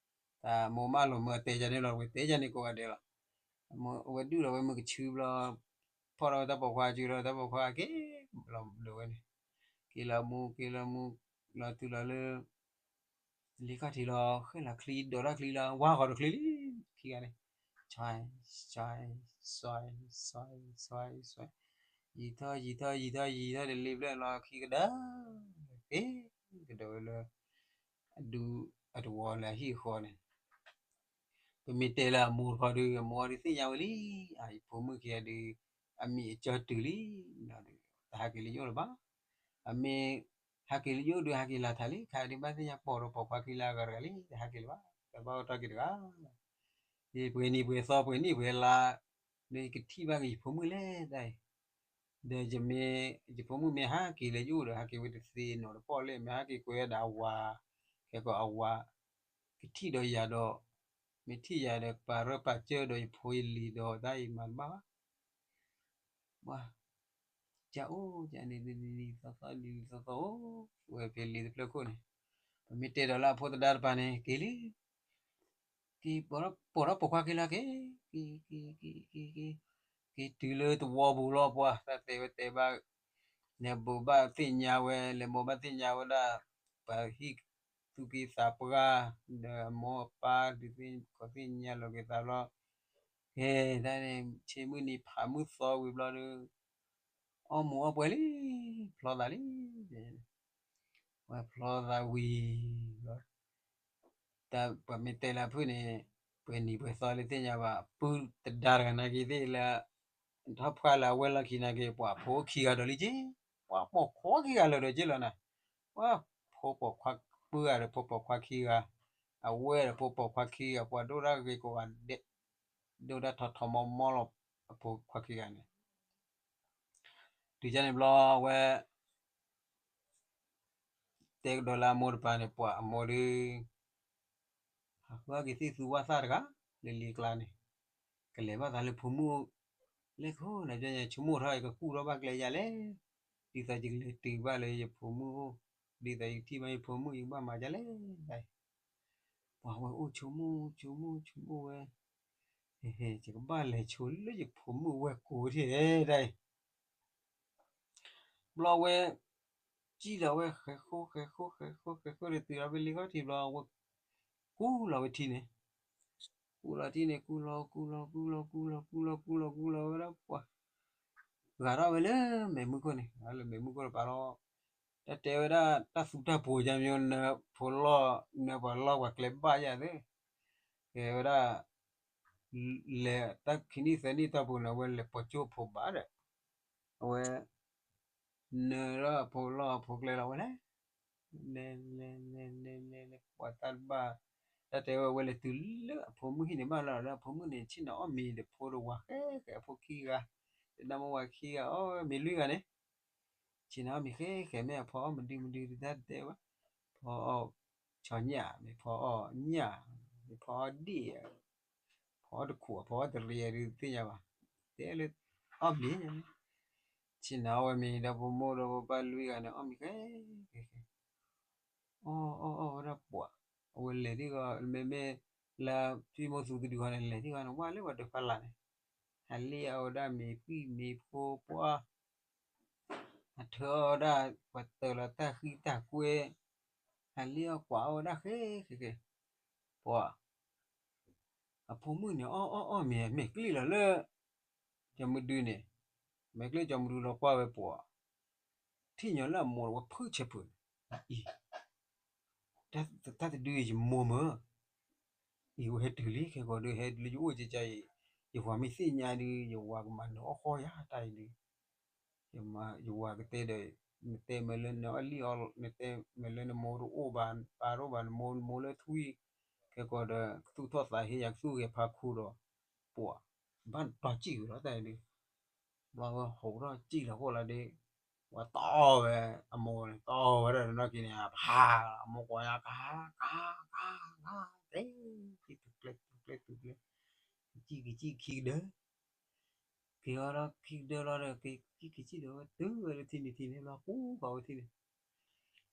တၢ်မိၢ်မၢလိာ်မၢတဲယၤန့ၣ်လီၤ ဝဲတဲယၤန့ၣ်ကိးဂၤဒဲးလီၤ. အဝဲဒုၣ်ဒီးဝဲမုၢ်ကဆူဘျီ, ဖီၣ်ထီၣ်ဝဲတၢ်ပိာ်ခွါစုဒီး တၢ်ပိာ်ခွါက့ၤလီၤဒိးဝဲန့ၣ်, က့ၤလီၤမူ က့ၤလီၤမူ, လီၤတုၤလီၤလၢ လ့ခီၣ်ထံးလီၤ, ဃဲလီၤချံ ဒိးတၢ်ချံလီၤ, ဝါဃီၤဒီးချံလံ, ခံဂၤန့ၣ်, ဆွဲ, ဆွဲ, ဆွဲ, ဆွဲ, ဆွဲ, ဆွဲ, ယံာ်ထီၣ် ယံာ်ထီၣ် ယံာ်ထီၣ် ယံာ်ထီၣ် တလ့ၤဘျဲၣ်လီၤ ခံကဒါ, က့ၤကဒီးဝဲလၢ အဒူ အတဝီလၢအဟံၣ်အဃီန့ၣ်, ပမ့ၢ်တဲလၢအမိၢ်တခီဒုး အမိၢ်ဒုးသ့ၣ်ညါဝဲလံ, အဖိမုၣ်ခံဂၤဒုး အမံၤအကၠီတုၤလံ, တဟးက့ၤလၢယအိၣ်လၢၤဘၣ်, အမ့ၢ်ဟးက့ၤလၢယအိၣ်ဒုး ဟးက့ၤလၢထးလံ, ခါဒုးဘၣ်သ့ၣ်ညါပိာ်ဒီးပိာ်ခွါခံလါဂၤတဂၤလံ, တဟးက့ၤလၢၤဘၣ်, တဘၣ်အိၣ်တီၢ်က့ၤတဂၤ, ယပှဲၤနံၤပှဲၤသီ ပှဲၤနံၣ်ပှဲၤလါ, ဒီးယကထံၣ်ဘၣ်က့ၤယဖိမုၣ်လဲၣ်တၢ်အံၤ, ဒီးယမ့ၢ် ယဖိမုၣ်မ့ၢ်ဟးက့ၤလၢယအိၣ်ဒီး ဟးက့ၤဝဲတသ့နီတပီၢ်လဲၣ်, မ့ၢ်ဟးက့ၤကွဲးဝဲဒၣ်အဝၤ, ခဲကီးအဝၤ ကထံၣ်ဒီးယၤဒီး, မ့ၢ်ထံၣ်ယၤဒီးပာ်ရၢပာ်စၢၢ်ဒီးယဖိယလံၤဒီး တၢ်အံၤမၤတဘၣ်ဘၣ်, ပှၤ ကအိၣ်ကန့ၣ် နံၤနံၤသီသီ နံၤနံၤသီသီအိၣ်ဝဲဖဲလံၤတဖျၢၣ်ခိၣ်န့ၣ်, ပမ့ၢ်တဲဒီးလၢအဖိသဒါတပၤန့ၣ် က့ၤလံ, က့ၤပိာ်ထီၣ်ပိာ်ခွါက့ၤလီၤက့ၤ, က့ၤ က့ၤ က့ၤ က့ၤ က့ၤတုၤလၢသဝီပူၤလီၤပှၤ, တၢ်တဲဝဲတဲဘၣ်, လဲၤဘိးဘၣ်သ့ၣ်ညါဝဲ, လဲၤမိၢ်ဘၣ်သ့ၣ်ညါဝဲဒၣ်, ပှၤဟံၣ်သူၣ်က့သးပှၢ်, ဒီးအမိၢ်အပၢ်ဒုးသ့ၣ်ခီသ့ၣ်ညါလီၤက့ၤသးဘျီ, ကဲ တၢ်န့ၣ် ဆ့မုၢ်နံၤဖးမုၢ်သီဝံၤဘျီဒီး, အီၣ်မူၤအီၣ်ပှဲၤလံ, ဖျီသးလံ, ဝဲဖျီသးဝံၤဘျီ, တၢ်ပှၤမ့ၢ်တဲလၢအဖုၣ်န့ၣ်, ပှဲၤနံၤပှဲၤသီလၢသ့ၣ်ညါဘၣ်, ပုၢ်သဒါတဂၤနာ်က့သ့ၣ်လၢ ထီၣ်ဖှၣ်လၢအဝဲၢ်လီၢ်ခံနာ်က့ ပှၤဖိအိၣ်ခံဂၤဒီးလံက့, ပှၤပိာ်ခွါခံဂၤလၢာ်ဒီးက့လီၤနၤ, ပှၤဖိပိာ်ခွါပုၢ်ဂၤဒီးဖိပိာ်ခွါခံဂၤ, အဝဲၢ်ဒီးဖိပိာ်ခွါခံဂၤ, ပှၤဒိၣ်တၢ်ဂ့ၤကိးဂၤဒဲး, ဒိၣ်တၢ်ထီထီမီမီလီၤ, အဖိခွါခံဂၤန့ၣ်, တုၤကန့ၣ်ဘျီဝဲ တဲကဒီးလၢအမိၢ်တပၤန့ၣ် ပှၤအမိၢ်ဒီး ဟးဃုအီၣ်က့ၤသ့ၣ်သူဝၣ်သၣ်တဂၤ လၢလံာ်ကျါန့ၣ်, ကလဲၤဘၣ်သးလၢဖိမုၣ်အိၣ်, လဲၤခိၣ်နၤ ကညီဆိကမိၣ်ထီၣ်အံၤ ကကူၣ်ထီၣ်ဘၣ်ကျဲယၤလဲၣ်, ဒ်သိးယကလဲၤတုၤဘၣ်လၢယဖိမုၣ်အိၣ်, ဒ်သိးယကထံၣ်ဘၣ်ယဖိမုၣ် ယကဘၣ်မၤဒ်လဲၣ်, ပှၤဝဲအိၣ်ဆိကမိၣ် ဆိကမိၣ် ဆိကမိၣ်ဝဲ, ယကဘၣ်လဲၤဆိလၢယဖိမုၣ်ဝဲၢ်ကိးထံၣ်ဒၣ်အံၤ ဘျီဝဲ စံၣ်လီၤဝဲ ဃဲၤဃိ ဃဲၤဃိ ဃဲၤဃိ ဃဲၤဃိ ဒီးတုၤလီၤဝဲလံခီၣ်ထံးဘျီ ဝဲ ကူလီၤဝဲထံန့ၣ်, ကူလီၤထံန့ၣ် ကူလီၤ ကူလီၤ ကူလီၤ ကူလီၤ ကူလီၤ ကူလီၤ ကူလီၤ ကူလီၤဝဲဒၣ်ပှၤ, ဂၤထီၣ်ဝဲလၢမဲာ်မုၢ်ခိၣ်န့ၣ်, ဂၤလၢမဲာ်မုၢ်ခိၣ်တပၤလီၤ, တၢ်တဲဝဲဒၣ် တၢ်သူတၢ်ပိၤယါမ့ၢ် နဖိလီၢ် နပှၤလီၢ်ပှၤကျဲဘၣ်ယၤသ့, ကဲဝဲဒၣ် လဲၤတၢ်ခံနံၣ်သၢနံၣ်တီၢ်ပူၤန့ၣ် အဝဲလဲၤပိာ်ကၠိဖိဘၣ်ဒီး, အဝဲ နၢၤထီၣ်အဖိလီၢ်အဖိကျဲလီၤဝဲလဲၣ်, လဲၤ လဲၤ လဲၤ လဲၤ လဲၤ လဲၤ ပှၤတၢ်တဘၣ်, တၢ်တဲဝဲ အဝဲလဲၤတုၤလၢအဖိမုၣ်ဟံၣ်န့ၣ်ဘၣ်လီၤဒီး အဖိမုၣ်န့ၣ် ဆ့ၣ်နီၤအီၣ်မ့ၤဒီးဖိတဝၤဃဲဃဲ အဖိခံဂၤ, ဒီးတၢ်မိၢ်ဝၤခံဂၤ အီၣ်မ့ၤလွံၢ်ဂၤန့ၣ်, ဆ့ၣ်နီၤအီၣ်မ့ၤဃဲဃဲ မ့ၢ်အဖီအီၣ်မဒုမဒုတၢ်တဲဝဲ, ဖီအီၣ်ဆီညၣ် မ့ၢ်ဖီအီၣ်ညၣ်, မ့ၢ်ဖီအီၣ်ဒံၣ် ဖီအီၣ်တခိၣ် ဖီအီၣ်တရံးဒုးသ့ၣ်ညါဘၣ်, တဲလၢ အီၣ်မ့ၤန့ၣ်, ဆ့ၣ်နီၤအီၣ်ဝဲမ့ၤဒီး ဖိမိၢ်ဒီးဖိပၢ်လွံၢ်ဂၤန့ၣ် အီၣ်မ့ၤဃဲဃဲဃဲ, အီၣ်အီၣ်အီၣ်ဝဲဒၣ်ပှၤ, အဝဲလဲၤထံၣ်ဃီ မ့မ့ၢ်လၢ ဖံမိၢ်သူတဒုဃီန့ၣ် လဲၤထံၣ်ဃီန့ၣ် ဝဲလၢပှၤဒိးဖးလၢ်န့ၣ်, ဟးလံၣ်အီၣ်ဝဲဒၣ်မ့ၤပှံၢ်မ့ၤဖိပှၢ် အထၢအီၣ်ဝဲဒၣ် ပှၤတၢၢ်လီၤတၢ်ဃံတၢ်ကွဲ, ဟးလံၣ်အီၣ်ကွၢ်အီၣ်ဝဲဒၣ်ဃဲဃဲဃဲ, ပှၤ, အဖိမုၣ်န့ၣ် အီၣ်အီၣ်အီၣ်မ့ၤ မဲာ်ကျ့ၣ်လီၤလၢ ကၠီမဒုန့ၣ်, မဲာ်ကျ့ၣ်ကၠီမဒုလီၤကွၢ်ဝဲပှၤ, ထံၣ်ညီလၢအမိၢ်ဝဲဖုၣ်ဆဲးဖုၣ်န့ၣ်, အံၤ တၢ်တဒုအံၤယမိၢ်မၢ်, အံၤဝဲဟဲတုၤလံ ခဲကီးဒုးဟဲတုၤလၢယအိၣ်ကကါအံၤ, ယဝၤမ့ၢ်သ့ၣ်ညါဒုး ယဝၤကမၤနၢၤအီၣ်ဃီယၤတၢ်အံၤဒုး, ယဝၤကတဲဒီး, နတဲမ့ၢ်လၢနအီၣ်လံၣ်အီၣ် နတဲမ့ၢ်လၢနမိၢ်တအိၣ်ဘၣ် ပၢ်တအိၣ်ဘၣ် နမိၢ် နမိၢ်လၢထွံၣ်, ခဲကီးဒီး ကသူၣ်ထီၣ်သးဟ့ယၤကသူၣ်ဂဲၤဖးခိၣ်ဒီး, ပှၤ, ဘၣ်နတီၤစံၣ်ဝဲလီၤတၢ်အံၤဒုး ဘျီဝဲဟိးထီၣ်စံၣ်လီၤဃိလီၤဒုး, ဝဲတီဝဲ, အမိၢ်န့ၣ် တီဝဲဒၣ်နီၢ်က့ၤန့ၣ် ဖး, အမိၢ်ကွၢ်ညါ ကါ, ကါ, ကါ, ကါ, ကဲ, က့ၤတူၤကျဲ တူၤကျဲ တူၤကျဲ, ကစံၣ် ကစံၣ်ခံကဒၢ, က့ၤအီၤဒီးခံကဒၢလီၤဒီး ကစံၣ် ကစံၣ်ဒီးဝဲတုၤဝဲလၢ ထံနံၤထံန့ၣ် ဘျီကူဃာ်ဝဲထံန့ၣ်,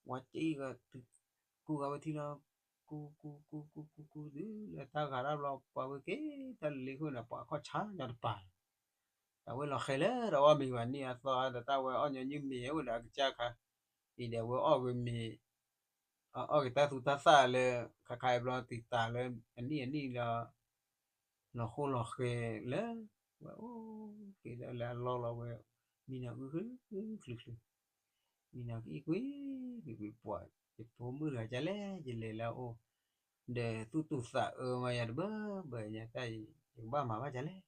ဝဲစံၣ်, ကူဃာ်ဝဲထံလီၤ, ကူကူကူကူကူကူ တုၤလၢတၢ်ဂၤတၢ်ဘျီ ပှၤဝဲက့ၤတၢ်လ့ခိၣ်န့ၣ် ပှၤခီၣ်ဆါညီတပၤလီၤ. တၢ်ဝဲလီၤဃဲၤလၢတအီၣ်မ့ၤဘၣ်န့ၢ်အသီဒီး တၢ်ဝဲအီၣ်ညီနုၢ်မ့ၤဝဲဒီးအကစၢ်ခါ, အံၤဒီးအဝဲအီၣ်ဝဲမ့ၤ အီၣ်က့ၤတၢ်သူတၢ်သၣ်လၢ ခါခါအံၤဘျီတံာ်တာ်လၢ အနံၣ်အနံၣ်လီၤ, လီၤဃိလီၤဃဲၤလၢ ဝဲအိၣ်က့ၤလၢအလီၢ်လီၤဝဲ, မံနီၤအုၣ်ချုးချုး, မံနီၤကအံၣ်ကွံကွံကွံပှၤ, ယဖိမုၣ်တဂၤဒ်လဲၣ် ယလဲၤလၢအအိၣ်, ဒီးသူၣ်တူၢ်သးအၢမးယၤတဘၢဘၢညါတၢ်အံၤ ယကဘၣ်မၤဘၣ်ဒ်လဲၣ်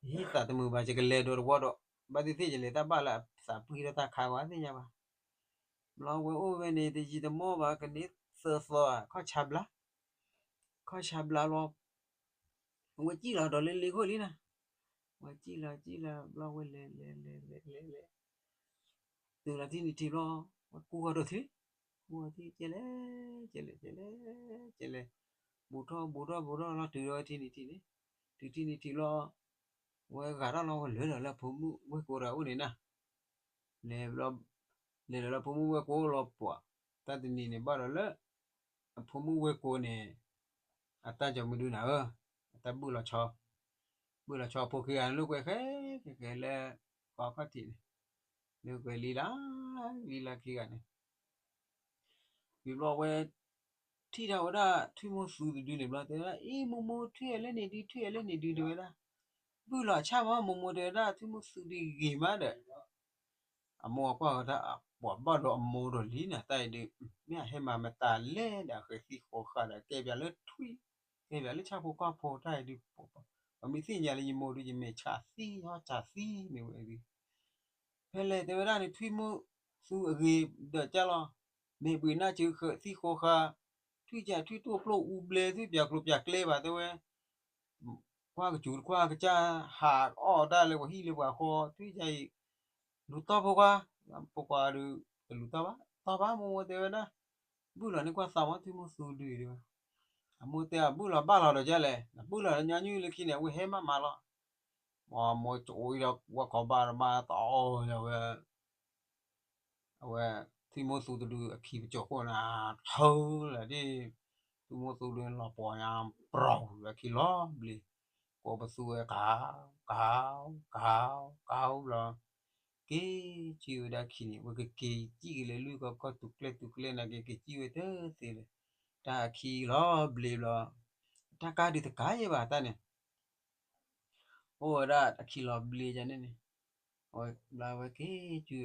ယဟံၣ်သးတမုာ်ဘၣ် ယကလဲၤဒိးတဝီဒီး, ဘၣ်သ့ၣ်သ့ၣ်ယလဲၤတၢ်ဘၣ်လၢအသးပှံၢ်ထီၣ်တၢ်ခါဝဲသ့ၣ်ညါဘၣ်. ဘျီဝဲအိၣ်ဝဲန့ၣ် တယံာ်တမီၢ်ဘၣ် ကန့ၢ်သၢသီဧါ ခီၣ်ဆါဘျါ, ခီၣ်ဆါဘျါလီၤ, ဝဲစံၣ်လီၤဒီးလၢလ့ခိၣ်လံနီၤ, ဝဲစံၣ်လီၤစံၣ်လီၤ ဘျီဝဲလဲၤလဲၤလဲၤလဲၤလဲၤလဲၤ တုၤလီၤထံၣ်န့ၢ်ထံဘျီ, ဝဲကူဃီၤဒီးထံ, ကူဃီၤထံ ကဲလဲၣ်, ကဲလဲၣ် ကဲလဲၣ်, ကဲလဲၣ်, ဘူးထီၣ်ဘူးထီၣ်ဘူးထီၣ်လီၤ တုၤဒီးဝဲထံၣ်န့ၢ်ထံန့ၣ်, တုၤထံၣ်န့ၢ်ထံလီၤ, ဝဲဂၤထီၣ်လီၤ ဝဲလဲၤဒီးလၢဖိမုၣ်ဝဲၢ်ကိာ်ဒီးအိၣ်န့ၣ်နီၤ, လဲၤဘျီ, လဲၤဒီးလၢဖိမုၣ်ဝဲၢ်ကိာ်လီၤပှၤ, တၢ်တနံၤန့ၣ်ဘၣ်ဒီးလၢ အဖိမုၣ်ဝဲၢ်ကိာ်န့ၣ် အတၢ်ကီမုၢ်ဒုနၤဧၢ, အတၢ်ဘုၣ်လီၤဆီ, ဘုၣ်လီၤဆီအဖိခံဂၤန့ၣ် လိာ်ကွဲဃဲဃဲဃဲလၢ ကီခီၣ်ထံးန့ၣ်, လိာ်ကွဲလံလၢ, လံလၢခံဂၤန့ၣ် ဝံၤဘျီဝဲ ထံၣ်ဒၣ်ဝဲဒၣ်ထွံၣ်မိၢ်သူတဒုန့ၣ်ဘျီ တဲဝဲဒၣ် အံၤမိၢ်မိၢ်ထွံၣ်အဲလၢန့ၣ်ဒု ထွံၣ်အဲလၢန့ၣ်ဒု တဲဝဲဒၣ်, ဘုၣ်လီၤဆၣ်မး မိၢ်မိၢ်တဲဝဲဒၣ် ထွံၣ်မိၢ်သူဒုဂ့ၤမးဒီး အမိၢ်အပၢ်ဝဲဒၣ် ပှၤဘၣ်ဒီးအမိၢ်ဒီးလံန့ၣ် တၢ်အံၤဒုး, မ့ၢ်အဟဲမၤမတၤလဲၣ်ဒီး အဃဲၤသံဃိးဃာ်ဒီး ကဲပၠးလၢထွံၣ်, ကဲပၠးလၢဆၣ်ဖိကီၢ်ဖိတၢ်အံၤဒုး, ပှၤမ့ၢ်သ့ၣ်ညါလၢယမိၢ်ဒုး ယမဲာ်ဆှးသံ ဟီၣ်ဆှးသံမ့ၢ်ဝဲဒုး ဖဲလဲၣ်တဲဝဲဒၣ်န့ၣ် ထွံၣ်မိၢ်သူအဂ့ၤဒီးကၢ်လီၤ, မ့ၢ်ဘှံးနၢ်စၢၤဃဲၤသံဃိးဃာ်, ထွံၣ်ကၠးထွံၣ်တိၢ်ပျိၢ်အူဘျဲ ထွံၣ်ပၠးကျိၤပၠးကျဲဘၣ်တဲဝဲ, ကွၢ်ကစူၤတကွၢ်ကစၢ် ဟးအီၣ်တၢ်လၢပှၤဟံၣ်လၢပှၤဃီ, ထွံၣ်ကၠးအံၤ လူၤတီၢ်ဖိခွါ, ဖိခွါဒုး တလူၤတီၢ်ဘၣ်, တီၢ်ဘၣ်မိၢ်မိၢ်တဲဝဲဒၣ်, ဘုၣ်လီၤန့ၢ်ကွၢ်သးမး ထွံၣ်မိၢ်သူဒုးတဲဝဲ, အမိၢ်တဲအဘုၣ်လီၤဘၣ်လီၤဒီးကၢ်လဲၣ်, နဘုၣ်လီၤညီနုၢ်လၢခံန့ၣ် အဝဲဟဲမးမးလီၤ, မိၢ်မိၢ်ကၠိအံၤဒီး ဝဲခိးဘၣ်တဘၣ်တအီၣ်ဝဲ အဝဲ ထွံၣ်မိၢ်သူတဒုအခံပကၠိခိၣ်န့ၣ် ထၢလၢဒ် ထွံၣ်မိၢ်သူဒုလီၤပှီၤညါ ပြီၤလၢခံလီၤဘျ့, ကိးပသူဝဲကဟါ, ကဟါ, ကဟါ, ကဟါဘျီ, က့ၤကံၣ်ဝဲဒၣ်ခံန့ၣ် ဝဲကက့ၤကံၣ်က့ၤလၢလွံၢ်ကီၢ်ကီၢ်တူၤကျဲတူၤကျဲနာ်က့ ကကံၣ်ဝဲတသ့လၢၤ, တၢ်အခံလီၤဘျ့ဘျီ, တၢ်ကါဒုးတကးယဲဘၣ်တၢ်န့ၣ် အိၣ်ဝဲဒၣ်အခံလီၤဘျ့ယၤန့ၣ်န့ၣ်, အဝဲဘျီဝဲက့ၤ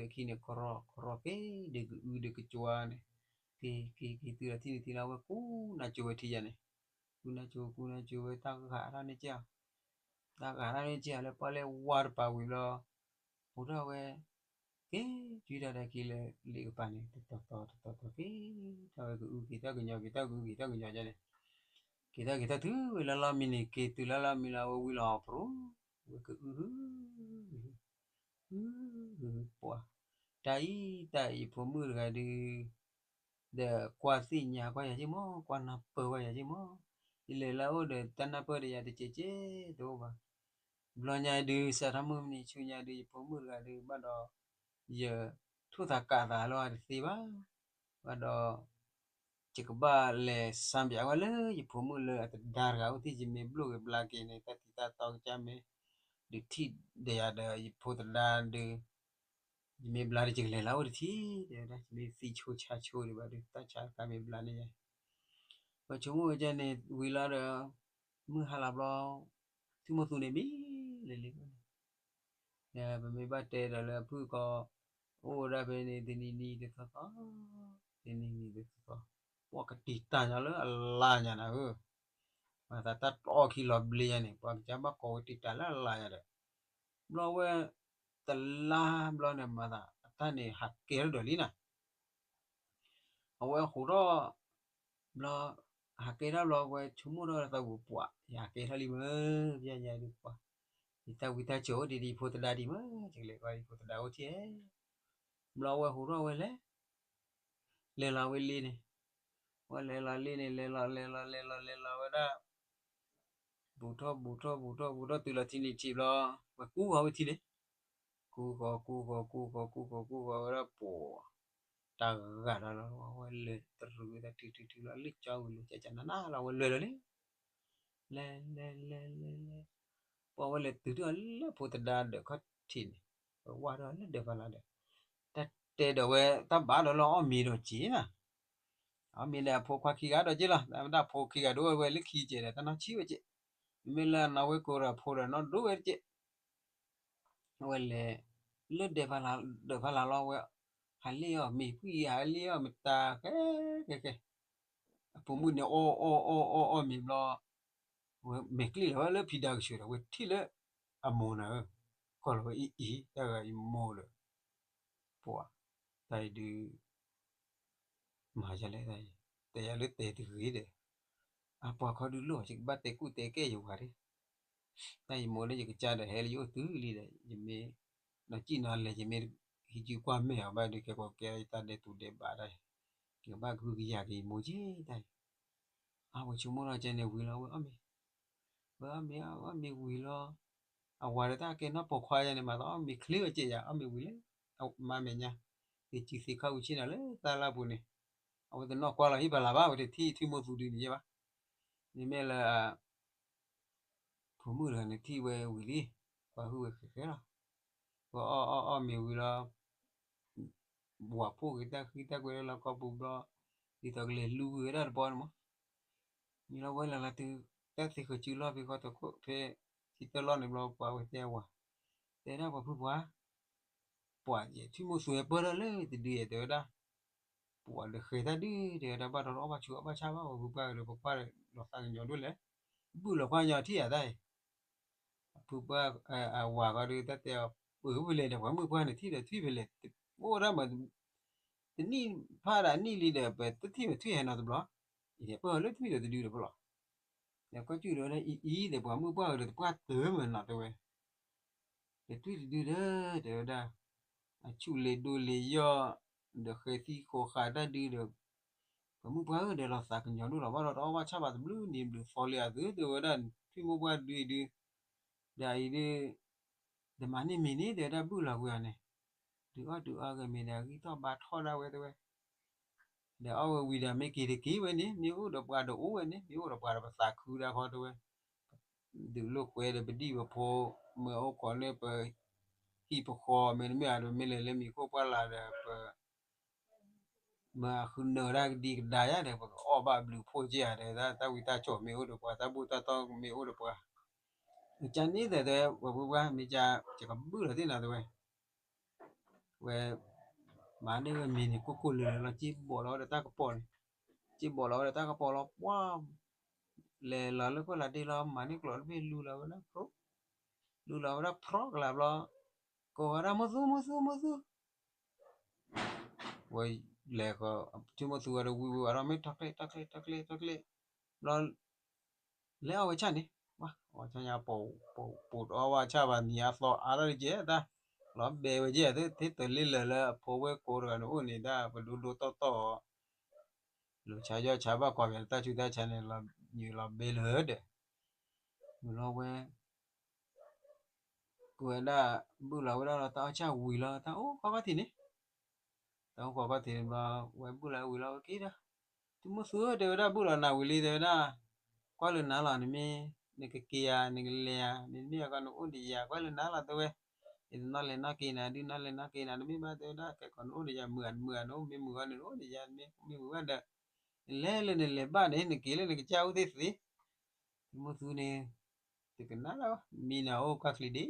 ကၠူအခံန့ၣ် ကရီကရီက့ၤဒီးကအုဒီးကကွါန့ၣ်, က့ၤက့ၤက့ၤတုၤလီၤထံၣ်န့ၣ်ထံလီၤ ဝဲကူနၢ်ကၠိဝဲထံယၤန့ၣ်, ကူနၢ်ကၠိကူနၢ်ကၠိဝဲတၢ်ဂၤထီၣ်န့ၢ်က့ၤအီၤ, တၢ်ဂၤထီၣ်န့ၢ်က့ၤအီၤလၢပီၣ်လဲၣ်ဝါတပၤဝံၤဘျီ, ဟူးထီၣ်ဝဲ က့ၤကၠူတၢ်ဒီးက့ၤလၢလ့ကပၤန့ၣ် တတီၤတီၤတတီၤတီၤက့ၤထီၣ်ဝဲကအုက့ၤထီၣ်ကညီက့ၤထီၣ်ကအုက့ၤထီၣ်ကညီကန့ၣ်, က့ၤထီၣ်က့ၤထီၣ်တုၤဝဲလၢလီၢ်မံန့ၣ် က့ၤတုၤလၢလီၢ်မံလီၤဝဲဝံၤလီၤပရူၤ, ဝဲကအုဟု ဟု ပှၤ, တၢ်အံၤတၢ်အံၤဖိမုၣ်တဂၤဒုး, ဒီးကွၢ်သ့ၣ်ညါကွၢ်ယၤက့ၤမး ကွၢ်နၢ်ပၢၢ်ကွၢ်ယၤက့ၤမး, ယလဲၤလၢအအိၣ်ဒီးတၢ်နၢ်ပၢၢ်ဒီးယၤတကဲးကဲးတအိၣ်ဘၣ်, ဘျီညါဒုး စးထီၣ်မုၢ်မနံၤဆူညါဒုး ယဖိမုၣ်တဂၤဒုး ဘၣ်ဒီး ယထိၣ်သးကးသးလၢအတသ့ဘၣ်, ဘၣ်ဒီး ယကဘၣ်လဲၤစၢ်ပၠးဝဲလၢယဖိမုၣ်လၢအတဒါတဂၤအိၣ်သ့ၣ် ယမ့ၢ်ဘျိၣ်က့ၤဘျါက့ၤန့ၣ် တၢ်ထံၣ်တၢ်တီကစၢ်မ့ၢ်ဒုးထံၣ်ဒီးယၤဒီးယဖိသဒါဒုး, ယမ့ၢ်ဘျါဒီးယကလဲၤလၢအအိၣ်တထံၣ် တဲဝဲဒၣ် ယမ့ၢ်သံဆိဆါဆိဒံးဘၣ်ဒီး တၢ်ဆါတခါမ့ၢ်ဘျါန့ၣ်ယၤ, ပဆိကမိၣ်ဝဲဒ်န့ၣ်ဝံၤလီၤဒီး မုၢ်ဟါလီၤဘျီ ထွံၣ်မိၢ်သူန့ၣ်မံလၢလံ ပမ့ၢ်ဘၣ်တဲဒီးလၢအဖုၣ်ကီး အိၣ်ဝဲဒၣ်ဖဲန့ၣ် တနံၤနံၤတသီသီ, တနံၤနံၤတသီသီ, ပှၤကတံာ်တာ်ညါလၢအလါညါနၤဧၢ, မၤသးတၢ်တအီၣ်ခံလီၤဘျ့ညါန့ၣ် ပှၤကစၢ်ဘၣ်ကိးဝဲတံာ်တာ်လၢအလါညါဒီး, ဘျီဝဲ တလါဘျီန့ၣ် မၤသးအတၢ်န့ၣ်ဟးကဲထီၣ်ဒီးလံနၤ အဝဲဟူးထီၣ် ဘျီ ဟးကဲထီၣ်ဘျီဝဲဆိကမိၣ်ထီၣ်သးဝံၤပှၤ ယဟးကဲထီၣ်လံမ့ၢ် ပျဲညါဒုးပှၤ ယတၢ်ဝံတၢ်စၢၤအိၣ်ဒံးဒံးယဖိသဒါဒံးမ့ၢ် ယကလဲၤကွၢ်ယဖိသဒါအိၣ်ထံၣ်ဧါ ဘျီဝဲဟူးထီၣ်ဝဲလဲၤ လဲၤလီၤဝဲလံန့ၣ် ဝဲလဲၤလီၤလံန့ၣ် လဲၤလီၤလဲၤလီၤလဲၤလီၤလဲၤလီၤဝဲဒၣ် ဘူးထီၣ်ဘူးထီၣ်ဘူးထီၣ်ဘူးထီၣ်တုၤလီၤထံနံၤထံးဘျီ ဝဲကူဃီၤဝဲထံန့ၣ် ကူဃီၤကူဃီၤကူဃီၤကူဃီၤကူဃီၤဝဲဒၣ်ပှၤ တၢ်ဂာ်ဒီးလီၤ အဝဲလဲၤတရူးဝဲတၢ်ထုထုထုလီၤ လၢကၠီဝံၤလၢကၠီကၠီနးနးလီၤ အဝဲလဲၤလီၤလံ လဲၤလဲၤလဲၤလဲၤလဲၤ ပှၤဝဲလဲၤတုၤထီၣ်လၢဖိသဒါဒီးခီၣ်ထံးန့ၣ် ပဝဲဒီးလၢဒၢးဖးလီၤဒီး တၢ်တဲဒီးဝဲတၢ်ဘၣ်ဒီးလၢအီၣ်မ့ၤဒီးက့ၤနၤ အီၣ်မ့ၤဒီးအဖိခွါခံဂၤဒီးက့ၤလီၤ တၢ်မ့ၢ်တၢ်ဖိခံဂၤဒိၣ်ဝဲဝဲလၢခံကဲးဒီး တၢ်နီၢ်ဆံးဝဲက့ၤ မ့မ့ၢ်လၢအနီၢ်ဝဲကိးဒီးအဖိဒီးနီၢ်ဒိၣ်ဝဲတက့ၢ် အဝဲလဲၤ လၢဒၢးဖးလီၤလီၤဝဲ ဟးလ့ၣ်အီၣ်မ့ၤကွံာ် ဟးလ့ၣ်အီၣ်မတၤ ခဲခဲခဲခဲ အဖိမုၣ်န့ၣ် အီၣ်အီၣ်အီၣ်အီၣ်အီၣ်မ့ၤဘျီ ဝဲမဲာ်ကျံၣ်လီၤဝဲလၢဖံဒါကဆူးဒီး ဝဲထံၣ်လၢအမိၢ်နၤဧၢ ကီၢ်လီၤဝဲအံၤအံၤ တၢ်ဂၤအံၤမိၢ်ဒီး ပှၤ တၢ်အံၤဒုး မၤယလဲၣ်တၢ်အံၤ တဲယၤလၢတဲတဂ့ၤဒီး အပှၤခီဒုးလိၣ် ယကဘၣ်တဲကူၣ်တဲကဲယဝၤဒၣ် တၢ်ယမိၢ်လၢယကစၢ်ဒီးဟဲလၢယအိၣ်တုၤလံဒီး ယမ့ၢ် နီၢ်ကံၣ်နီၢ်လဲၤ ယမ့ၢ်ဟံးစုကွၢ်မဲာ်အီၤဘၣ်ဒုး ကဲကီးကဲယတၢ်ဒဲးတူၤဒဲးဘးတၢ်အံၤ ယကဘၣ်ကဟုကယာ်က့ၤယမိၢ်က့ၤတၢ်အံၤ အဝဲဆိကမိၣ်လီၤကဲန့ၣ်ဝံၤလီၤ ဝဲအီၣ်မ့ၤ ဝဲအီၣ်မ့ၤအီၣ်မ့ၤဝံၤလီၤ အဝၤဒီးတၢ်ကဲနီၢ်ပိာ်ခွါယါန့ၣ် မၤသးအီၣ်မ့ၤချ့ဝဲကဲယါ အီၣ်မ့ၤဝံၤလၢ မါမဲာ်ညါ က့ၤစုသ့ခီၣ်ဝံၤဆ့ၣ်နီၤလၢတၢ်လၢပူၤန့ၣ် အဝဲတနီၣ်ကွၢ်လီၤဟံၣ်ဖးလၢ်ဘၣ် ဝဲတထံၣ်ထွံၣ်မိၢ်သူဒုန့ၣ်ယဲဘၣ် မ့မ့ၢ်လၢ ဖိမုၣ်တဂၤန့ၣ်ထံၣ်ဝဲဝံၤလံ ပှၤဟုၣ်ဝဲဃဲးဃဲးလီၤ ပှၤအီၣ်အီၣ်အီၣ်မ့ၤဝံၤလီၤ ဝၤဖှိၣ်က့ၤတၢ်ဃံတၢ်ကွဲးလၢလီၢ်ကီၢ်ပူၤဘျီ ဒ်သိးကလဲၤလူဝဲဒၣ်တဘီန့ၣ်မး မ့ၢ်လီၤဝဲလၢ်လၢ်တုၤ တၢ်သ့ဃုာ်စုလီၢ်ဖဲဃီတခိၣ်ဖဲ ခံတၢၢ်လီၢ်န့ၣ်ဘျီ ပှၤဝဲတဲဝၤ တဲဒၣ်ပှၤဖုပှၤ ပှၤယဲၢ်ထွံၣ်မိၢ်သူဝဲပၢၢ်ထီၣ်လၢတဒုယဲၢ်တဲဝဲဒၣ် ပှၤဒီးဃဲၤတၢ်ဒုတဲဝဲဒၣ် ဘၣ်ဒီးအီၣ်ဘၣ်ဆူးအီၣ်ဘၣ်ဆၣ်ဘၣ် ပှၤဖုပှၢ်ဒီးလီၤသးကညီၤဒိၣ်လဲၣ် ဘုၣ်လီၤပှၢ်ညီထံၣ်ယၤတၢ်အံၤ အဖုပှၢ် အဝၤဃီဒီးတၢ်တဲအီၤ ပှၤဖဲလဲၣ်ဒီး ပှၤမုၣ်ပှၢ်န့ၣ်ထံၣ်ဒီးထွံၣ်ဖဲလဲၣ် အိၣ်ဒၣ်မး တနံၣ်ဖးဒၣ်နံၣ်လံဒီး ပတထံၣ်မးထွံၣ်ဟဲနီတဘျီ ယပၢၢ်လၢထွံၣ်ဒီးတဒုဒီးပလီၢ် ဒီးကီၢ်ကၠူၣ်ဒီးဝဲဒၣ်အံၤအံၤဒီး ပှၤမုၣ်ပှၢ်ဒီးတပှၢ်တၢၢ်မးနီၤတဲဝဲ ဒီးထွံၣ်တဒုဒီး တဲဝဲဒၣ် အဆူၣ်လ့ၤဒိလ့ၤယီၢ် ဒီးဃဲၤသံဃိးဃာ်တၢ်ဒုဒီး ပှၤမုၣ်ပှၢ်ဧၢ ဒီးလီၤသးကညီၤဒိၣ်လီၤ ဘၣ်ဒီးတအီၣ်ဘၣ်ဆၣ်ဘၣ်တဘျုးနံၤဘျုးသီလံအသု တဲဝဲဒၣ် ထွံၣ်မိၢ်ပှၢ်ဒုအံၤဒု ဒီးအံၤဒု တမၤန့ၢ်မ့ၤန့ၣ် တဲဝဲဒၣ်ဘုၣ်လီၤကွံာ်အီၤန့ၣ် ဒုးအီၣ်ဒုးအီက့ၤမ့ၤဒီးအဂံၢ်ထီၣ်ဘါထီၣ်ဒၣ်ဝဲတဲဝဲ ဒီးအီၣ်ဝဲဝံၤဒီးမ့ၢ်က့ၤတက့ၤဝဲန့ၣ် မ့ၢ်အိၣ်ဒီးပှၤဒီးအိၣ်ဝဲန့ၣ် မ့ၢ်အိၣ်ဒီးပှၤဒီးပသးခုဒၣ်ဃီတဲဝဲ ဒုးလိာ်ကွဲဒီးပဒံၣ်ပဖိ မ့ၢ်အိၣ်ခိးန့ၢ်ပဟံၣ်ပဃီ မ့တမ့ၢ်ဒီးမ့ၢ်လဲၤလၢမံၤခိၣ်ပှၢ်လၢ်ဒီးပ မ့ၢ်အဃုနၢၤဒၣ်ကဒံကဒါယါဒီး ပကအီၣ်ဘၣ်ဘျုးဖှိၣ်က့ၤဧါဒီး တၢ်ဝံတၢ်ဆိးမ့ၢ်အိၣ်ဒီးပှၤ တၢ်ဘူၣ်တၢ်တီၢ်မ့ၢ်အိၣ်ဒီးပှၤ ကန့ၣ်ဒီးတဲ ပှၤဖုပှၢ်မ့ၢ်က ယကဘုၣ်လီၤသ့ၣ်နၤတဲဝဲ ဝဲ မၤန့ၢ်ဝဲမ့ၤန့ၣ် ကိၢ်ကိၢ်လၢာ်လၢာ်လီၤ က့ဘိးလီၤဝဲဒီးတၢ်ကပီၤန့ၣ် က့ဘိးလီၤဝဲဒီးတၢ်ကပီၤလီၤ ပှၤ လဲၤလီၤလၢပှၢ်လၢ်ဒ့လီၤ မၤန့ၢ်ကျိးတဘ့ၣ်လူလီၤဝဲဒၣ် လူလီၤဝဲဒၣ်ဖြီကလၤဘျီ ကိးဝဲဒၣ် မိၢ်သူ မိၢ်သူ မိၢ်သူ ဝဲလဲၤဃီ ထံမိၢ်သူဝဲဒီးဝံၤဝံၤဝဲဒီး မ့ၢ်ထီၣ်ကျ့ၣ် ထီၣ်ကျ့ၣ် ထီၣ်ကျ့ၣ် ထီၣ်ကျ့ၣ် ဘျီ လဲၤအီၣ်ဝဲဆၣ်န့ၣ် အီၣ်ဝဲဆၣ်ညါ ပူၤတအီၣ်ဝဲဆၣ်ဘၣ် နံၤအသီအါထီၣ်တက့ၢ် တၢ်လီၤဘဲဝဲက့ၢ် သ့တၢ်လ့လၢာ်လၢအဖိဝဲကိးတဂၤန့ၣ်အိၣ်န့ၣ်ဒၣ် ပဒိဒိတီတီအီၤ လိာ်ဆါယီၢ်ဆါဘၣ်ကွၢ်က့ၤတၢ်ဆူးတၢ်ဆါန့ၣ် လီၤညူၤလီၤဘဲလၢာ်ဒီး မုၢ်လီၤဝဲ ကဝဲဒၣ် ဘုၣ်လီၤဝဲဒၣ်လီၤ တၢ်အီၣ်ဆၣ်ဝံၤလီၤ တၢ်အိၣ်ဃီခီၣ်ထံးန့ၣ် တၢ်အိၣ်ဃီခီၣ်ထံးန့ၣ်ဘျီ ဝဲဘုၣ်လီၤဝံၤလီၤ ဝဲက့ၤဒီး ထံမိၢ်သူဧၢ တဲဝဲဒၣ် ဘုၣ်လီၤနၤဝံၤလံ တဲဝဲဒၣ် ကွၢ်လၢနၤလီၤ နမ့ၢ် နကက့ၤဧါ နကလဲၤဧါ မ့တမ့ၢ်အကီ နအိၣ်ဒံးယၤ ကွၢ်လၢနၤလီၤ တဲဝဲ ယတနီၣ်လဲၤနီၣ်က့ၤနၤ ဒုးနီၣ်လဲၤနီၣ်က့ၤနၤ တမ့ၢ်ဘၣ် တဲဝဲဒၣ် ကဲကီးနအိၣ်ဒံးယၤ မုာ်ဧါ နမုာ်ဧါ နအိၣ်မ့ၢ်မုာ်ဂီၢ်န့ၣ် နအိၣ်ဒံးယၤ မ့ၢ်မုာ်ဘၣ်ဒီး နလဲၤလၢနလဲၤဘၣ်န့ၣ် နက့ၤလၢနကစၢ်အိၣ်သ့ၣ်သ့ၣ် ထံမိၢ်သူန့ၣ် တကနၣ်လၢၤဘၣ် မံနၤအိၣ်ကွၢ်ချံဒ့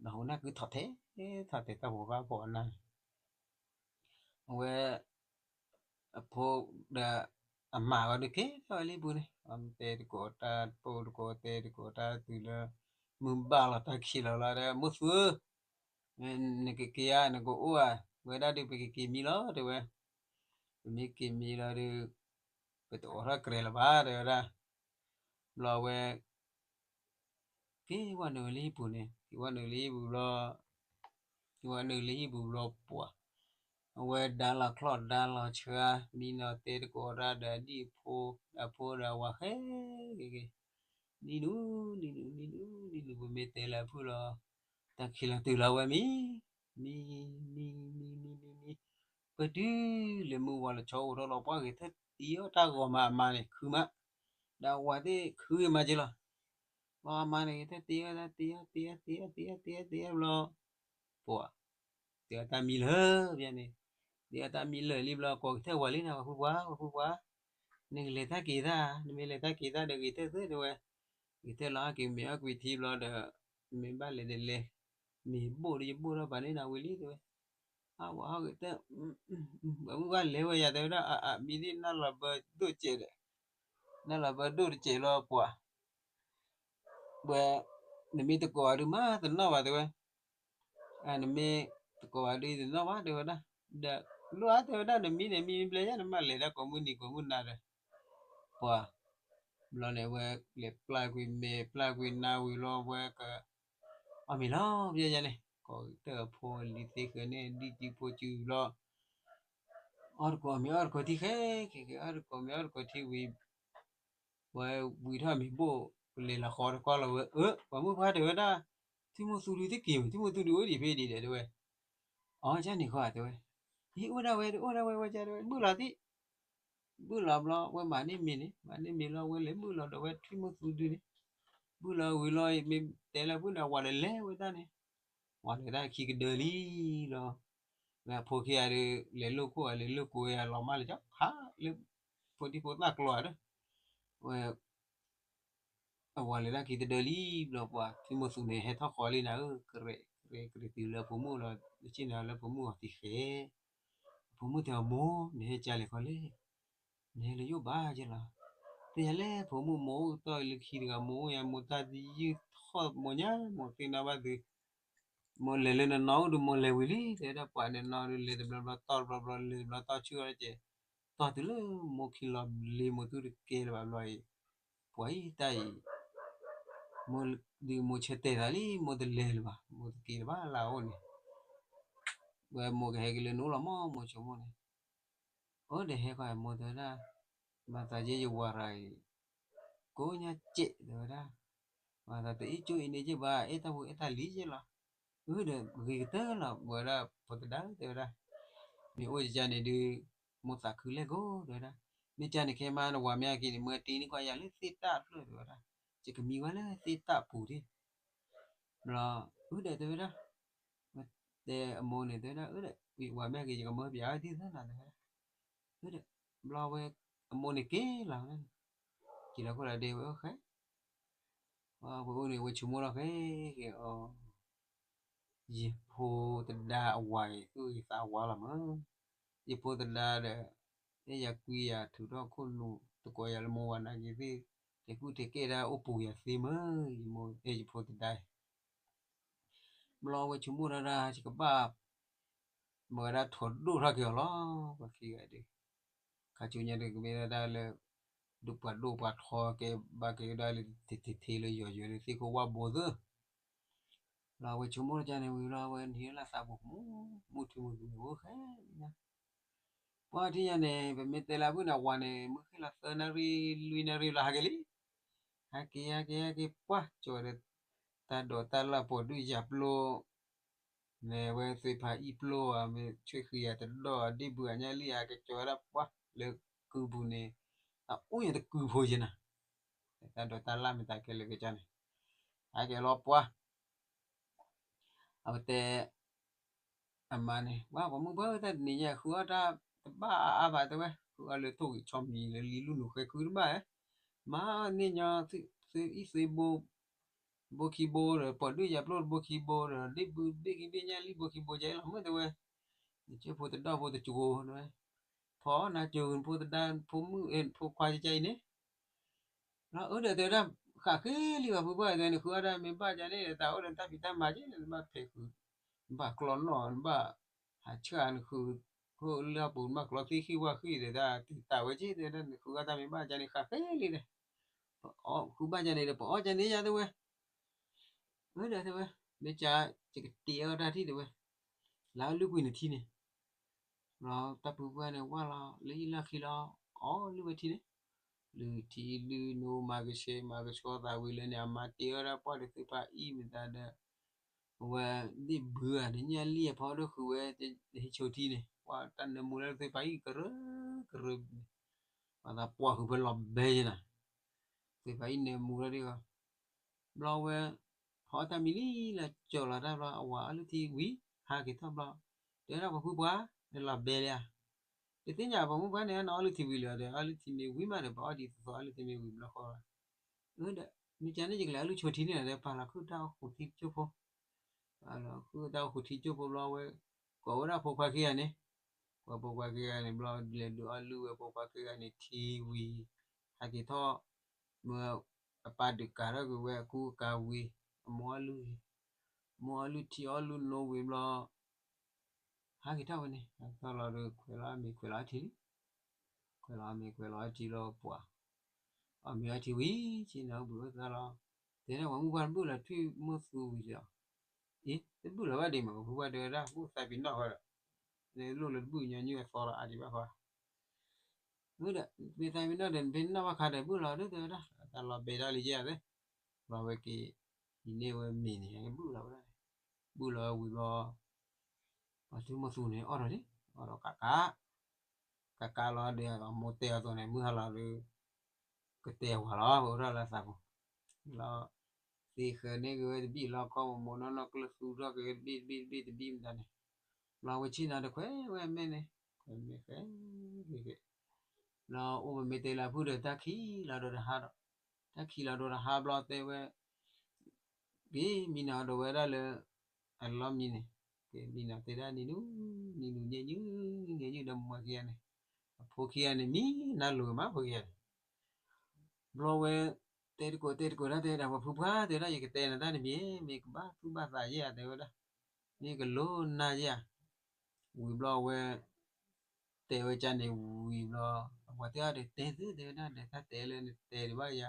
နဟူနၢ်ကုထီၣ်ထဲ ထီၣ်ထဲတၢ်ဖိဘၣ်ဖိအနၢ် အဝဲ အဖိဒီး အမါဝဲဒုးက့ၤထီၣ်ဝဲလံပူၤန့ၣ် အတဲတကိးတၢ်ပိၢ်တကိးတဲတကိးတၢ်တုၤလၢ မုၢ်ဘၣ်လီၤတၢ်ခံးလီၤလီၤဒီး မိၢ်သူဧၢ နကက့ၤဧါ နကအိၣ်ဧါ ဝဲဒၣ်ဒုးပကက့ၤမံလီၤတဲဝဲ ပမ့ၢ်က့ၤမံလီၤဒီး ပတအိးထီၣ်ကြဲးလၢၤဘၣ်တဲဝဲဒၣ် ဘျီဝဲ က့ၤဝဲနုာ်လၢဟံၣ်ပူၤန့ၣ် က့ၤဝဲနုာ်လၢဟံၣ်ပူၤဘျီ က့ၤဝဲနုာ်လၢဟံၣ်ပူၤဘျီပှၤ အဝဲဒါလီၤချီၣ်ဒါလီၤဆှါ မံနီၤတဲတကိးတၢ်ဒီးအဒံၣ်အဖိ အဖိဒီးအဝၤဃဲက့ၤက့ၤ နံၤနူၤ နံၤနူၤ နံၤနူၤ နံၤနူၤ ပမ့ၢ်တဲလၢအဖုၣ်လီၤ တၢ်ခံးလီၤတုၤလီၤဝဲမံ မံ မံ မံ မံ မံ မံ ဝဲတုၤလဲၤမုၢ်ဝါလီၤဆီအိၣ်ထီၣ်လီၤ ပှၤဂဲၤထၢၣ်တ့အီၣ်တၢ်ဂီၤမးအမါန့ၣ် ခုမး, ဒီးအဝၤသ့ၣ်ခုဂ့ၤမးက့လီၤ. ပှၤအမါန့ၣ် ဂဲၤထၢၣ်တ့အီၣ်တၢ်တ့အီၣ်တ့အီၣ်တ့အီၣ်တ့အီၣ်တ့အီၣ်ဘျီ ပှၤ တ့အီၣ်တၢ်မံလၢာ် ဘၣ်န့ၣ်, တ့အီၣ်တၢ်မံလၢာ်လံဘျီ ကိးကထၢၣ်ဝၤလံန့ၣ် ပှၤဖုပှၤ ပှၤဖုပှၤ, နကလဲၤတၢ်က့ၤတၢ်, နမ့ၢ်လဲၤတၢ်က့ၤတၢ်ဒီး ဂဲၤထၢၣ်သ့တဲဝဲ, ဂဲၤထၢၣ်လီၤဟဲက့ၤမ့ၢ်အီၣ်ကွံာ်ထံဘျီဒီး မ့ၢ်ဘၣ်လဲၤဒီးလဲၤ, မ့ၢ်ဘိၣ်ဒီးယဘိၣ်ထီၣ်ပာ်န့ၢ်နၤဝံၤလံတဲဝဲ, အဝၤဟီၣ်ဂဲၤထၢၣ်, ပှၤမုၣ်ဘၣ်လဲၤဝဲယၤတဲဝဲဒၣ် အမံၤသ့ၣ်နၢ်လီၤဘၢဒိၣ်စဲးဒီး, နၢ်လီၤဘၢဒိၣ်တစဲးလီၤပှၤ ဝဲ, နမ့ၢ်တကိးအီၤဒုးမးတနီၣ်ဘၣ်တဲဝဲ, နမ့ၢ်တကိးအီၤဒုးတနီၣ်ဘၣ်တဲဝဲဒၣ်, ဒီးလိၣ်ဧါတဲဝဲဒၣ် နမံန့ၣ်မံဘျဲယါ နမ့ၢ်လဲၤဒၣ်ကိးမုၢ်နံၤကိးမုၢ်နၤဒီး, ပှၤ, ဘျီန့ၣ်ဝဲလဲၤပျၢ်ကွံာ်မဲာ်ပျၢ်ကွံာ်နါဝံၤလီၤဝဲက အီၣ်မ့ၤလီၤ ပျဲယါန့ၣ် ကိးကတၢၢ်အဖိလံၤသ့ဃၢၤန့ၣ် ဒံၣ်စုဖိစုဘျီ အီၣ်တကိးမ့ၤအီၣ်တကိးထံဃဲ က့ၤက့ၤအီၣ်တကိးမ့ၤအီၣ်တကိးထံဝံၤ ဝဲဝံၤထီၣ်မ့ၤဘိၣ် ပလဲၤလီၤဃီတကီၢ်လီၤဝဲ အၢ ပှၤမုၣ်ပှၢ်တဲဝဲဒၣ် ထံမိၢ်သူဒုးသ့ၣ်က့ၤမး ထံမိၢ်သူဒုးအိၣ်ဒံးဖဲဒံးဒီးတဲဝဲ, အီၣ်ကၢ်န့ၣ်ဃီတဲဝဲ, ဟ့ၣ်အိၣ်ဒၣ်ဝဲ အိၣ်ဒၣ်ဝဲဝဲကၢ်တဲဝဲ ဘုၣ်လီၤသ့ၣ် ဘုၣ်လီၤဘျီ ဝဲမၤန့ၢ်မ့ၤန့ၣ် မၤန့ၢ်မ့ၤလီၤ ဝဲလဲၤဘုၣ်လီၤဒီးဝဲထံမိၢ်သူဒုန့ၣ်, ဘုၣ်လီၤဝံၤလီၤ မ့ၢ်တဲလၢဘုၣ်န့ၣ် အဝၤဒီးလဲၤဝဲတၢ်န့ၣ်, ဝၤလဲၤတၢ်ခံကဒၢလံလီၤ, ဝဲအဖိခံဂၤဒီး လဲၤလိာ်ခိၣ်ဂၤလဲၤလိာ်ကိးဝဲအလီၤမၢ်လၢကၠီ ဟးလၢ ဖိဒံဖိသၣ်ကျိၤဧါဒီး, ဝဲ အဝၤလဲၤတၢ်ခံတဒၢလံဘျီပှၤ ထံမိၢ်သူန့ၣ်ဟဲထီၣ်ဃီလံနၤဧၢ ကရဲးကရဲးကရဲးတုၤလၢအဖိမုၣ်လီၤ လၢဆ့ၣ်နီၤလၢဖိမုၣ်အီၤသံဃဲ, အဖိမုၣ်တဲအီၤမိၢ် နဟဲကၢလဲၤခီလဲၣ်, နဟဲလၢယအိၣ်ဘၣ်ကဲလီၤ, သ့ၣ်ညါလဲၣ် ဖိမုၣ်မိၢ်အိၣ်တီၢ်လၢခံတဂၤ မိၢ်အိၣ်ညါ မိၢ်တၢ်ယုၢ်ထီၣ်မိၢ်ညါ မိၢ်သ့ၣ်နီၣ်ဘၣ်သု, မိၢ်လဲၤလၢနနီၢ်အိၣ်ဒီးမိၢ်လဲၤဝံၤလံ တဲဝဲဒၣ်ပှၤနနီၢ်ဒီး လဲၤတဘျီဘျီတီၢ်တဘျီဘျီ လဲၤတဘျီတီၢ်ဆူၣ်ဝဲကဲ, တီၢ်တုၤလၢမိၢ်ခံလီၤဘျ့မိၢ်သူၣ်တကဲလၢၤဘၣ်ဘျီအံၤ, ပှၤအံၤတၢ်အံၤ မိၢ်ဒုးမိၢ်ဆၢတဲာ်သးလံ မိၢ်တလဲၤလၢၤဘၣ် မိၢ်တက့ၤလၢၤဘၣ်လၢအအိၣ်န့ၣ်, ဝဲမိၢ်ကဟဲက့ၤလၢနအိၣ်လီၤမး မိၢ်ဆိကမိၣ်န့ၣ်, အိၣ်ဒီးဟဲဃီမိၢ်တဲဝဲဒၣ်, မၤသးယဲယဝၤရၤအံၤ ကိးညါစဲးတဲဝဲဒၣ်, မၤသးတအ့ၣ်ကၠိအံၤန့ၣ်ယဲဘၣ် အဲၣ်တၢ်ဖိအဲၣ်တၢ်လံၤယဲလီၤ, အၢဒီးဂ့ၤကတၢၢ်လီၤ ဝဲဒၣ်ဖိသဒါတဲဝဲဒၣ်, မ့ၢ်အိၣ်ယကန့ၣ်ဒုး မိၢ်သးခုလဲၣ်ကိးတဲဝဲဒၣ်, မ့ၢ်ကန့ၣ်ခဲမးနဝၤမ့ၢ်အက့ၤန့ၣ် မၢတ့န့ၢ်ကွၢ်ယၤလၢသ့ၣ်တၢ်ဖျၢၣ်တဲဝဲဒၣ်, ယကမံဝဲလၢသ့ၣ်တၢ်ပူၤဒၣ် ဘျီ, အၢဒီးတဲဝဲဒၣ်, တဲအမိၢ်န့ၣ်တဲဝဲဒၣ် အၢဒီး ဝၤမ့ၢ်က့ၤ ယကမၢပၠးဝဲဒ်သိးနၤတဲဝဲဒၣ်, အၢဒီး ဘျီဝဲ အမိၢ်န့ၣ်က့ၤလီၤဝဲဒၣ်န့ၣ်, က့ၤလီၤခိၣ်လီၤဒ့ဝဲအိၣ်ဃဲ, ဝဲအိၣ်န့ၣ် ဝဲဆိကမိၣ်လီၤဃဲက့ၤအီၤ ယဖိသဒါအဝၤအံၤ သူၣ်ဂ့ၤသးဝါလီၤမး, ယဖိသဒါဒီး အဲၣ်ယၤကွံယၤ ထုးထီၣ်ခိၣ်နူာ် သကိးယၤလၢမိၢ်ဝၤနာ်က့ၤသ့ၣ်, တဲကူၣ်တဲကဲဒၣ်အိၣ်ပူၤယၤသ့မး, ယမိၢ်အဲၣ်ယဖိသဒါအံၤ, ဘျီဝဲဆိကမိၣ်ဒၣ်ဒၣ် ယကဘၣ် မၤဝဲဒၣ်ထိးဒိၣ်ထီၣ်က့ၤအီၤလီၤ, ပှၤခံဂၤဒုး ခါဆူညါဒုးကမ့ၢ်ဒၣ်လၢ ဒိၣ်ပှၤဒိၣ်ပှၤထီကဲ ဘၣ်က့ၤဒၣ်လၢ ထဲထဲထဲလၢယီၤယီၤလၢသ့ၣ်ခိၣ်ဝၣ်ဘိသၢ, လီၤဝဲဆိကမိၣ်ကန့ၣ်ဝံၤလီၤ ဝဲနံၤလၢသးပူၤမူ မူထံမူကမ့ၢ်အိၣ်ဃဲညါ, ပှၤထံၣ်ညါန့ၣ် ပမ့ၢ်တဲလၢအဘုၣ်န့ၣ် အဝၤန့ၣ် မုၢ်ဃ့ၢ်လီၤသၢနၣ်ရံၣ်လွံၢ်နၣ်ရံၣ်လီၤဟဲက့ၤလံ, ဟဲက့ၤဟဲက့ၤဟဲက့ၤ ပှၢ်ကၠီၤဒီး တၢ်ဒိးတၢ်လၢ်ပိာ်ဒုၣ်ယၤပျိ န့ၣ်ဝဲသ့ၣ်ဖးအံၣ်ပျိဧါ မ့ၢ်ဆွ့ၣ်ဃံဧါ တဒီၣ်ဧါ ဒ့ၣ်ဘုဧါ ညၣ်လံၣ်ဧါ ကကၠီၤဝဲဒၣ်ပှၢ်လၢကုပူၤန့ၣ်, အအိၣ်ညါတကုဖိယဲနၤ, တၢ်ဒိးတၢ်လၢ်မ့ၢ်တၢ်ခဲလၢာ်ကစၢ်န့ၣ်, ဟဲက့ၤလီၤပှၢ် အဝဲတဲ အမါန့ၣ် ပှၤ ပှၤမုၣ်ပှၢ်တၢ်တနံၤညါ ဃုအီၣ်တၢ်တဘၣ်အါအါဘၣ်တဲဝဲ, ဃုအီၣ်လၢထိၣ်ဂံၢ်ဆီမံၤလၢလံၤလူၢ်နူၤဃဲဃုတဘၣ်ဧါ, မၤန့ၢ်ညီ သုအံၣ်သုဘိ ဘိခံဘိဒီး ပိာ်ဒုၣ်ယၤပျိတဘိခံဘိဒီး ဒ့ၣ်ဘုဘ့ၣ်ခံဘ့ၣ်ညၣ်လံၣ်ဘိခံဘိကဲလီၤမုၢ်တဲဝဲ, နကၢဖိတဒီၣ်ဖိတကၠိၤတဲဝဲ, ဖီအီၣ်နၤကၠိၤ နဖိသဒါဖိမုၣ် ဖိခွါကဲအံၤန့ၣ် လီၤအၢဒီးတဲဝဲဒၣ် ဃးဃ့လံဘၣ်ဖုပှၢ်တဲ နဃုအီၣ်ဒၣ်မ့ၢ်ဘၣ်ကန့ၣ် တၢ်အိၣ်ဒီးတၢ်ဖံးတၢ်မၤက့ နဘၣ်ဖဲးဃုာ် နဘၣ်ကျီနီၣ် နဘၣ်ဟးဆှၣ်နဃုာ် ဃိလၢအပူၤ နဘၣ်ကျီသ့ၣ်ဃံၣ်ဝၣ်ဃံၣ်ဒီး တၢ်တံာ်တာ်ဝဲက့ တဲဝဲဒၣ် နဃုအီၣ်တၢ်မ့ၢ်ဘၣ်ကန့ၣ် ဃးဃ့လံဒီး ပအီၣ်ဃုဘၣ်ကန့ၣ်ဒီး ပအီၣ်ကန့ၣ်ယါတဲဝဲ အၢဒီးတဲဝဲ မ့ၢ်က ယကတ့အီၣ်တၢ်ထံၣ်တဲဝဲ လၢအလုၢ်ကွံာ်နထံန့ၣ် လီၤတၢ်ဖုပှၢ်န့ၣ် ဝၢ်လီၤလၢအံၣ်လၢခံလီၤ အီၣ်လုၢ်ဝဲထံန့ၣ် လုၢ်ထံလုၢ်နိ မၤကဆှဲမၤကဆှီသးဝံၤလၢန့ၣ် အမါတ့အီၣ်ဒၣ်ပှၢ်ဒီးသ့ၣ်ဖးအံၣ်မတၤဒီး အဝဲဒ့ၣ်ဘုဧါ နညၣ်လံၣ်အဖီဒိၣ်ဃုာ်ဝဲ ဟံးဆိထံန့ၣ် ပှၤတၢ်နၢမူလၢသ့ၣ်ပၤအံၤကရၢကရၢန့ၣ် ပှၤသးပှၢ်ဃုာ်ဖဲလီၤဘဲယဲနၤ သ့ၣ်ပၤအံၤနၢမူလၢဒ်ဂီၤ ဘျီဝဲ ဖီအီၣ်တၢ်မံလံလၢကၠီၤလီၤတၢ်ဘျီ အဝၤအီလုၢ်ထံဝံၤ ဟးက့ၤထီၣ်ဘျီ တဲဒၣ်ပှၤဖုပှၢ် နလီၤဘဲလံဧါ တသ့ၣ်ညါပှၤမုၣ်ပှၢ်န့ၣ် နအီလုၢ်ထံဝံၤလံဒီး အီလုၢ်ထံမ့ၢ်ဝံၤမးဒီး ပအီၣ်ဒ်သိးသိးအီလုၢ်ထံမ့ၢ်ဝံၤဘျီဃီလီၤ ဒီး မ့ၢ်ကန့ၣ်ယကလဲၤအီလုၢ်ဆိထံန့ၣ်ဒီး ပာ်လီၤခုၣ်တၢ်အိၣ်ဃုာ်ထံကၠိဖိ ပာ်လီၤခုၣ်တၢ်အိၣ်ဃုာ်ထံကၠိဖိဘျီဝဲ ကိးဝဲဒၣ်ဖိခွါခံဂၤန့ၣ် ကိးဖိခွါခံဂၤန့ၣ်ဘျီ လဲၤဒုးအီလုၢ်ဝဲဖိခွါခံဂၤန့ၣ်ထံဝံၤ ဟးက့ၤထီၣ် မ့ၢ်အပၢ်ဒုးကၤထီၣ်က့ၤဝဲအကူအကၤဝံၤ အမိၢ်အီလုၢ် မိၢ်အီလုၢ်ထံအီလုၢ်နိဝံၤဘျီ ဟးက့ၤထီၣ်ဝဲန့ၣ် ဟးထီၣ်လီၤဒီးခွဲးလီၤအမ့ၤခွဲးလီၤအထံလံ ခွဲးလီၤအမ့ၤခွဲးလီၤအထံလီၤပှၤ အီၣ်မ့ၤအီထံဝံၤ ဆ့ၣ်နီၤဘုၣ်ဝဲသးလီၤ တဲန့ၣ်ပှၤမုၣ်ပှၢ်တဘုၣ်လီၤထွံၣ်မိၢ်သူဝံၤလီၤ အ့ တဘုၣ်လီၤဘၣ်ဒံးမး ပှၤမုၣ်ပှၢ်တဲဝဲဒၣ် ဘုၣ်သးပ့ၤနီၣ်ဃီဒီး လိၣ်လၢတဘုၣ်ညီနုၢ်အသီလီၤအါဒံးဘၣ်ဃီ မ့ၢ်ဒီး ပသးပ့ၤနီၣ်ဒီး ပ့ၤနီၣ်ဘၣ်ခါဒီး ဘုၣ်လီၤဒ်တဲဝဲဒၣ် တၢ်လီၤဘဲဒၣ်လံယဲၢ်သ့ၣ် ဘျီဝဲက့ၤ ဟံးန့ၢ်ဝဲမ့ၤန့ၣ် ဘုၣ်လီၤဝဲဒၣ်န့ၣ် ဘုၣ်လီၤဝဲဝံၤဘျီ ပှၤထွံၣ်မိၢ်သူန့ၣ် အီၣ်ဒီးလံ အီၣ်ဒီးကးကး ကးကးလီၤဒီး အမိၢ်တဲအီၤအသိးန့ၣ် မုၢ်ဟါလီၤဒီး ကတဲဝၤလီၤ ပအိၣ်ထီၣ်လၢသးပူၤ လီၤ သ့ဃၢၤန့ၢ်က့ၤဝဲတဘ့ၣ်လီၤ ခီမိၢ်မိၢ်နီၢ်နီၢ်ကျၢၢ်သူထီၣ်က့ၤဝဲတဘ့ၣ်တဘ့ၣ်တဘ့ၣ်တဘ့ၣ်မတၤန့ၣ် ဘျီဝဲဆ့ၣ်နီၤဒီးခွဲးဝဲအမဲာ်န့ၣ် ခွဲးမဲာ်ဃဲက့ၤ လီၤအိၣ်ပမ့ၢ်တဲလၢဖုၣ်ဒီး တၢ်ခံးလီၤဒီးတဟါဒီး တၢ်ခံးလီၤဒီးတဟါဘျီတဲဝဲ က့ၤမံနီၤဒီးဝဲဒၣ်လၢ အလီၢ်မံန့ၣ် က့ၤမံနီၤတဲဒၣ်နံၤနုၤ နံၤနုၤညဲၣ်ညုၣ် ညဲၣ်ညုၣ်ဒီးမၤခံဂၤန့ၣ် အဖိခံဂၤန့ၣ် မံနၤလိၤမးဖိခံဂၤန့ၣ် ဘျီဝဲ တဲတကိးတဲတကိးတၢ်တဲဒၣ် ပှၤဖုပှၢ်တဲဒၣ် ယကတဲနၤတၢ်တမံၤ မ့ၢ်ကဘၣ်သူၣ်ဘၣ်သးယဲၢ်ဧါ တဲဝဲဒၣ် မ့ၢ်ကလိနၢ်ယဲၢ်ဧါ ဝံၤဘျီဝဲ တဲဝဲကန့ၣ်ဝံၤဘျီ အပှၤတဲအီၤဒီး တဲသုတဲဝဲဒၣ်ဒီး တၢ်တဲလၢနတဲဒံးဘၣ်ယၤ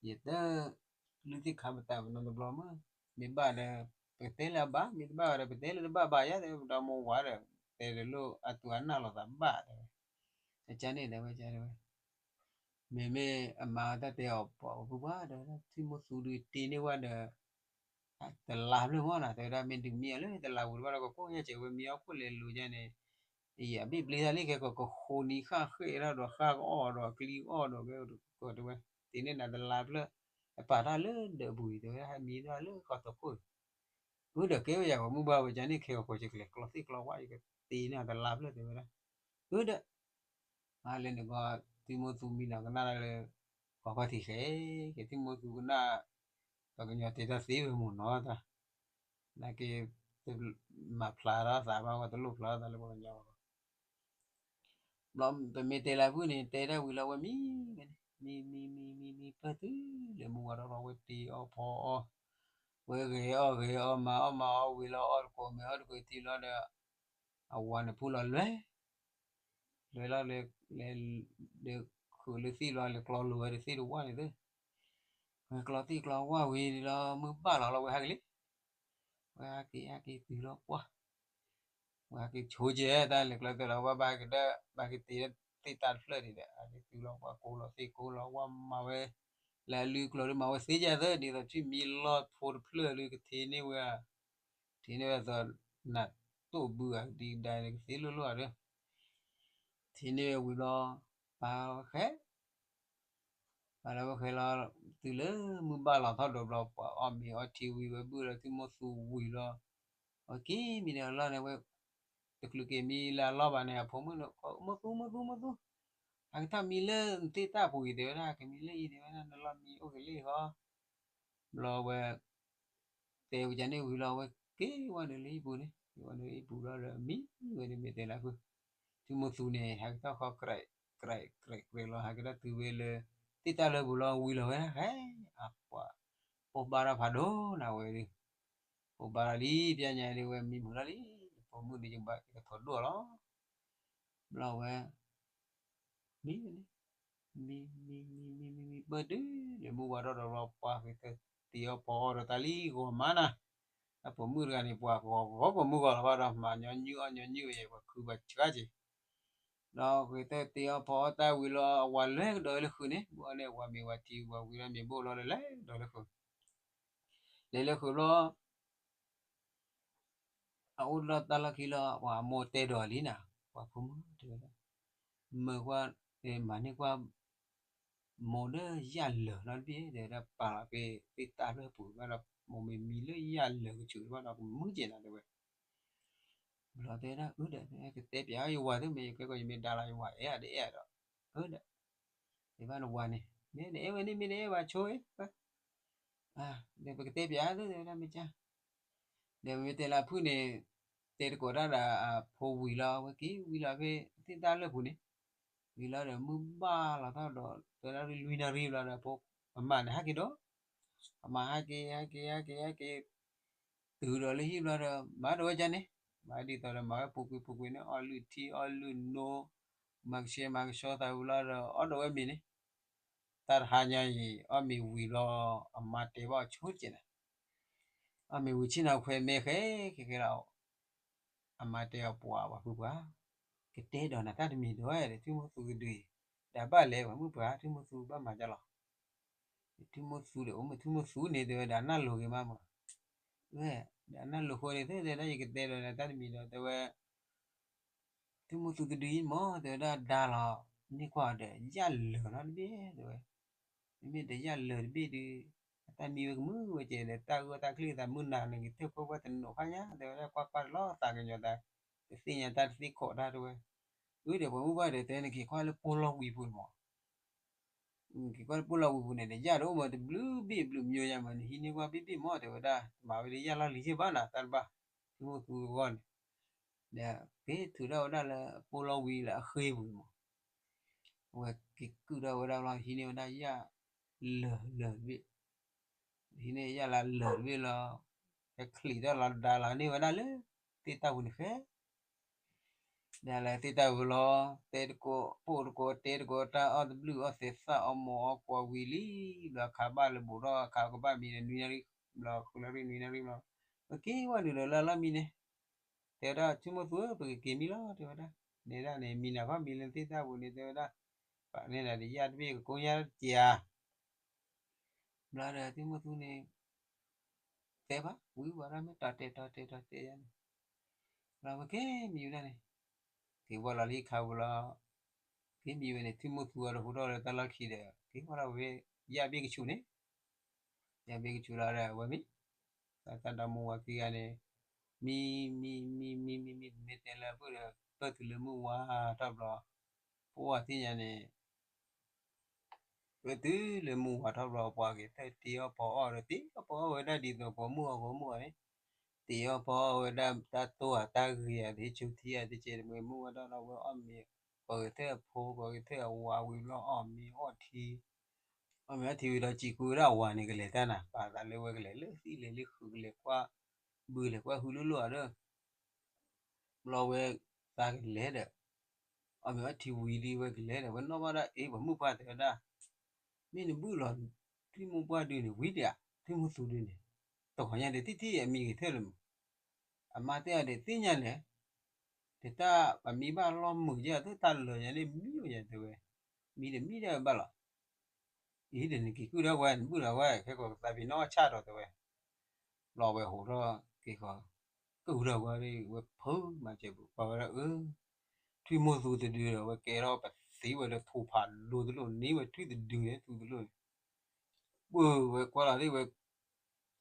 ယတ လုၢ်သ့ၣ်ခါပတာ်ပနီတဘျီမး မ့ၢ်ဘၣ်ဒီး ပကတဲလၢအဘၣ် မ့ၢ်တဘၣ်ဒီး ပတဲလၢတဘၣ်ဘၣ်ယၤ တဲဝဲဒီးမိၢ်ဝၤဒီး တဲတလိၣ်အသူၣ်အနၢ်လိာ်သးဘၣ်တဲဝဲ အကန့ၣ်တဲဝဲတဲဝဲ မ့မ့ၢ်အမၤတၢ်တဲအီၤပှၤပှၤပှၤဒီး ထွံၣ်မိၢ်သူဒုးတ့န့ၢ်ဝဲဒီး တလါဖျၢၣ်မ့ၢ်နီၤ တဲဝဲဒၣ် မ့ၢ်ဒုးမံအီၤလၢတလါဝံၤတဘၣ်ဒီး ကကိၢ်ညါစဲးဝဲမံအီၣ်ခိၣ်လဲၤလိၤညါန့ၣ် အံၤအဘ့ၣ်ဘျ့တၢ်လံ ခဲကကဃိနံၤဃၣ်ဃ့ၣ်ထီၣ်ဒီး ဃၣ်ကအီၣ်ဒီး အကျံအီၣ်ဒီးကဲတဲဝဲ တ့န့ၢ်နၤတလါဖျၢၣ် အပာ်တၢ်လၢဒၢးပူၤအံၤ တဲဝဲဒၣ် ဟဲမံထီၣ်လၢကီၢ်သခိၣ်အံၤ ဝဲဒီးကဲဝဲယၤပှၤမုၢ်ဘၣ်ဝဲကန့ၣ် ခဲကကိးကကျဲၤ ကျီသ့ၣ်ကျီဝၣ် ယကတ့န့ၢ်အီၤတလါဖျၢၣ်တဲဝဲဒၣ် ဝဲဒီး မ့ၢ်လၢနကီၢ် သုမိၢ်သူမံနီၤကနၣ်လၢ ကီၢ်ခီၣ်ထံးဃဲ ကဲသုမိၢ်သူကနၣ် ပှၤကညီတဲတၢ်သ့ဝဲမ့ၢ်နီၤတၢ် နာ်က့ မၤဖျါထီၣ်သးဘၣ်ဝဲ တလိၣ်ဖျါထီၣ်သးလၢပှၤကညီဘၣ် ဘျီပမ့ၢ်တဲလၢဖုၣ်န့ၣ် တဲတၢ်ဝံၤလီၤဝဲမံဝဲန့ၣ် မံမံမံမံမံပၢၢ်တုၤလၢမုၢ်ဝါထီၣ်လီၤ ဝဲတ့အီၣ်ဖီအီၣ် ဝဲဂဲၤအီၣ်ဂဲၤအီၣ်မၤအီၣ်မၤအီၣ်ဝံၤလီၤ အီၣ်တကိးမ့ၤအီၣ်တကိးထံလီၤဒီး အဝၤန့ၣ်ဖုၣ်လီၤလွဲ လွဲလီၤလၢ လဲၤ ဒီးခုးလၢသ့ၣ်လီၤ လဲၤကျီလိၤဝဲဒီးသ့ၣ်တဝၣ်န့ၣ်သ့ၣ် ဝဲကျီသ့ၣ်ကျီဝၣ်ဝံၤလီၤ မုၢ်ဘၣ်လီၤလီၤ ဝဲဟဲက့ၤလံ ဝဲဟဲက့ၤဟဲက့ၤတုၤလီၤပှၢ် ဝဲဟဲက့ၤဆိကဲတၢ်လဲၤကျီသ့ၣ်လီၤ ဝဲဘၣ်ဟဲက့ၤဒီး ဘၣ်က့ၤတ့သ့ၣ်တၢ်တဖျၢၣ်ဒံးဒီး ဟဲက့ၤတုၤလီၤပှၢ် ကိးလီၤသ့ၣ်ကိးလီၤဝၣ်မၤဝဲ လၢအလုၢ်ကျိၤဒ်မၤဝဲသ့ကဲသ့ ဒ်သိးထွံၣ်မံလီၢ်ဖိတဖျၢၣ်လၢကထံၣ်န့ၢ်ဝဲ ထံၣ်န့ၢ်ဝဲအသိး နၢ်တိၢ်ဘုဧါ ဒံကဒါန့ၣ် ကသ့လိၣ်လိၣ်ဧါဒီး ထံၣ်န့ၢ်ဝဲဝံၤဘျီ ပာ်ဃဲ ပာ်လီၤဝဲဃဲလီၤ တုၤလၢမုၢ်ဘၣ်လီၤထီၣ်ဒီးဘျီ ပှၤအီၣ်မ့ၤအီထံဝံၤဝဲဘုၣ်လီၤ ထွံၣ်မိၢ်သူဝံၤလီၤ အက့ၤမံဒီးအလီၢ်န့ၣ်ဝဲ တချုးက့ၤမံလၢအလီၢ်ဘၣ်န့ၣ် အဖိမုၣ်န့ၣ် မိၢ်သူ မိၢ်သူ မိၢ်သူ ဟဲက့ၤထီၣ်မံလၢနသ့ၣ်တၢ်ပူၤအံၤ တဲဝဲဒၣ် ကမံလၢအံၤ တဲဝဲဒၣ် နလီၢ်မံအိၣ်က့ၤလၢအံၤဃီ ဘျီဝဲ တဲဝဲကန့ၣ်ဝံၤလီၤ ဝဲက့ၤဝဲဒၣ်လၢဟံၣ်ပူၤန့ၣ် က့ၤဝဲဒၣ်လၢဟံၣ်ပူၤဘျီဒီး မံဝဲန့ၣ်မ့ၢ်တဲလၢဖုၣ် ထွံၣ်မိၢ်သူန့ၣ် ဟဲက့ၤထီၣ်ဃီ ကြဲးကြဲးကြဲးလီၤ ဟဲက့ၤထီၣ်တုၤဝဲလၢ သ့ၣ်တၢ်လၢပူၤလီၤ ဝံၤလီၤဝဲဒၣ် ဟဲ အပှၤ ပိာ်ဘၣ်တၢ်ဖးဒိၣ်နၤဝဲဒီး ပိာ်ဘၣ်တၢ်လံ ပျဲညါဒ်ဝဲမံမုာ်လီၤလံ ပိာ်မုၣ်ဒ်ယဘၣ်ကထီၣ်ဒိၣ်လီၤ ဘျီဝဲ မံန့ၣ် မံ မံ မံ မံ မံ ပၢၢ်တုၤလၢမုၢ်ဝါထီၣ်ဒီး ပှၤဃ့တၢၢ်တ့အီၣ်ဖီအီၣ်ဒီးတၢ်လံဂီၤမးနၤ အပိာ်မုၣ်တဂၤန့ၣ် ပှၤဂီၤဂီၤပိာ်မုၣ်ဂီၤလီၤဘၣ်ဒီး မၤညီနုၢ်အီၣ်ညီနုၢ်ဝဲယဲ ပှၤခုပှၤဆှါက့ၤ ဒီးဃ့တၢၢ်တ့အီၣ်ဖီအီၣ်တၢ်ဝံၤလီၤ အဝၤလဲၤကဒီးလၢဃုာ်န့ၣ် ဘၣ်အီၤန့ၣ် အဝၤမ့ၤဝၤထံဝံၤလီၤ မ့ၤဘိၣ်လီၤဒီးလဲၤကဒီးလၢဃုာ် လဲၤလၢဃုာ်ဘျီ အအိၣ်ဒီးတၢ်လီၢ်ခံလီၤ ပှၤအမိၢ်တဲဒီးလံနၤ, ပှၤဖိမုၣ်တဲဝဲဒၣ်, မၢကွၢ်, မၤန့ၢ်ကွၢ် မိၢ်ဒီးယၣ်လၢာ်နီတဘ့ၣ် တဲဝဲဒၣ် ပာ်လီၤက့ၤသ့ၣ်တၢ်လၢပူၤဘၣ်ဒီး မိၢ်မ့ၢ်မံလၢယၣ်လၢာ်ကဆူးဘၣ်ဒီး ကမုာ်က့ၤနၤတဲဝဲ. ဘျီတဲဒၣ်အၢဒီး ကတဲပၠးယဝၤသ့ၣ်မ့ၢ် ယကဲကီၢ် ယမ့ၢ်ဒါလီၤယဝၤအဲၣ်အါတအဲၣ်ဒီး, အၢဒီး, တဲဘၣ်နဝၤန့ၣ် မ့ၢ်နအဲၣ်ဝဲန့ၣ် မ့ၢ်နအဲၣ်ဝဲဆိဝဲ, ဒီးပကတဲပၠးသုတဲဝဲဒၣ်မ့ၢ်ကါ, ဒီးမ့ၢ်တဲလၢအဖုၣ်န့ၣ်, တဲတကိးတၢ်ဒီးအဖိဝံၤလီၤ အဝဲက့ၤဝံၤလီၤဖဲသ့ၣ်တၢ်လၢပူၤန့ၣ်, ဝံၤလီၤဒီးမုၢ်ဘၣ်လီၤထီၣ်ဒီး တဲဒၣ်လွံၢ်နၣ်ရံၣ်ဘျီဒီး အဖိအမါန့ၣ်ဟဲက့ၤဒီး, အမါဟဲက့ၤ ဟဲက့ၤ ဟဲက့ၤ ဟဲက့ၤ တုၤဒီးလၢဟံၣ်ဘျီဒီး မၤတဝဲဒ်န့ၣ်, မၤဒ်သိးဒီး မၤဝဲပူၤကွံာ်ပူၤကွံာ်န့ၣ် အီၣ်လုၢ်ထံအီၣ်လုၢ်နိ, မၤကဆှဲမၤကဆှီသးဝံၤလီၤဒီး အီၣ်ဒီးဝဲမ့ၤန့ၣ်, တၢ်တဟါညါအံၤ အီၣ်မ့ၤဝံၤလီၤ အမါတဲဘၣ်အီၤဆိကဲးနၤ, အီၣ်မ့ၤဝံၤဆ့ၣ်နီၤခွဲးမဲာ်ဃဲက့ၤက့ၤလီၤ, အမါတဲအီၤပှၤ ပှၤဖုပှၤ, ကတဲဒီးနၤတၢ်တမံၤဒ်ဝဲဒီး ထွံၣ်မုၢ်သူကဒုအံၤ, ဒီးဘၣ်လဲၤပှၤမုၣ်ပှၤ ထွံၣ်မုၢ်သူဘၣ်မၤဒ်လဲၣ် ထွံၣ်မုၢ်သူဒီး အိၣ်မ့ၢ်ထွံၣ်မုၢ်သူန့ၣ် တဲဝဲဒၣ်နၢ်လိၤဂ့ၤမးမး, ဝဲ, ဒီးနၢ်လိၤဃိန့ၣ် တဲဝဲဒၣ် ယကတဲဒီးနၤတၢ်တမံၤဒီး တဲဝဲ, ထွံၣ်မုၢ်သူတဒုအံၤမး တဲဝဲဒၣ်ဒါလီၤ, န့ၢ်ကွၢ်ဒီးယၣ်လၢာ်နီတဘ့ၣ် တဲဝဲ, မ့မ့ၢ်ဒီးယၣ်လၢာ်တဘ့ၣ်ဒုး, အတၢ်မံဝဲကမုာ်ဝဲကဲဒီး တၢ်အၢတၢ်ချံသးမုၢ်နၤန့ၣ် ကထၢၣ်ဖိဝဲတနိးခါညါ တဲဝဲဒၣ်ကွၢ်ကွၢ်လီၤသးကညီၤသး, တသ့ၣ်ညါတၢ်တသ့ခိးတၢ်တဲဝဲ, အၢဒီးပှၤမုၣ်ပှၢ်ဒီး တဲနက့ၤကွၢ်လၢပိၢ်လီၤဝံၤပူၤန့ၣ်မး က့ၤကွၢ်လၢပိၢ်လီၤဝံၤပူၤန့ၣ် ဒီးယၣ်တအိၣ်မးတဘျုးဘ့ၣ်ဘျုးမံၤယါမး နဟံးန့ၢ်ကွၢ်ဘ့ၣ်ဘ့ၣ်မး တဲဝဲဒၣ် မၤဝဲဒီးယၣ်လီၢ်လံၤယ့ၢ်ဘၣ်နၤ တၢ်တဘၣ်, ထွံၣ်မုၢ်သူအဂီၢ်န့ၣ်, ဒီးက့ၤထုးထီၣ်ဝဲဒၣ်လၢပိၢ်လီၤဝံၤလၢအဃ့ပူၤန့ၣ်မး, အဝဲက့ၤကုၢ်ထီၣ်ဝဲဒၣ်လီၤ ဟံးန့ၢ်ဝဲဒၣ်ယၣ်လၢာ်လၢာ်တဘ့ၣ် ဟံးန့ၢ်ယၣ်လၢာ်လၢာ်တဘ့ၣ်လီၤ, ဟဲချံးတၢ်လီၤဒါလီၤန့ၢ်ဝဲဒၣ်လၢသ့ၣ်တၢ်ပူၤန့ၣ်ဃဲ ဒီးလၢသ့ၣ်တၢ်ပူၤလီၤ, တဲတကိးပိာ်တကိးတဲတကိးတၢ်အီၣ်တဘျုးအီၣ်သဲးသၣ်အီၣ်မိၢ်အီၣ်ကွီၤဝံၤလံ, ဘျီခးဘၣ်လၢဘူးထီၣ်ခးကဘၣ်မံၤဒီးနွံနၣ်ရံၣ်, ဘျီဃုနၣ်ရံၣ်နွံနၣ်ရံၣ်ဘျီ, ပက့ၤဝဲဒုးဒီးလၢအလီၢ်မံန့ၣ်, တဲဝဲဒၣ် ထွံၣ်မုၢ်သူဧၢ ပကက့ၤမံလီၤ တဲဝဲဒၣ်, နဲဒၣ်န့ၣ် မံနၤဖးမံလၢသ့ၣ်တၢ်ပူၤန့ၣ် တဲဝဲဒၣ်, ပာ်န့ၢ်နၤဒီးယၣ်တဘ့ၣ်ကကိးညါတက့ၢ်ဧါ ဘျီဒီးထွံၣ်မုၢ်သူန့ၣ် တဲဘၣ် ဝံၤဝဲဒၣ်မ့ၢ်တၢ်တဲတၢ်တဲတၢ်တဲယါန့ၣ်, ဘျီပက့ၤမံဝဲဒၣ်န့ၣ်, က့ၤဝဲလီၤလၢဟံၣ်ခါပူၤလီၤ, က့ၤမံဝဲန့ၣ် ထွံၣ်မုၢ်သူအီၤဒီးဟူထီၣ်လၢတၢ်လီၢ်ခံဒီး က့ၤဝဲဒၣ်ဝဲ ယၣ်ဘ့ၣ်ကဆူးန့ၣ်, ယၣ်ဘ့ၣ်ကဆူးလီၤဒီး အဝဲမံ, တၢ်တၢ်ဒီမါဝၤခံဂၤန့ၣ်, မံ, မံ, မံ, မံ, မံ, မံ, မ့ၢ်တဲလၢအဖုၣ်ဒီး ပၢၢ်တုၤလၢမုၢ်ဝါထီၣ်ဘျီ, ပှၢ်သ့ၣ်ညါန့ၣ် ပၢၢ်တုၤလၢမုၢ်ဝါထီၣ်ဘျီ ပှၤက့ၤတၢၢ်တ့အီၣ်ပီအီၣ်ဒီး တ့အီၣ်ပီအီၣ်ဝဲဒၣ်ဒ်သိးပှၤမုၣ်အီၤပှၤမုၣ်အီၤန့ၣ်, တ့အီၣ်ပီအီၣ်ဝဲဒၣ်တၢ်တိၢ်အတၢ်ဂ့ၤအတဆူထံအတကဲးတမ့ၢ်မုၢ်ဝါထီၣ်ဒီးဝဲအီၣ်မ့ၤ, ပှၤက့ၤထၢၣ်အဖိ ပှၤက့ၤထၢၣ်အဝၤဝံၤဘျီအီၣ်မ့ၤအီၣ်ထံ, အီၣ်မ့ၤအီၣ်ထံဝံၤဒီး စံးဃုာ်ဝဲဒၣ်အဝၤန့ၣ် ကလဲၤတၢ်နၤ ပာ်သးလၢဝဲကလဲၤလၢသံၣ်လဲၤလၢဃုာ်ကလဲၤကွၢ်, ဘုလဲၤကွၢ်ဟုလိၣ်လိၣ်အဒီး ဘျီဝဲသးကလဲၤဒီး, အီၣ်မ့ၤအီၣ်ထံဝံၤလံဝဲကလဲၤဒီး ဝဲနီၣ်ဘၣ်ဒၣ်အ့ၣ် ပှၤမုၣ်ပှၢ်တဲဝဲဒၣ်, မ့ၢ်နဘုၣ်လီၤ, ထွံၣ်မုၢ်ပှၢ်ဒုန့ၣ် ဝံၤဒံးဧါ, ထွံၣ်မုၢ်သူဒုန့ၣ်, တဂီၤညါဒီးတံၢ်တံၢ်အမံၤကထၢၣ်လၢမုၢ်, အမါတဲအီၤဒီးသ့ၣ်ညါလဲၣ်, တတၢ်ပမံဘၣ်လီၢ်မုာ်ယဲၢ် တၢ်လၢာ်ညါန့ၣ်မံဝဲယဲၢ်တဲဝဲ, မံဒီးမံဒၣ်ဝဲဘၣ်လီၤ အံၤဒီးနက့ၤကုၢ်ဒီးဝဲ နဘုၣ်ဒီးဝဲ ခဲကိာ်ကသးပ့ၤနီၣ်ဆၣ်ထီၣ်တဲဝဲ, ဘျီဝဲဟိးထီၣ်က့ၤဃီ, ကုၢ်ဒီးဝဲ ဝဲဖုမၤစၢၤပူၤ ပှၤဝဲဒၣ်အၢ, ထွံၣ်မုၢ်သူတဒုဒီး ဝဲကဲထီၣ်ပသံဝဲဒီးထိၣ်ဖးဒိၣ်တလိၣ်န့ၢ်ဝဲထွံၣ်တဒုန့ၣ် သူတလိၣ်န့ၣ် ပှၢ်ဝဲကွၢ်လီၤသ့ၣ်ဝဲ,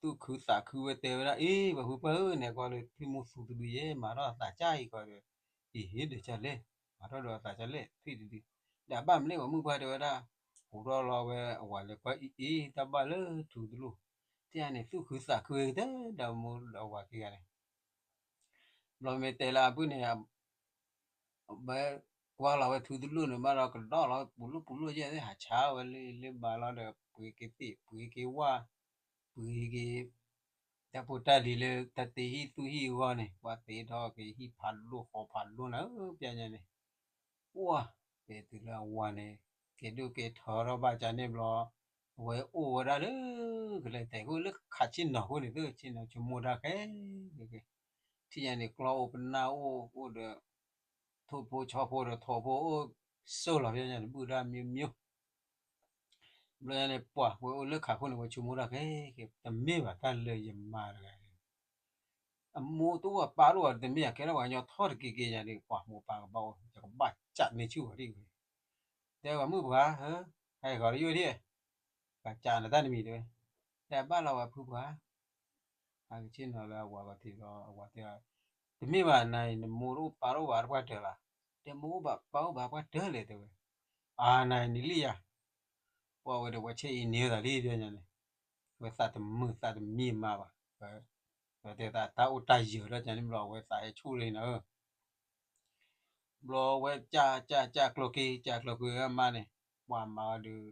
သူၣ်ခုသးခုဝဲတဲဝဲဒၣ် အ့ ပှၤဖုပှၢ်ဧၢ နဲကွၢ်လၢထွံၣ်မုၢ်သူတဒုယဲ မၤထီၣ်အသးကၢ်အံၤကီးဒီး, အ့ ဟ့ၣ်ဒီးကၢ်လဲၣ်, မၤထီၣ်ဒီးအသးကၢ်လဲၣ် ထွံၣ်တဒု, ဒီးအဘၣ်မနုၤလဲၣ် ပှၤမုၣ်ပှၢ်တဲဝဲဒၣ်, ဟူးထီၣ်လီၤဝဲအဝၤလဲၤကွၢ်အံၤအံၤ တၢ်ဘၣ်လၢထူတလိၣ်, တၢ်န့ၣ်သူၣ်ခုသးခုဝဲကတၢၢ်ဒီးမိၢ်ဒီးအဝၤခံဂၤန့ၣ် ဘျီမ့ၢ်တဲလၢအပုၢ်န့ၣ်, ဝဲကွၢ်လီၤဝဲထူတလိၣ်န့ၣ် ဘၣ်ဒီးကဒီးလီၤပူၤလိၣ်ပူၤလိၣ်ယဲၢ်သ့ၣ် ဟးဆါဝဲလၢလၢဘၣ်လီၤဒီး ပှ့ၤက့ၤသ့ၣ် ပှ့ၤက့ၤဝၣ်, ပှ့ၤက့ၤ, တၢ်ဖိတၢ်လံၤလၢတၢ်တ့ဟံၣ်သူၣ်ဟံၣ်အဂီၢ်န့ၣ် ပှၤတ့ထီၣ်က့ၤဟံၣ်ဖးဒိၣ်ဃီဖးဒိၣ်နၤဧၢ ပျဲညါန့ၣ် ပှၢ်, ကဲတုၤလၢအဝၤန့ၣ်, ကဲဒိၣ်ကဲထီထီၣ်ဘၣ်ကန့ၣ်ဘျီ, အဝဲအိၣ်ဝဲဒၣ်လၢ, ကလဲၤတဲာ်ခိၣ်လၢခးဆ့ၣ်နီၤခိၣ်န့ၣ် သ့ၣ်ဆ့ၣ်နီၤဆိကမိၣ်တၢ်ခဲ, ထံၣ်ညါန့ၣ် ကျီအိၣ်ပနၢ်အိၣ်အိၣ်ဒီး, ထိၣ်ဖိဆီဖိဒီးထိၣ်ဖိအိၣ်, စိၢ်လီၤဖဲညါန့ၣ် ဘုၣ်တၢ်မံမံ, ဘျီညါန့ၣ် ပှၤဝဲအိၣ်လၢခးခိၣ်န့ၣ် ဝဲဆိကမိၣ်တၢ်ခဲ, တမ့ၢ်ဘၣ်တၢ်လၢယမၤတဂၤန့ၣ် အမိၢ်တအိၣ်အပၢ်တအိၣ်ဘၣ် တမ့ၢ်အကဲထီၣ်ပှၤကညီထီၣ်တက့ၢ်က့ၢ်ညါဒီး ပှၤမိၢ်ပၢ်ကဘၣ်အိၣ် ယကဘၣ်ကးန့ၢ်ဆူၣ်အီၤဒ်ဝဲ, တဲပှၤမုၣ်ပှၤဧၢ, ဟဲဂီၤတယိၣ်ဒံး, ကးကးနတၢ်တမံၤတဲဝဲ, တဲဘၣ်လီၤဝဲဖုပှၤ အကဆ့ၣ်နီၤလၢအဝၤကီၤထံးဒီး အဝၤတဲ, တမ့ၢ်ဘၣ်နၤအံၤ နမိၢ်တအိၣ်ပၢ်တအိၣ်ဘၣ်တပှၢ်တၢၢ်လီၤ, တဲမိၢ်အိၣ်ဘၣ်ပၢ်အိၣ်ဘၣ်ပှၢ်တၢၢ်လဲၣ်တဲဝဲ, အါနၤအံၤနလံၣ်ယၤ, ပှၤဝဲဒီးပှၤဆဲးအံၤန့ၢ်သးလံတဲညါန့ၣ်, ဝဲသးတမုာ်သးတမံမၤဘၣ်, ဝဲတဲသးတၢ်အိၣ်တၢ်ယၢၤဒီးညါန့ၣ်ဘျီ အဝဲသးဟဲဆူၣ်လံနၤဧၢ ဘျီဝဲကၢ်ကၢ်ကၢ်ကျိၤက့ၤ ကၢ်ကျိၤက့ၤအမါန့ၣ်, ပှၤမၤအီၤဒီး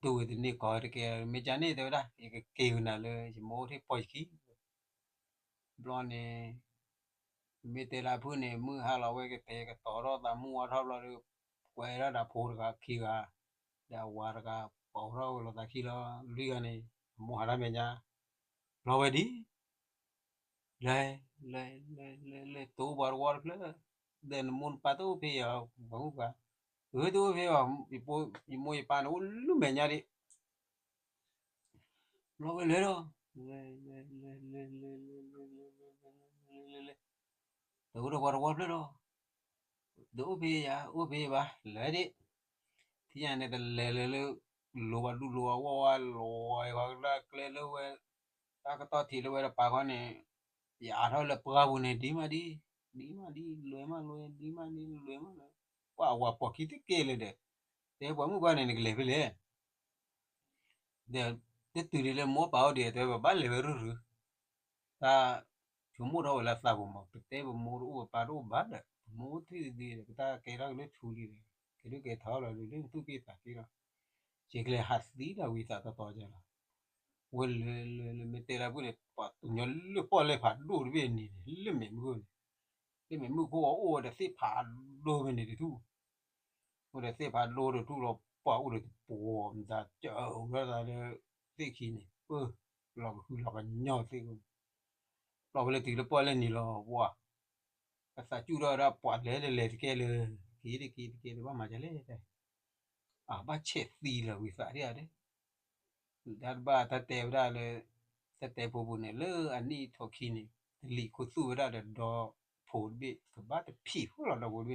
တူၢ်ဝဲတန့ၢ်ကီၢ်တကဲ မ့ၢ်ကန့ၣ်တဲဝဲဒၣ် ယကက့ၤဝဲနၤလၢ ယမိၢ်အိၣ်ထံၣ်ပီၢ်ယခံ, ဘျီန့ၣ် မ့ၢ်တဲလၢအဖုၣ်န့ၣ် မုၢ်ဟါလီၤဝဲကတဲာ်ကတီၤထီၣ်သးမုၢ်ဝါထီၣ်ဘျီဒီး ကွဲးဒၣ်ဒီးဖိတဂၤခံဂၤ, ဒီးအဝၤတဂၤ ပိာ်ထီၣ်ဝဲလိာ်သးခံလီၤ လွံၢ်ဂၤန့ၣ် အမိၢ်ဟါတၢ်မဲာ်ညါ, ဘျီဝဲဒ် လဲၤ လဲၤ လဲၤ လဲၤ လဲၤ တအိၣ်ပှၤတဝီတဖျၢၣ်, ဒီးနမိၢ်နပၢ်တအိၣ်ဖဲယၤ, ပှၤမုၣ်ပှၤ, အၢ တအိၣ်ဖဲဘၣ်, ယမိၢ်ယပၢ်န့ၣ်အိၣ်လၢမဲာ်ညါဒံး, ဘျီဝဲလဲၤဒီး လဲၤ လဲၤ လဲၤ လဲၤ လဲၤ လဲၤ လဲၤ လဲၤ လဲၤ လဲၤ လဲၤ တအိၣ်ဒီးပှၤတဝီတဖျၢၣ်ဒီး တအိၣ်ဖဲယၤ အိၣ်ဖဲယဘၣ် လဲၤဒံး, ထံၣ်ညါန့ၣ်တလဲၤလၢၤလၢ လိၤဘၣ်ဒူၣ်လိၤဘၣ်ဝီဝါ လီၤဝဲကျဲလၢဝဲ တၢ်ကတီၢ်ထံးလၢဝဲတပၤဃီန့ၣ်, ယအါထီၣ်လၢပှၢ်ပူၤန့ၣ် ဒ်မးဒ်, ဒ်မးဒ် လွဲမးလွဲ ဒ်မးဒ် လွဲမးလွဲ, ပှၤအဝၤပိာ်ခံတကဲလၢၤဒီး, တဲပှၤမုၣ်ပှၢ်န့ၣ် နကလဲၤဖဲလဲၣ် ဒီး တတုၤဒ်လၢမိၢ်ပၢ်အိၣ်ဒံး တဲပဘၣ်လဲၤဝဲရုၢ်ရုၢ်, တၢ်ဆိကမိၣ်ထီၣ်ဝဲလၢအသးပူၤမး ပတဲပမိၢ်တအိၣ်ပၢ်တအိၣ်ဘၣ်ဒီး ပမိၢ်အိၣ်ထံၣ်ဒံးဒီး ပတၢ်ကဲထီၣ်က့ၤလၢထူလံဒီး ကဲဒုးကဲထီၣ်လီၤဒုးလၢနသူၣ်က့ၣ်သးက့ၣ်လီၤ, ယကလဲၤဟးသံဒီးဝံသးတီတီကလီၤ, ဝဲလဲၤလဲၤလဲၤမ့ၢ်တဲလၢဖုၣ်န့ၣ် ပှၤသူညီလၢပီၣ်လဲၣ်ဖးဒိၣ်တဘ့ၣ်န့ၣ် လၢမဲာ်မုၢ်န့ၣ်, လၢမဲာ်မုၢ်ခိၣ်အအိၣ်ဝဲဒီးသ့ၣ်ဖးဒိၣ်ဖဲန့ၣ်တထူၣ် အိၣ်ဒီးသ့ၣ်ဖးဒိၣ်တထူၣ်လီၤ ပှၤအိၣ်ဒီးတပှီၤ မတၤကၢအိၣ်ထီၣ်သးလၢ သ့ၣ်ခံန့ၣ် ပၢၢ် လီၤကဟုလီၤကညီသ့ၣ်အိၣ်န့ၣ်, ဘျီဝဲလၢတုၤလၢပီၣ်လဲၣ်နံၤလီၤ ပှၤ အသးစူၣ်ထီၣ်ဝဲဒၣ်ပှၤလဲၤလဲၤလဲၤတကဲလၢၤ က့ၤတက့ၤတကဲလၢၤ ဘၣ်မၤဒ်လဲၣ် အဘၣ်ဆဲးသံလၢၤဝံသးဒ်ဧါဒီး တၢ်တဘၣ်တၢ်တဲဝဲဒၣ်လၢ တၢ်တဲဖိပူၤန့ၣ် လၢအနံၣ်အထီၣ်ခံန့ၣ် တလံၤခူသူၣ်ဝဲဒၣ်ဒီးဒီဖိတဘ့ၣ် ကဘၣ်တဖံးဃီလီၤဒီဖိတဘ့ၣ်န့ၣ်,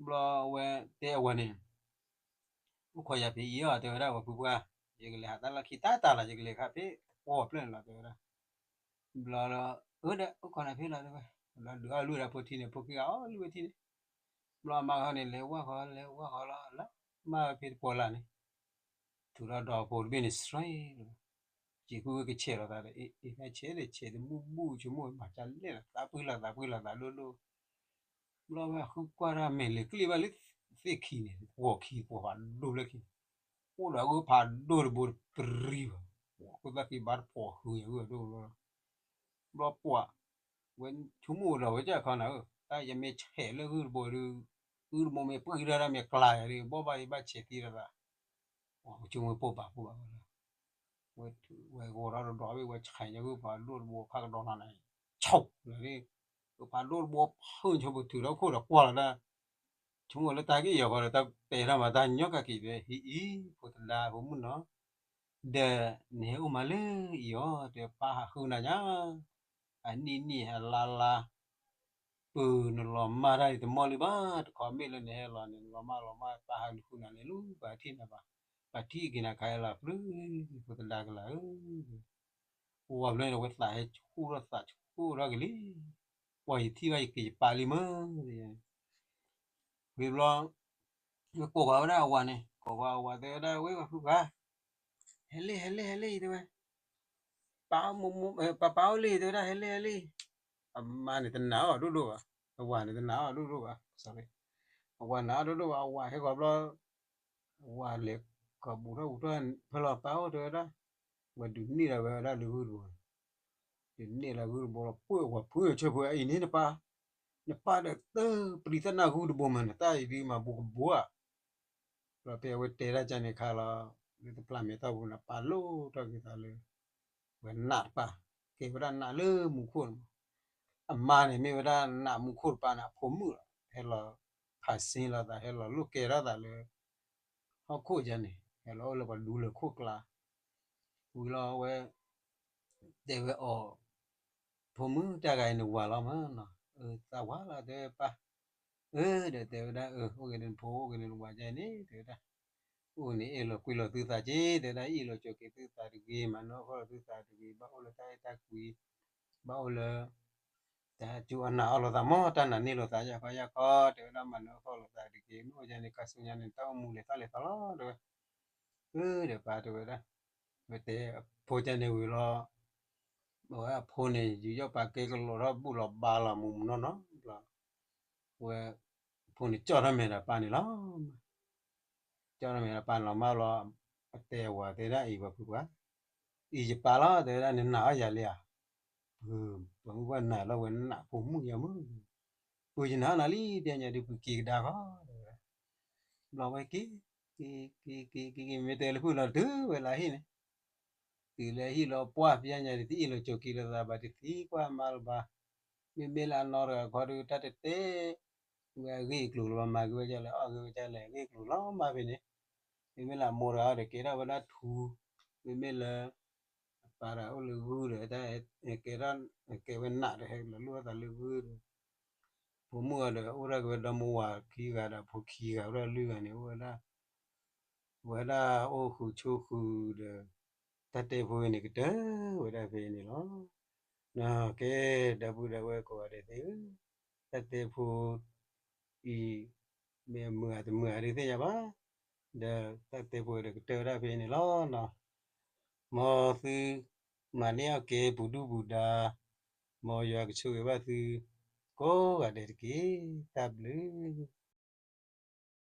ဘျီဝဲတဲအဝၤန့ၣ် အိၣ်ခိးယၤဖဲအံၤအီၤ တဲဝဲဒၣ် ပှၤဖုပှၢ်, ယကလဲၤဟးတၢ်လီၢ်ခံတၢ်တၢ်လီၤ ယကလဲၤခးဖဲတပီၢ်ဖျၢၣ်န့ၣ်လီၤ တဲဝဲဒၣ်, ဘျီလီၤ အၢဒီး အိၣ်ခိးနၤဖဲလီၤတဲဝဲ, ဘျီဒုးအီၣ်လုၢ်ဝဲဒၣ်ဖိထံန့ၣ် ဖိခံဂၤအီၣ်လုၢ်ဝဲထံန့ၣ်, ဘျီအမါဃီန့ၣ် လဲၤဝၢ်ဃီ လဲၤဝၢ်ဃီလီၤ လၢမၢ်ဝဲဖဲတပီၢ်လၢ်န့ၣ်, ထုးထီၣ်ဒီဖိတဘ့ၣ်န့ၣ် စှဲလီၤ, ယ့ၣ်ကူဝဲကဆဲးလီၤသးဒီး အ့ အ့ၣ်မ့ၢ်ဆဲးဒီးဆဲးတဘူၣ်ဘူၣ် ဆိကမိၣ်မၤကၢ်လဲၣ်လီၤ သးပှံၢ်လီၤသးပှံၢ်လီၤသးလိၣ်လိၣ် ဘျီဝဲဃုကွၢ်တၢ်မဲာ်လဲၤကျ့ၣ်ဘၣ်လၢသ့ၣ်ခံန့ၣ် ပှီၤခံပှီၤဖးဒိၣ်လၢခံန့ၣ်, အိၣ်ဒီးအဂုၢ်ဖးဒိၣ်တဘိတပရံဘၣ်, ပှၤခိၣ်သၣ်ခံဘါတဖိးဃုာ်အဂုၢ်အဒိၣ်လီၤ, ဘျီပှၤ ဝဲဆိကမိၣ်ဒီးဝဲကၢ်ခီနၤဧၢ, တၢ်ယမ့ၢ်ဆဲးလၢဂုၢ်တဘိဒီး ဂုၢ်တဘိမ့ၢ်ပှံၢ်တၢ်တၢ်မ့ၢ်ကျါယၤဒီး ဘီၣ်ဘၣ်ယဘၣ်ဆဲးသံလီၤသး ပှၤဆိကမိၣ်ပိာ်ပာ်ပိာ်ဘၣ်ဝဲလီၤ, ဝဲဂီၤထီၣ်တဒီးဘ့ၣ် ဝဲဆဲးညါဂုၢ်ဖးဒိၣ်တဘိဖးကဒီးလီၤန့ၣ်, ဆိးလီၤ, ဂုၢ်ဖးဒိၣ်တဘိဖုၣ်ဆိပထုးထီၣ်ခိၣ်ဒီးကွၢ်လီၤတၢ်, ဆိကမိၣ်လၢတၢ်က့ၢ်ယီၤဃီဒီး တၢ်တဲထီၣ်မၤတၢ်ညီကက့ၤဖဲဟံၣ်အံၤ ဖိသဒါဖိမုၣ်နီၤ, ဒီးနဟဲအိၣ်မးလၢအံၤအီၤ တဲပၢ်ဟးဃုနၤညါ အနံၣ်နံၣ်အလါလါ, ပၢၤနလီၤမၢ်တၢ်န့ၣ်တမီၢ်လၢၤဘၣ် တခီမ့ၢ်လၢနဟဲလီၤန့ၣ် နလီၤမၢ်လီၤမၢ် ပၢ်ဟးနဃုနၤလဲၤလၢပှၤထံၣ်နၤဘၣ်, ပှၤထံၣ်က့ၤနၤခါအလီၤပျုၢ် ဖိသဒါကလၤဧၢ, အိၣ်ဝဲဖျၢၣ်န့ၣ် ဝဲသးဟဲဆူၣ်ထီၣ်သးဆူၣ်ထီၣ်က့ၤလံ, ပှၤယထံၣ်ဘၣ်ယက့ၤယပၢ်လံမ့ၢ် ဝံၤဘျီ ဝဲကိးပှၤဝဲဒၣ်အဝၤန့ၣ် ကိးပှၤအဝၤတဲဝဲဒၣ် ဝဲပှၤဖုပှၢ်, ဟဲလံ ဟဲလံ ဟဲလံ တဲဝဲ, ပၢ် ပၢ်ပၢ်အိၣ်လံ တဲဝဲဒၣ် ဟဲလံ ဟဲလံ, အမါန့ၣ်တနာ်အီၤဒိၣ်ဒိၣ်ဘၣ်, အဝၤန့ၣ်တနာ်အီၤဒိၣ်ဒိၣ်ဘၣ်, အဝၤနာ်အီၤဒိၣ်ဒိၣ်ဘၣ် အဝၤဟဲဃီၤဘျီ အဝၤလဲၤကဘူးထီၣ်ဘူးထီၣ်ဖဲလီၤပၢ်အိၣ်တဲဝဲဒၣ်, ဝဲဒုးနဲၣ်လီၤဝဲဒၣ်လၢဂုၢ်တဘိန့ၣ်, ဒုးနဲၣ်လီၤဂုၢ်တဘိလီၤ ပှဲၤဝဲဖုဆၢဖုအံၤန့ၣ်နပၢ်, နပၢ်ဒီးတပျံၤတၢ်နၢ်ဂုၢ်တဘိမး နတၢ်အံၤဒုးမၤဘူးကဘူးဧါ, ဘျီဖဲအဝဲတဲဒၣ်ကန့ၣ်ခါလီၤ, လၢတပျၢ်မဲာ်တီၢ်ပူၤန့ၣ် ပၢ်လိၣ်ထီၣ်က့ၤသးလၢ ဝဲနးတပၢ်, ကဲဝဲဒၣ်နးလၢမူခိၣ်န့ၣ်မး, အမါန့ၣ်မ့ၢ်ဝဲဒၣ်နးမူခိၣ်တပၢ်န့ၣ် အဖိမုၣ်လီၤ, ဟဲလီၤဖးစ့လိာ်သး ဟဲလီၤလိၣ်ကဲထီၣ်သးလၢ ဟီၣ်ခိၣ်ယါန့ၣ် ဟဲလီၤအိၣ်လၢပှၤဒူလၢၢ်ခိၣ်ကျါ, ဝံၤလီၤဝဲ တဲဝဲအီၤ, ဖိမုၣ်တၢ်ဂၤအံၤန့ၣ်ဝၤလီၤမးနီၤ, သးဝၤလီၤ တဲဝဲပၢ်, အၢ ဒီးတဲဝဲဒၣ် အၢ အိၣ်က့ၤန့ၣ်ဖိ အိၣ်က့ၤန့ၣ်ဝၤယဲန့ၣ် တဲဝဲဒၣ်, အိၣ်န့ၣ်အ့ၣ်လိာ်ကွံလိာ်သုသးက့ တဲဝဲဒၣ် အ့ၣ်လိာ်ဆိးက့ၤသုသးတဂ့ၤ မၤနၢၤအီၣ်ဃီလိာ်သုသးတဂ့ၤ ဘၣ်အိၣ်လၢတၢ်အဲၣ်တၢ်ကွံ ဘၣ်အိၣ်လၢ တၢ်စူၢ်အီၣ်နာ်အီၣ်လိာ်သးမး တၢ်နာ်န့ၢ်လိာ်သးယၢ်ခီယၢ်ခီ တဲဝဲဒၣ် မၤနၢၤအီၣ်ဃီလိာ်သးတဂ့ၤ မ့ၢ်အိၣ်ယဲန့ၣ် ခါဆူညါန့ၣ် တၢ်အိၣ်မူလဲၤထီၣ်လဲၤထီလီၤ တဲဝဲ, အၢ ဒီးပၢ်တဲဝဲဒၣ်, ဝဲတဲအဖိကန့ၣ်ဝံၤလီၤ အဝဲအဖိန့ၣ် ယူးယီၣ်ပာ်ကဲကလိာ်ထီၣ်ဘူၣ်လီၤဘါလီၤမူးမူးနီၢ်နီၢ်ဘျီ, ဝဲ အဖိန့ၣ်ကၠီၣ်ထီၣ်မဲာ်ဒီးပၢ်န့ၣ်လီၤ. ကၠီၣ်ထီၣ်မဲာ်ဒီးပၢ်န့ၣ်လီၤမးဘျီ, အတဲအဝၤတဲဒၣ်အံၤပှၤဖုပှၤ, အံၤယပၢ်လီၤ တဲဝဲဒၣ် နနာ်အီၣ်ယၤလံဧါ, ပှၤမုၣ်ပှၢ်နာ်လီၤဝဲနးဖိမုၣ်ယၤမုၣ်, ပှၤယနာ်အီၣ်နၤလံ ပျဲညါဒုး ပှၤက့ၤကဒါဃီ တဲဝဲဒၣ်, ဘျီဝဲက့ၤ က့ၤ က့ၤ က့ၤ က့ၤ က့ၤ မ့ၢ်တဲလၢဖုၣ်လီၤ တုၤဝဲလၢဟံၣ်န့ၣ်, တုၤလၢဟံၣ်လီၤပှၢ် ပျဲညါဒုး တအ့ၣ်လိာ်ဆိးက့ၤလိာ်သးဘၣ် တသံကွၢ်မါလၢၤဘၣ်, မ့မ့ၢ်လၢအနီၢ်တဂၤခီဒုး တၢ်တတဲ ဝဲအဂ့ၢ်အကျိၤလၢၤဘၣ် မၤက့ၤဝဲဒ်လဲၣ် အီၣ်က့ၤဝဲဒ်လဲၣ် အဂ့ၢ်အကျိၤလီၤမၢ်ဖဲန့ၣ်, မ့မ့ၢ်လၢအမိၢ်တဂၤဒီး ကဲထီၣ်ဝဲဒၣ်ထူ, မ့မ့ၢ်လၢ အပၢ်တဂၤအိၣ်လၢဂုၢ်ဒီး တၢ်ကဲထီၣ် ကဲဝဲနးဒီး ဟဲလီၤလိၣ်အသးလၢဂုၢ်ဒီး ဖိမုၣ်အီၤဒီးအိၣ်ဒၣ်က့ၤဝဲဒီမိၢ်ဝၤခံဂၤဒီး ဖိခံဂၤ အိၣ်ဒၣ်လွံၢ်ဂၤန့ၣ် အိၣ်ဝဲဒၣ် ဝဲဒၣ်အိၣ်ဃုာ်ဆိးဃုာ်ဒီး တၢ်တဲဖိန့ၣ်ကတၢၢ်ဝဲဒၣ်ဖဲန့ၣ်လီၤ. ကဲ ဒီပုၢ်ဒီဝဲၢ်ကိးဂၤဒဲးသ့ၣ်ဧၢ, တၢ်တဲဖိအံၤ မ့ၢ်အမုာ်ဧါတမုာ်ဧါဒုးသ့ၣ်ညါဘၣ်, ဒီးတၢ်တဲဖိဒီးကတၢၢ်ဝဲဒၣ်ဖဲန့ၣ်လီၤနီၤ. မ်သုမၤန့ၢ်အီၣ်ကဲပူၤဒူၣ်ပူၤဒါ, မ်ယွၤကဆိၣ်ဂ့ၤဘၣ်သုကိးဂၤဒဲးတက့ၢ်. တၢ်ဘျုး